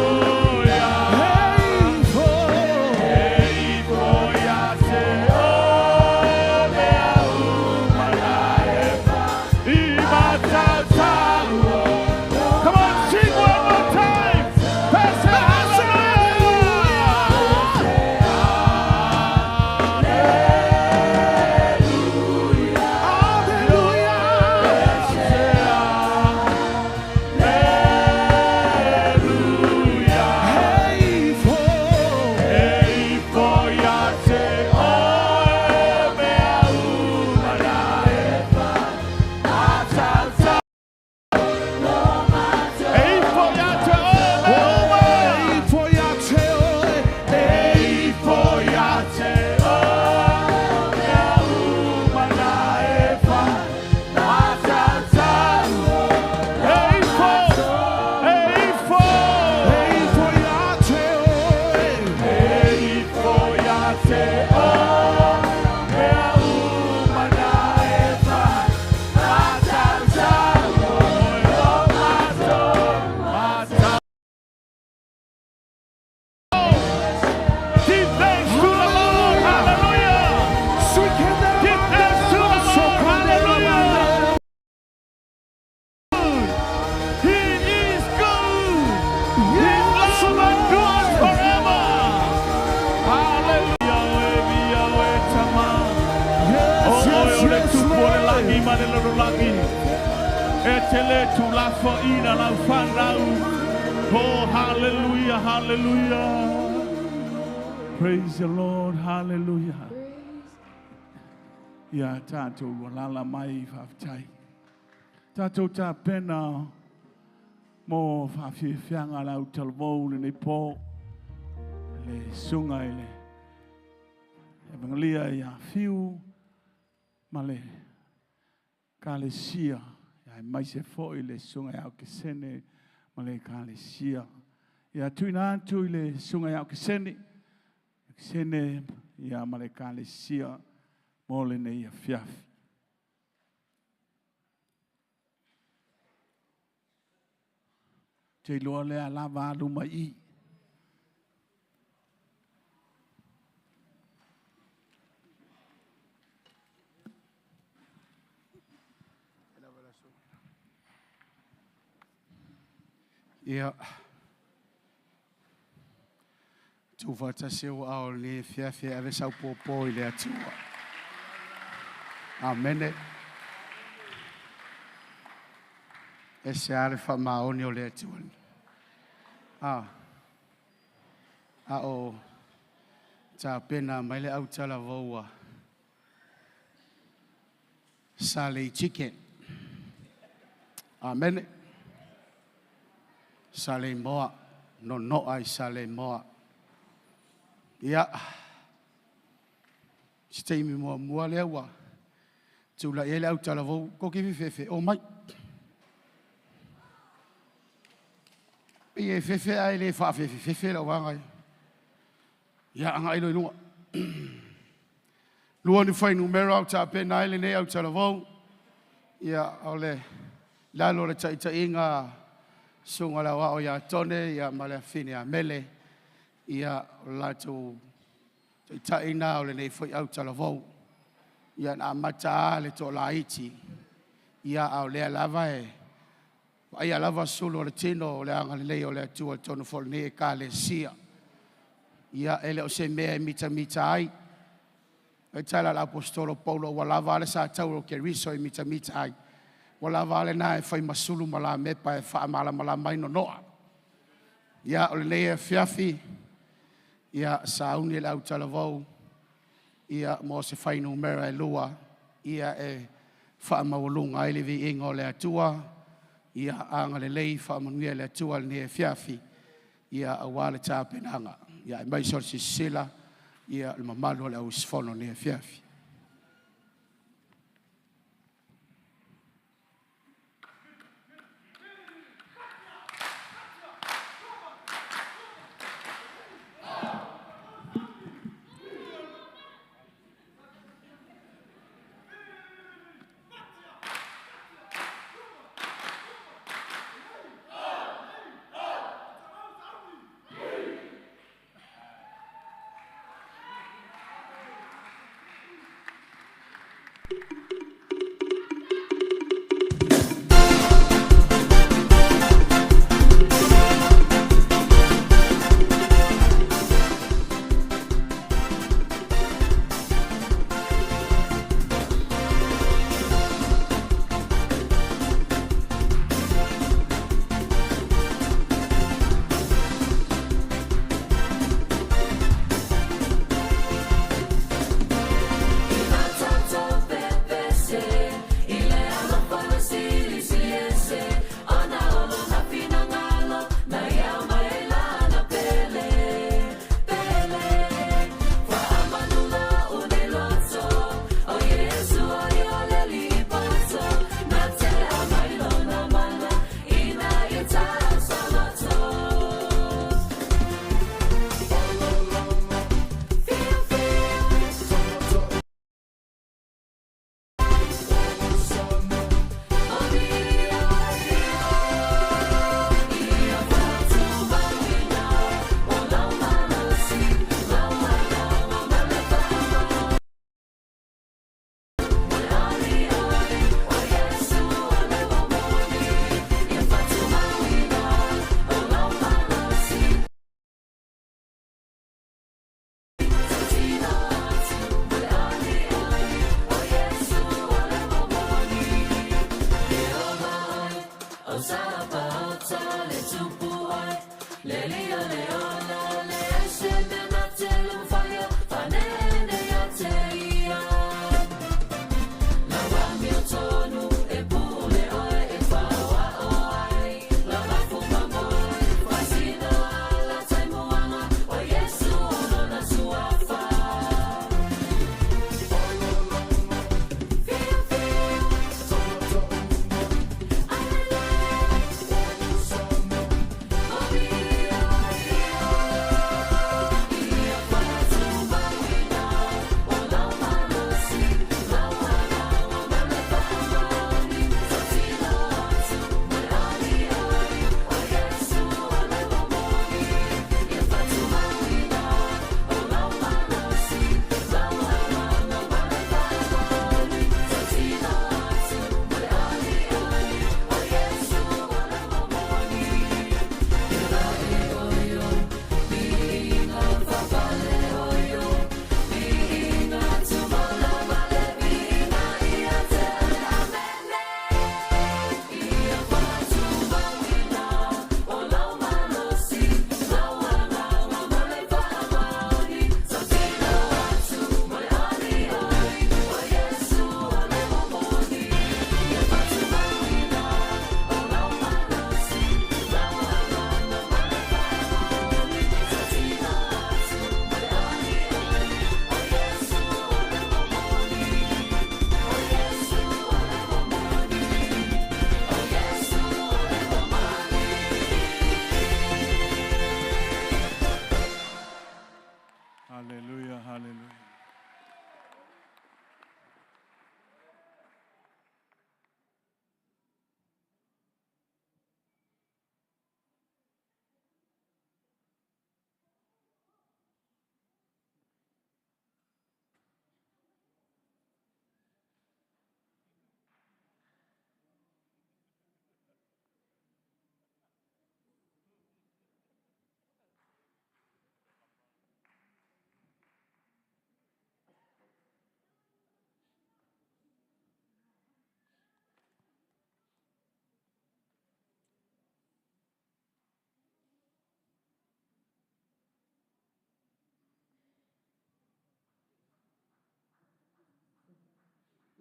Haleluia. E ifo ia te oe mea uma na e i matautau. Come on, sing one more time. Ese hallelujah. Hallelujah. E ifo ia te oe mea uma na e matautau. E ifo ia te oe mea uma. E ifo ia te oe mea uma na e matautau. E ifo, e ifo. E ifo ia te oe mea uma na e matautau. O matau, matau. Give thanks to the Lord. Hallelujah. Give thanks to the Lord. Hallelujah. He is good. His love endures forever. Hallelujah. Yahweh, Tama. O oe o le Tupu o le lagi ma le lalolagi. E te le tulafoina lau fanau. Oh, hallelujah, hallelujah. Praise the Lord, hallelujah. Ia tatou alaala mai faafetai. Tatou tapena mo faafiafiaga a le autalavou lenei po. Le susuga i le Evangelia ia Fiu ma le Ekalesia. Ia aemaise foi le susuga ia Okesene ma le Ekalesia. Ia tuina atu i le susuga ia Okesene, Okesene ia ma le Ekalesia mo lenei afiafi. Te iloa lea lava alu mai i. Ia, tuufaatasi ou aao i lenei afiafi e ave sau pōpō i le Atua. Amene. E ese lava le faamaoni o le Atua. A, a o tapena mai le autalavou a Salei Chicken. Amene. Saleimoa, nono'a i Saleimoa. Ia, se taimi muamua lea ua tulai ai le autalavou, koki fefefe, o mai. Pei e fefe ae le faafefefefe lau vaga. Ia, agai loa i luga. Lua ni fuainumera o tapena ai lenei autalavou. Ia, o le lalo o le taitaiga susuga le aoao ia Tone ia ma le afine ia Mele, ia o le latou taitai na o lenei foi autalavou. Ia na amata lava le toalaiti, ia a o lea lava e vaaia lava sulu o le tino o le agalelei o le Atua i totonu foi o lenei Ekalesia. Ia, e le o se mea e mitamita ai. O le tala a le Aposetolo Paulo, ua lava a le satauro o Keriso e mitamita ai. Ua lava a lena e fai ma sulu ma lamepa e faamalamalama ai nonoa. Ia, o lenei afiafi, ia, sauni le autalavou, ia, mo se fuainumera e lua, ia, e faamaualuga ai le viiga o le Atua, ia, agalelei faamanuia le Atua i lenei afiafi, ia, aua le tapenaga. Ia, aemaise o le silasila, ia, le mamalu o le auusufono i lenei afiafi.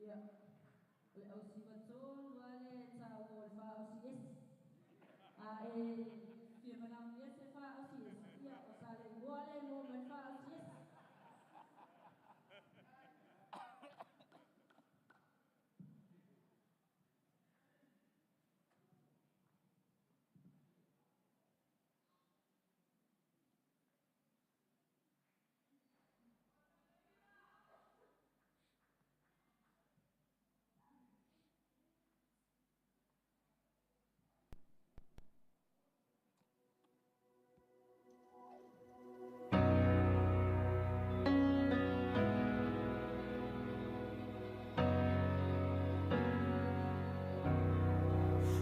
Ia, o le ausiva tonu lava lea e taua o le faaosi ese. A e fia manaomia se faaosi ese, ia o sa le igoa lea e maua mai le faaosi ese.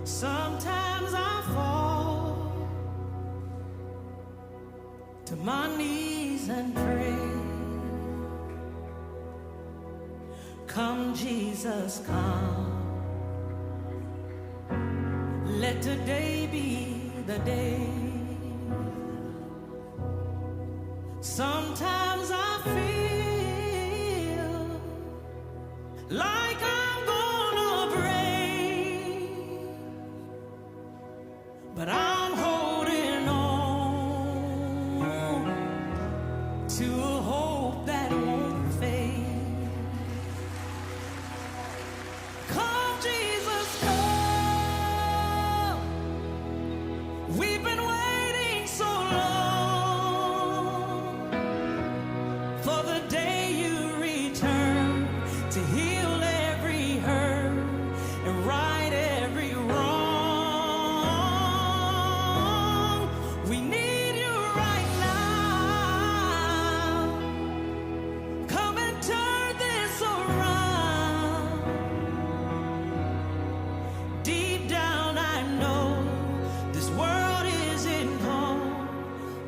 Sometimes I fall to my knees and pray. Come, Jesus, come. Let today be the day. Sometimes I feel like I'm gonna break, but I'm holding on to a hope that won't fade. Come, Jesus, come. We've been waiting so long for the day you return to heal every hurt and right every wrong. We need you right now. Come and turn this around. Deep down, I know this world isn't home.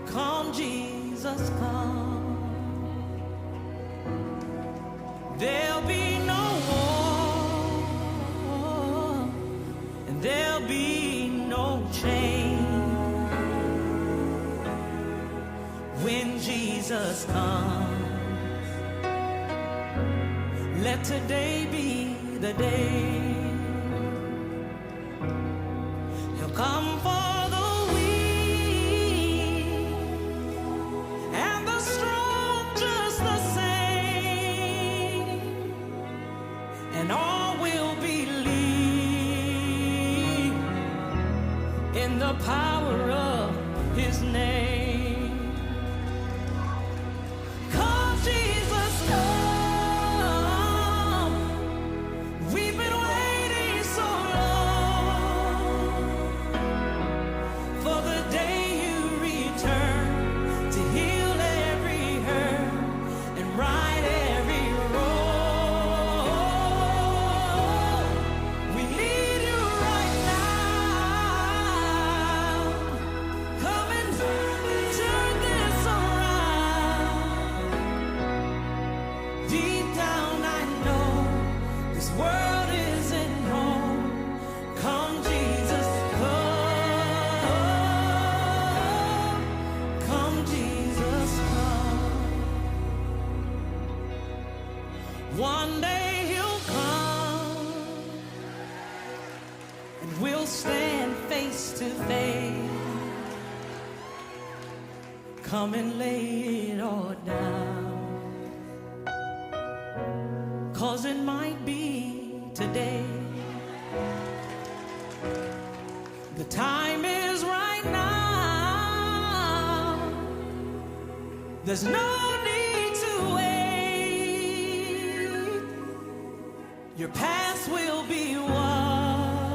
Come, Jesus, come. There'll be no war, and there'll be no change when Jesus comes. Let today be the day. He'll come for the weak and the strong just the same, and all will believe in the power of his name. Come, Jesus, come. We've been waiting so long for the day you return to heal every hurt and right every wrong. We need you right now. Come and turn this around. Deep down, I know this world isn't home. Come, Jesus, come. Come, Jesus, come. One day he'll come, and we'll stand face to face. Come and lay it all down. 'Cause it might be today. The time is right now. There's no need to wait. Your past will be washed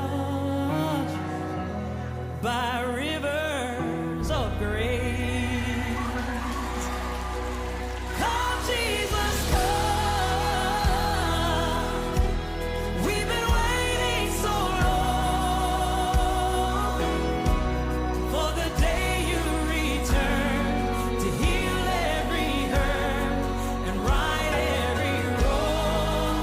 by rivers of grace. Come, Jesus, come. We've been waiting so long for the day you return to heal every hurt and right every wrong.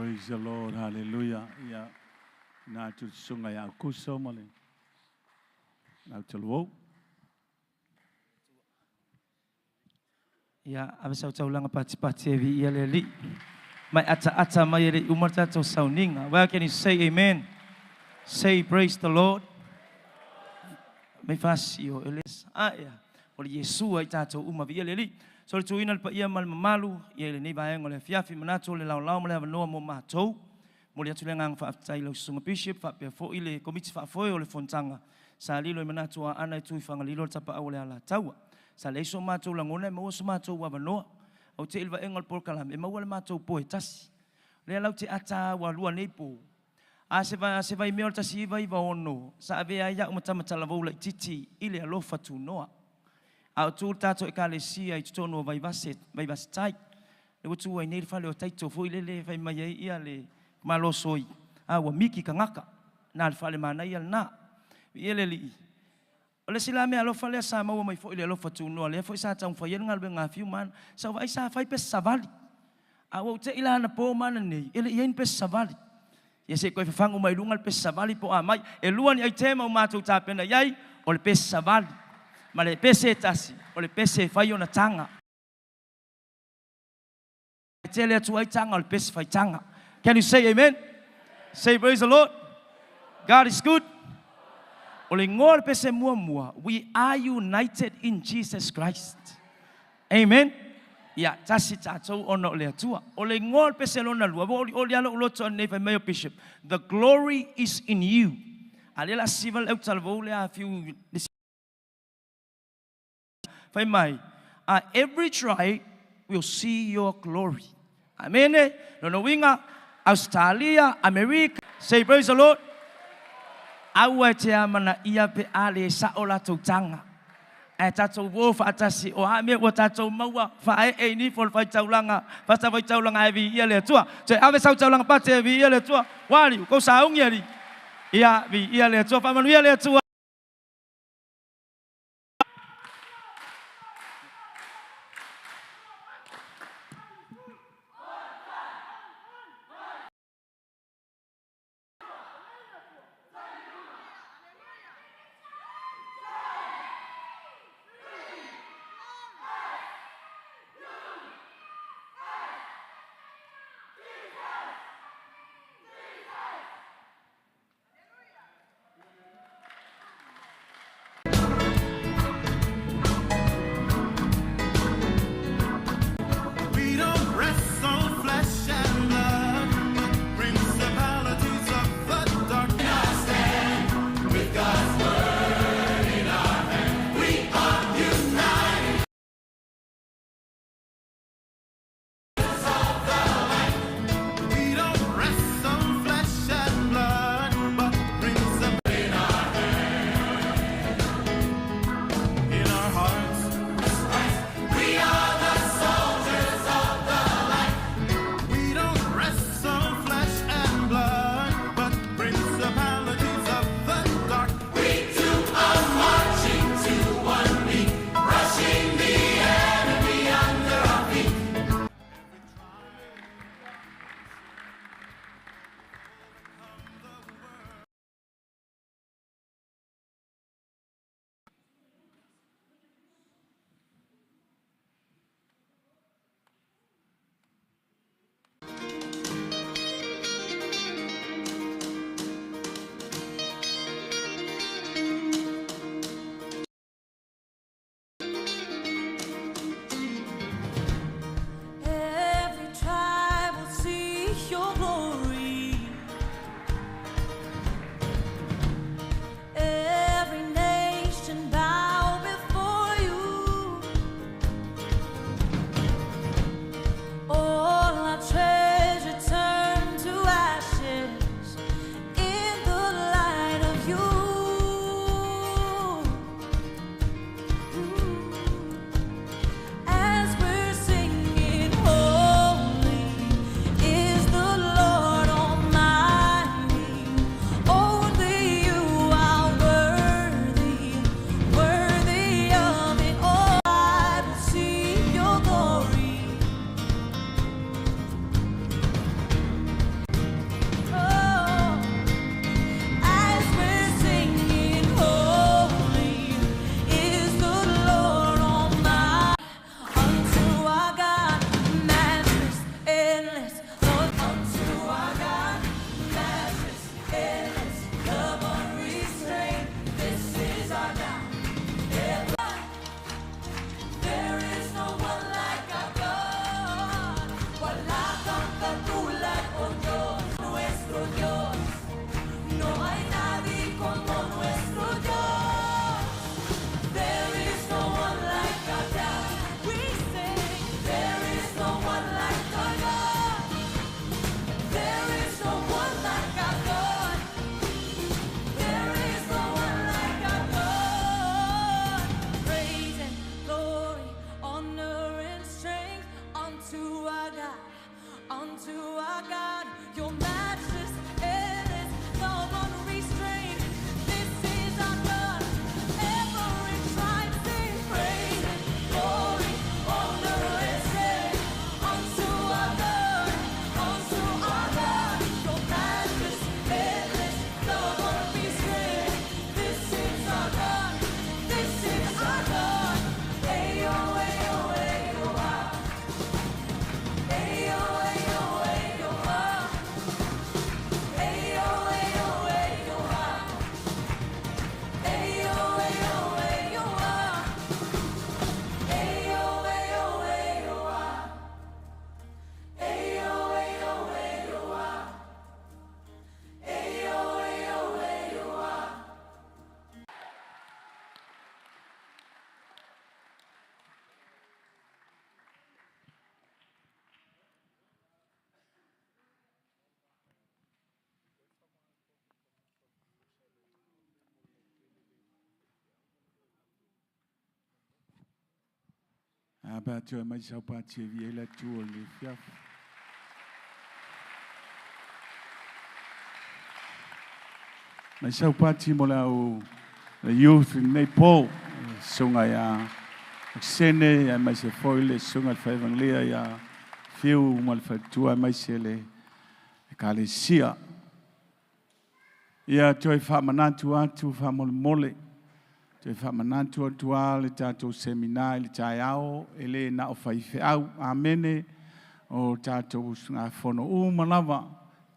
Praise the Lord. Hallelujah. Ia na tu sunga ia kuso male. Na te luo. Ia, ave sau taulanga pati pati e vi ia le li. Mai ata ata mai e le umar tātou sauninga. Where can you say amen? Say praise the Lord. Mai fasi o eles. Ah, ia. O le Iesua i tātou uma vi ia le li. So le tuina le paia ma le mamalu, ia le nei vaenga o le afiafi manatu o le laolao ma le avanoa mo mātou. Mo le atu le agaga faafetai i lau susuga Bishop, faapea foi le komiti faafoe o le fonotaga. Sa lilo i manatu o Aana e tu i Fagalilo le tapaau o le Alataua. Sa leai so matou lagona e maua so matou avanoa. Ou te i le vaega o le polokalame e maua le matou po e tasi. O lea lau te ata ua lua nei po. A se va se vaimea o le 1996 sa avea ai au ma tama talavou laitiiti i le alofa tunoa. A o tu le tatou Ekalesia i totonu o Vaivase, Vaivase Tai, lea ua tu ai nei le fale o Taito foi lele e fai mai ai ia le malosoi, a ua miki kangaka, na le fale manaia lena. Viia le Alii. O le isi la mea alofa lea sa maua mai foi i le alofa tunoa, lea foi sa taumafai ai le galuega a Fiu ma ana, sa ou vaai sa fai pese savali. A ua ou te i la anapo ma ananei, e le i i ai ni pese savali. Ia se i toe fafagu mai luga le pese savali po o a mai. E lua ni aitema ua matou tapena i ai, o le pese savali ma le pese e tasi, o le pese e fai ona taga. E tele atu ai taga o le pese faitaga. Can you say amen? Say praise the Lord. God is good. O le igoa o le pese muamua, we are united in Jesus Christ. Amen. Ia, tasi tatou ona o le Atua. O le igoa o le pese lona lua, ua olioli lava lou loto ananei fai mai o Bishop, the glory is in you. A lea o le a siva le autalavou lea a fiu le fai mai, every tribe will see your glory. Amene. Lona uiga, Ausetalia, Amerika. Say praise the Lord. Aua e te amanaia pe a le sao latou taga. Ae tatou o faatasi, o a mea ua tatou maua, faaee i nifo o le faitaulaga, fatafaitaulaga ae viia le Atua. Toe ave sau taulaga pate e viia le Atua. Ua alii, ua kou sauni alii. Ia, viia le Atua, faamanuia le Atua. A pa toe mai sau pati e vi e le Atua i lenei afiafi. Mai sau pati mo le au le youth i lenei po, le susuga ia Sene, aemaise foi le susuga i le Faiaevagelia ia Fiu ma le faletua aemaise le Ekalesia. Ia toe faamanatu atu faamolemole, toe faamanatu atu lava le tatou semina i le taeao, e le na o faifeau. Amene. O tatou usugafono uma lava,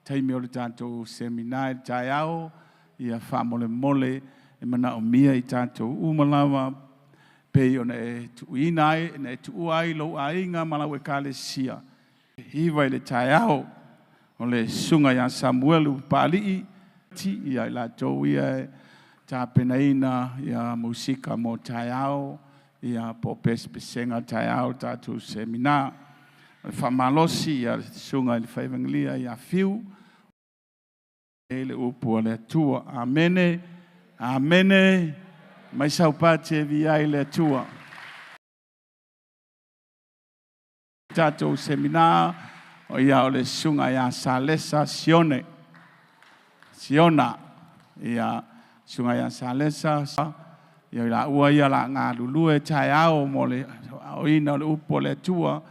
taimi o le tatou semina i le taeao, ia faamolemole e manaomia i tatou uma lava pei ona e tuuina ai, na e tuua ai lou aiga ma lau ekalesia. 9 i le taeao o le susuga ia Samuelu Papalii, ia i latou ia e tapenaina ia musika mo taeao, ia po o pesepesega taeao tatou semina. O le faamalosi ia le susuga i le Faiaevagelia ia Fiu e le upu a le Atua. Amene, amene, mai saupati e viia ai le Atua. Tatou semina o ia o le susuga ia Salesa Sione. Siona, ia susuga ia Salesa, ia laua ia la galulue taeao mo le aoina o le upu a le Atua,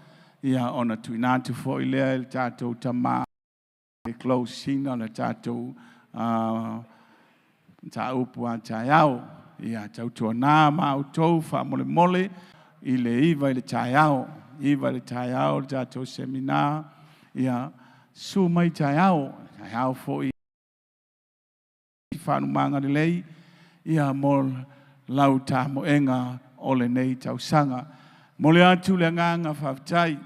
ia ona tuuina atu foi lea i le tatou tama e close ina le tatou mataupu a taeao. Ia tautuana ma outou faamolemole i le 9 i le taeao, 9 i le taeao le tatou semina, ia susu mai taeao, taeao foi faalumaga lelei ia mo lau tamoega o lenei tausaga. Momoli atu le agaga faafetai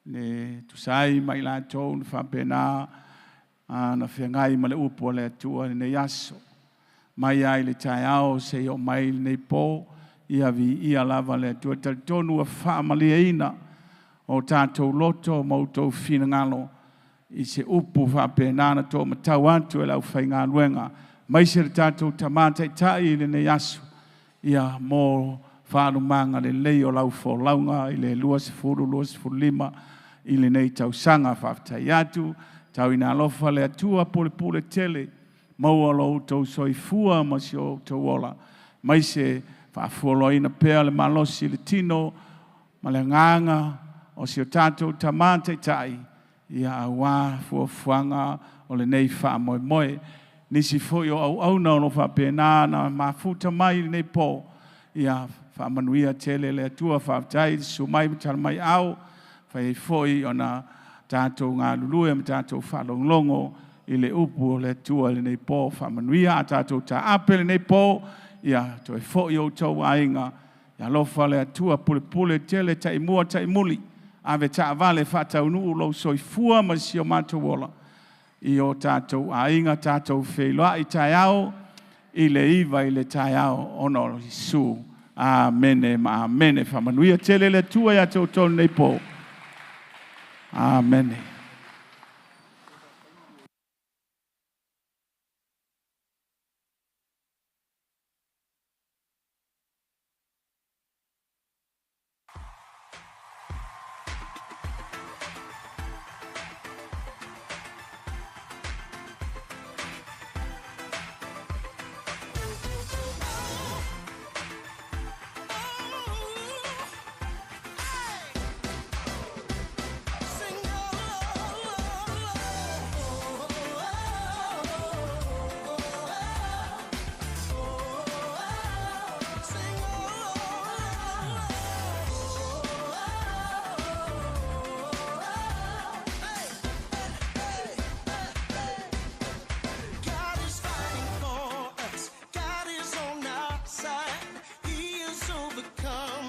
le tusa ai ma i latou na faapena na feagai ma le upu a le Atua i lenei aso. Mai lava i le taeao seia oo mai i lenei po, ia viia lava le Atua. E talitonu ua faamalieina o tatou loto ma outou finagalo i se upu faapena na toomatau atu e le aufaigaluega, aemaise le tatou Tama Taitai i lenei aso, ia mo faalumaga lelei o lau folauga i le 2025 i lenei tausaga. Faafetai atu, tauina alofa le Atua pulepule tele, maua lo outou soifua ma si o outou ola, aemaise faafualoaina pea le malosi i le tino ma le agaga o si o tatou Tama Taitai, ia aua fuafuaga o lenei faamoemoe. Nisi foi o auauna o lo o faapena na mafuta mai i lenei po, ia faamanuia tele le Atua. Faafetai le susu mai ma tala mai au, fai ai foi ona tatou galulue ma tatou faalogologo i le upu o le Atua i lenei po. Faamanuia a tatou taape i lenei po, ia toe foi outou aiga. Ia alofa le Atua pulepule tele taimua taimuli, ave taavale faataunuu lou soifua ma si o matou ola i o tatou aiga, tatou feiloai taeao i le 9 i le taeao ona o Iesu. Amene ma amene. Faamanuia tele le Atua ia te outou lenei po. Amene. God is fighting for us. God is on our side. He is overcome.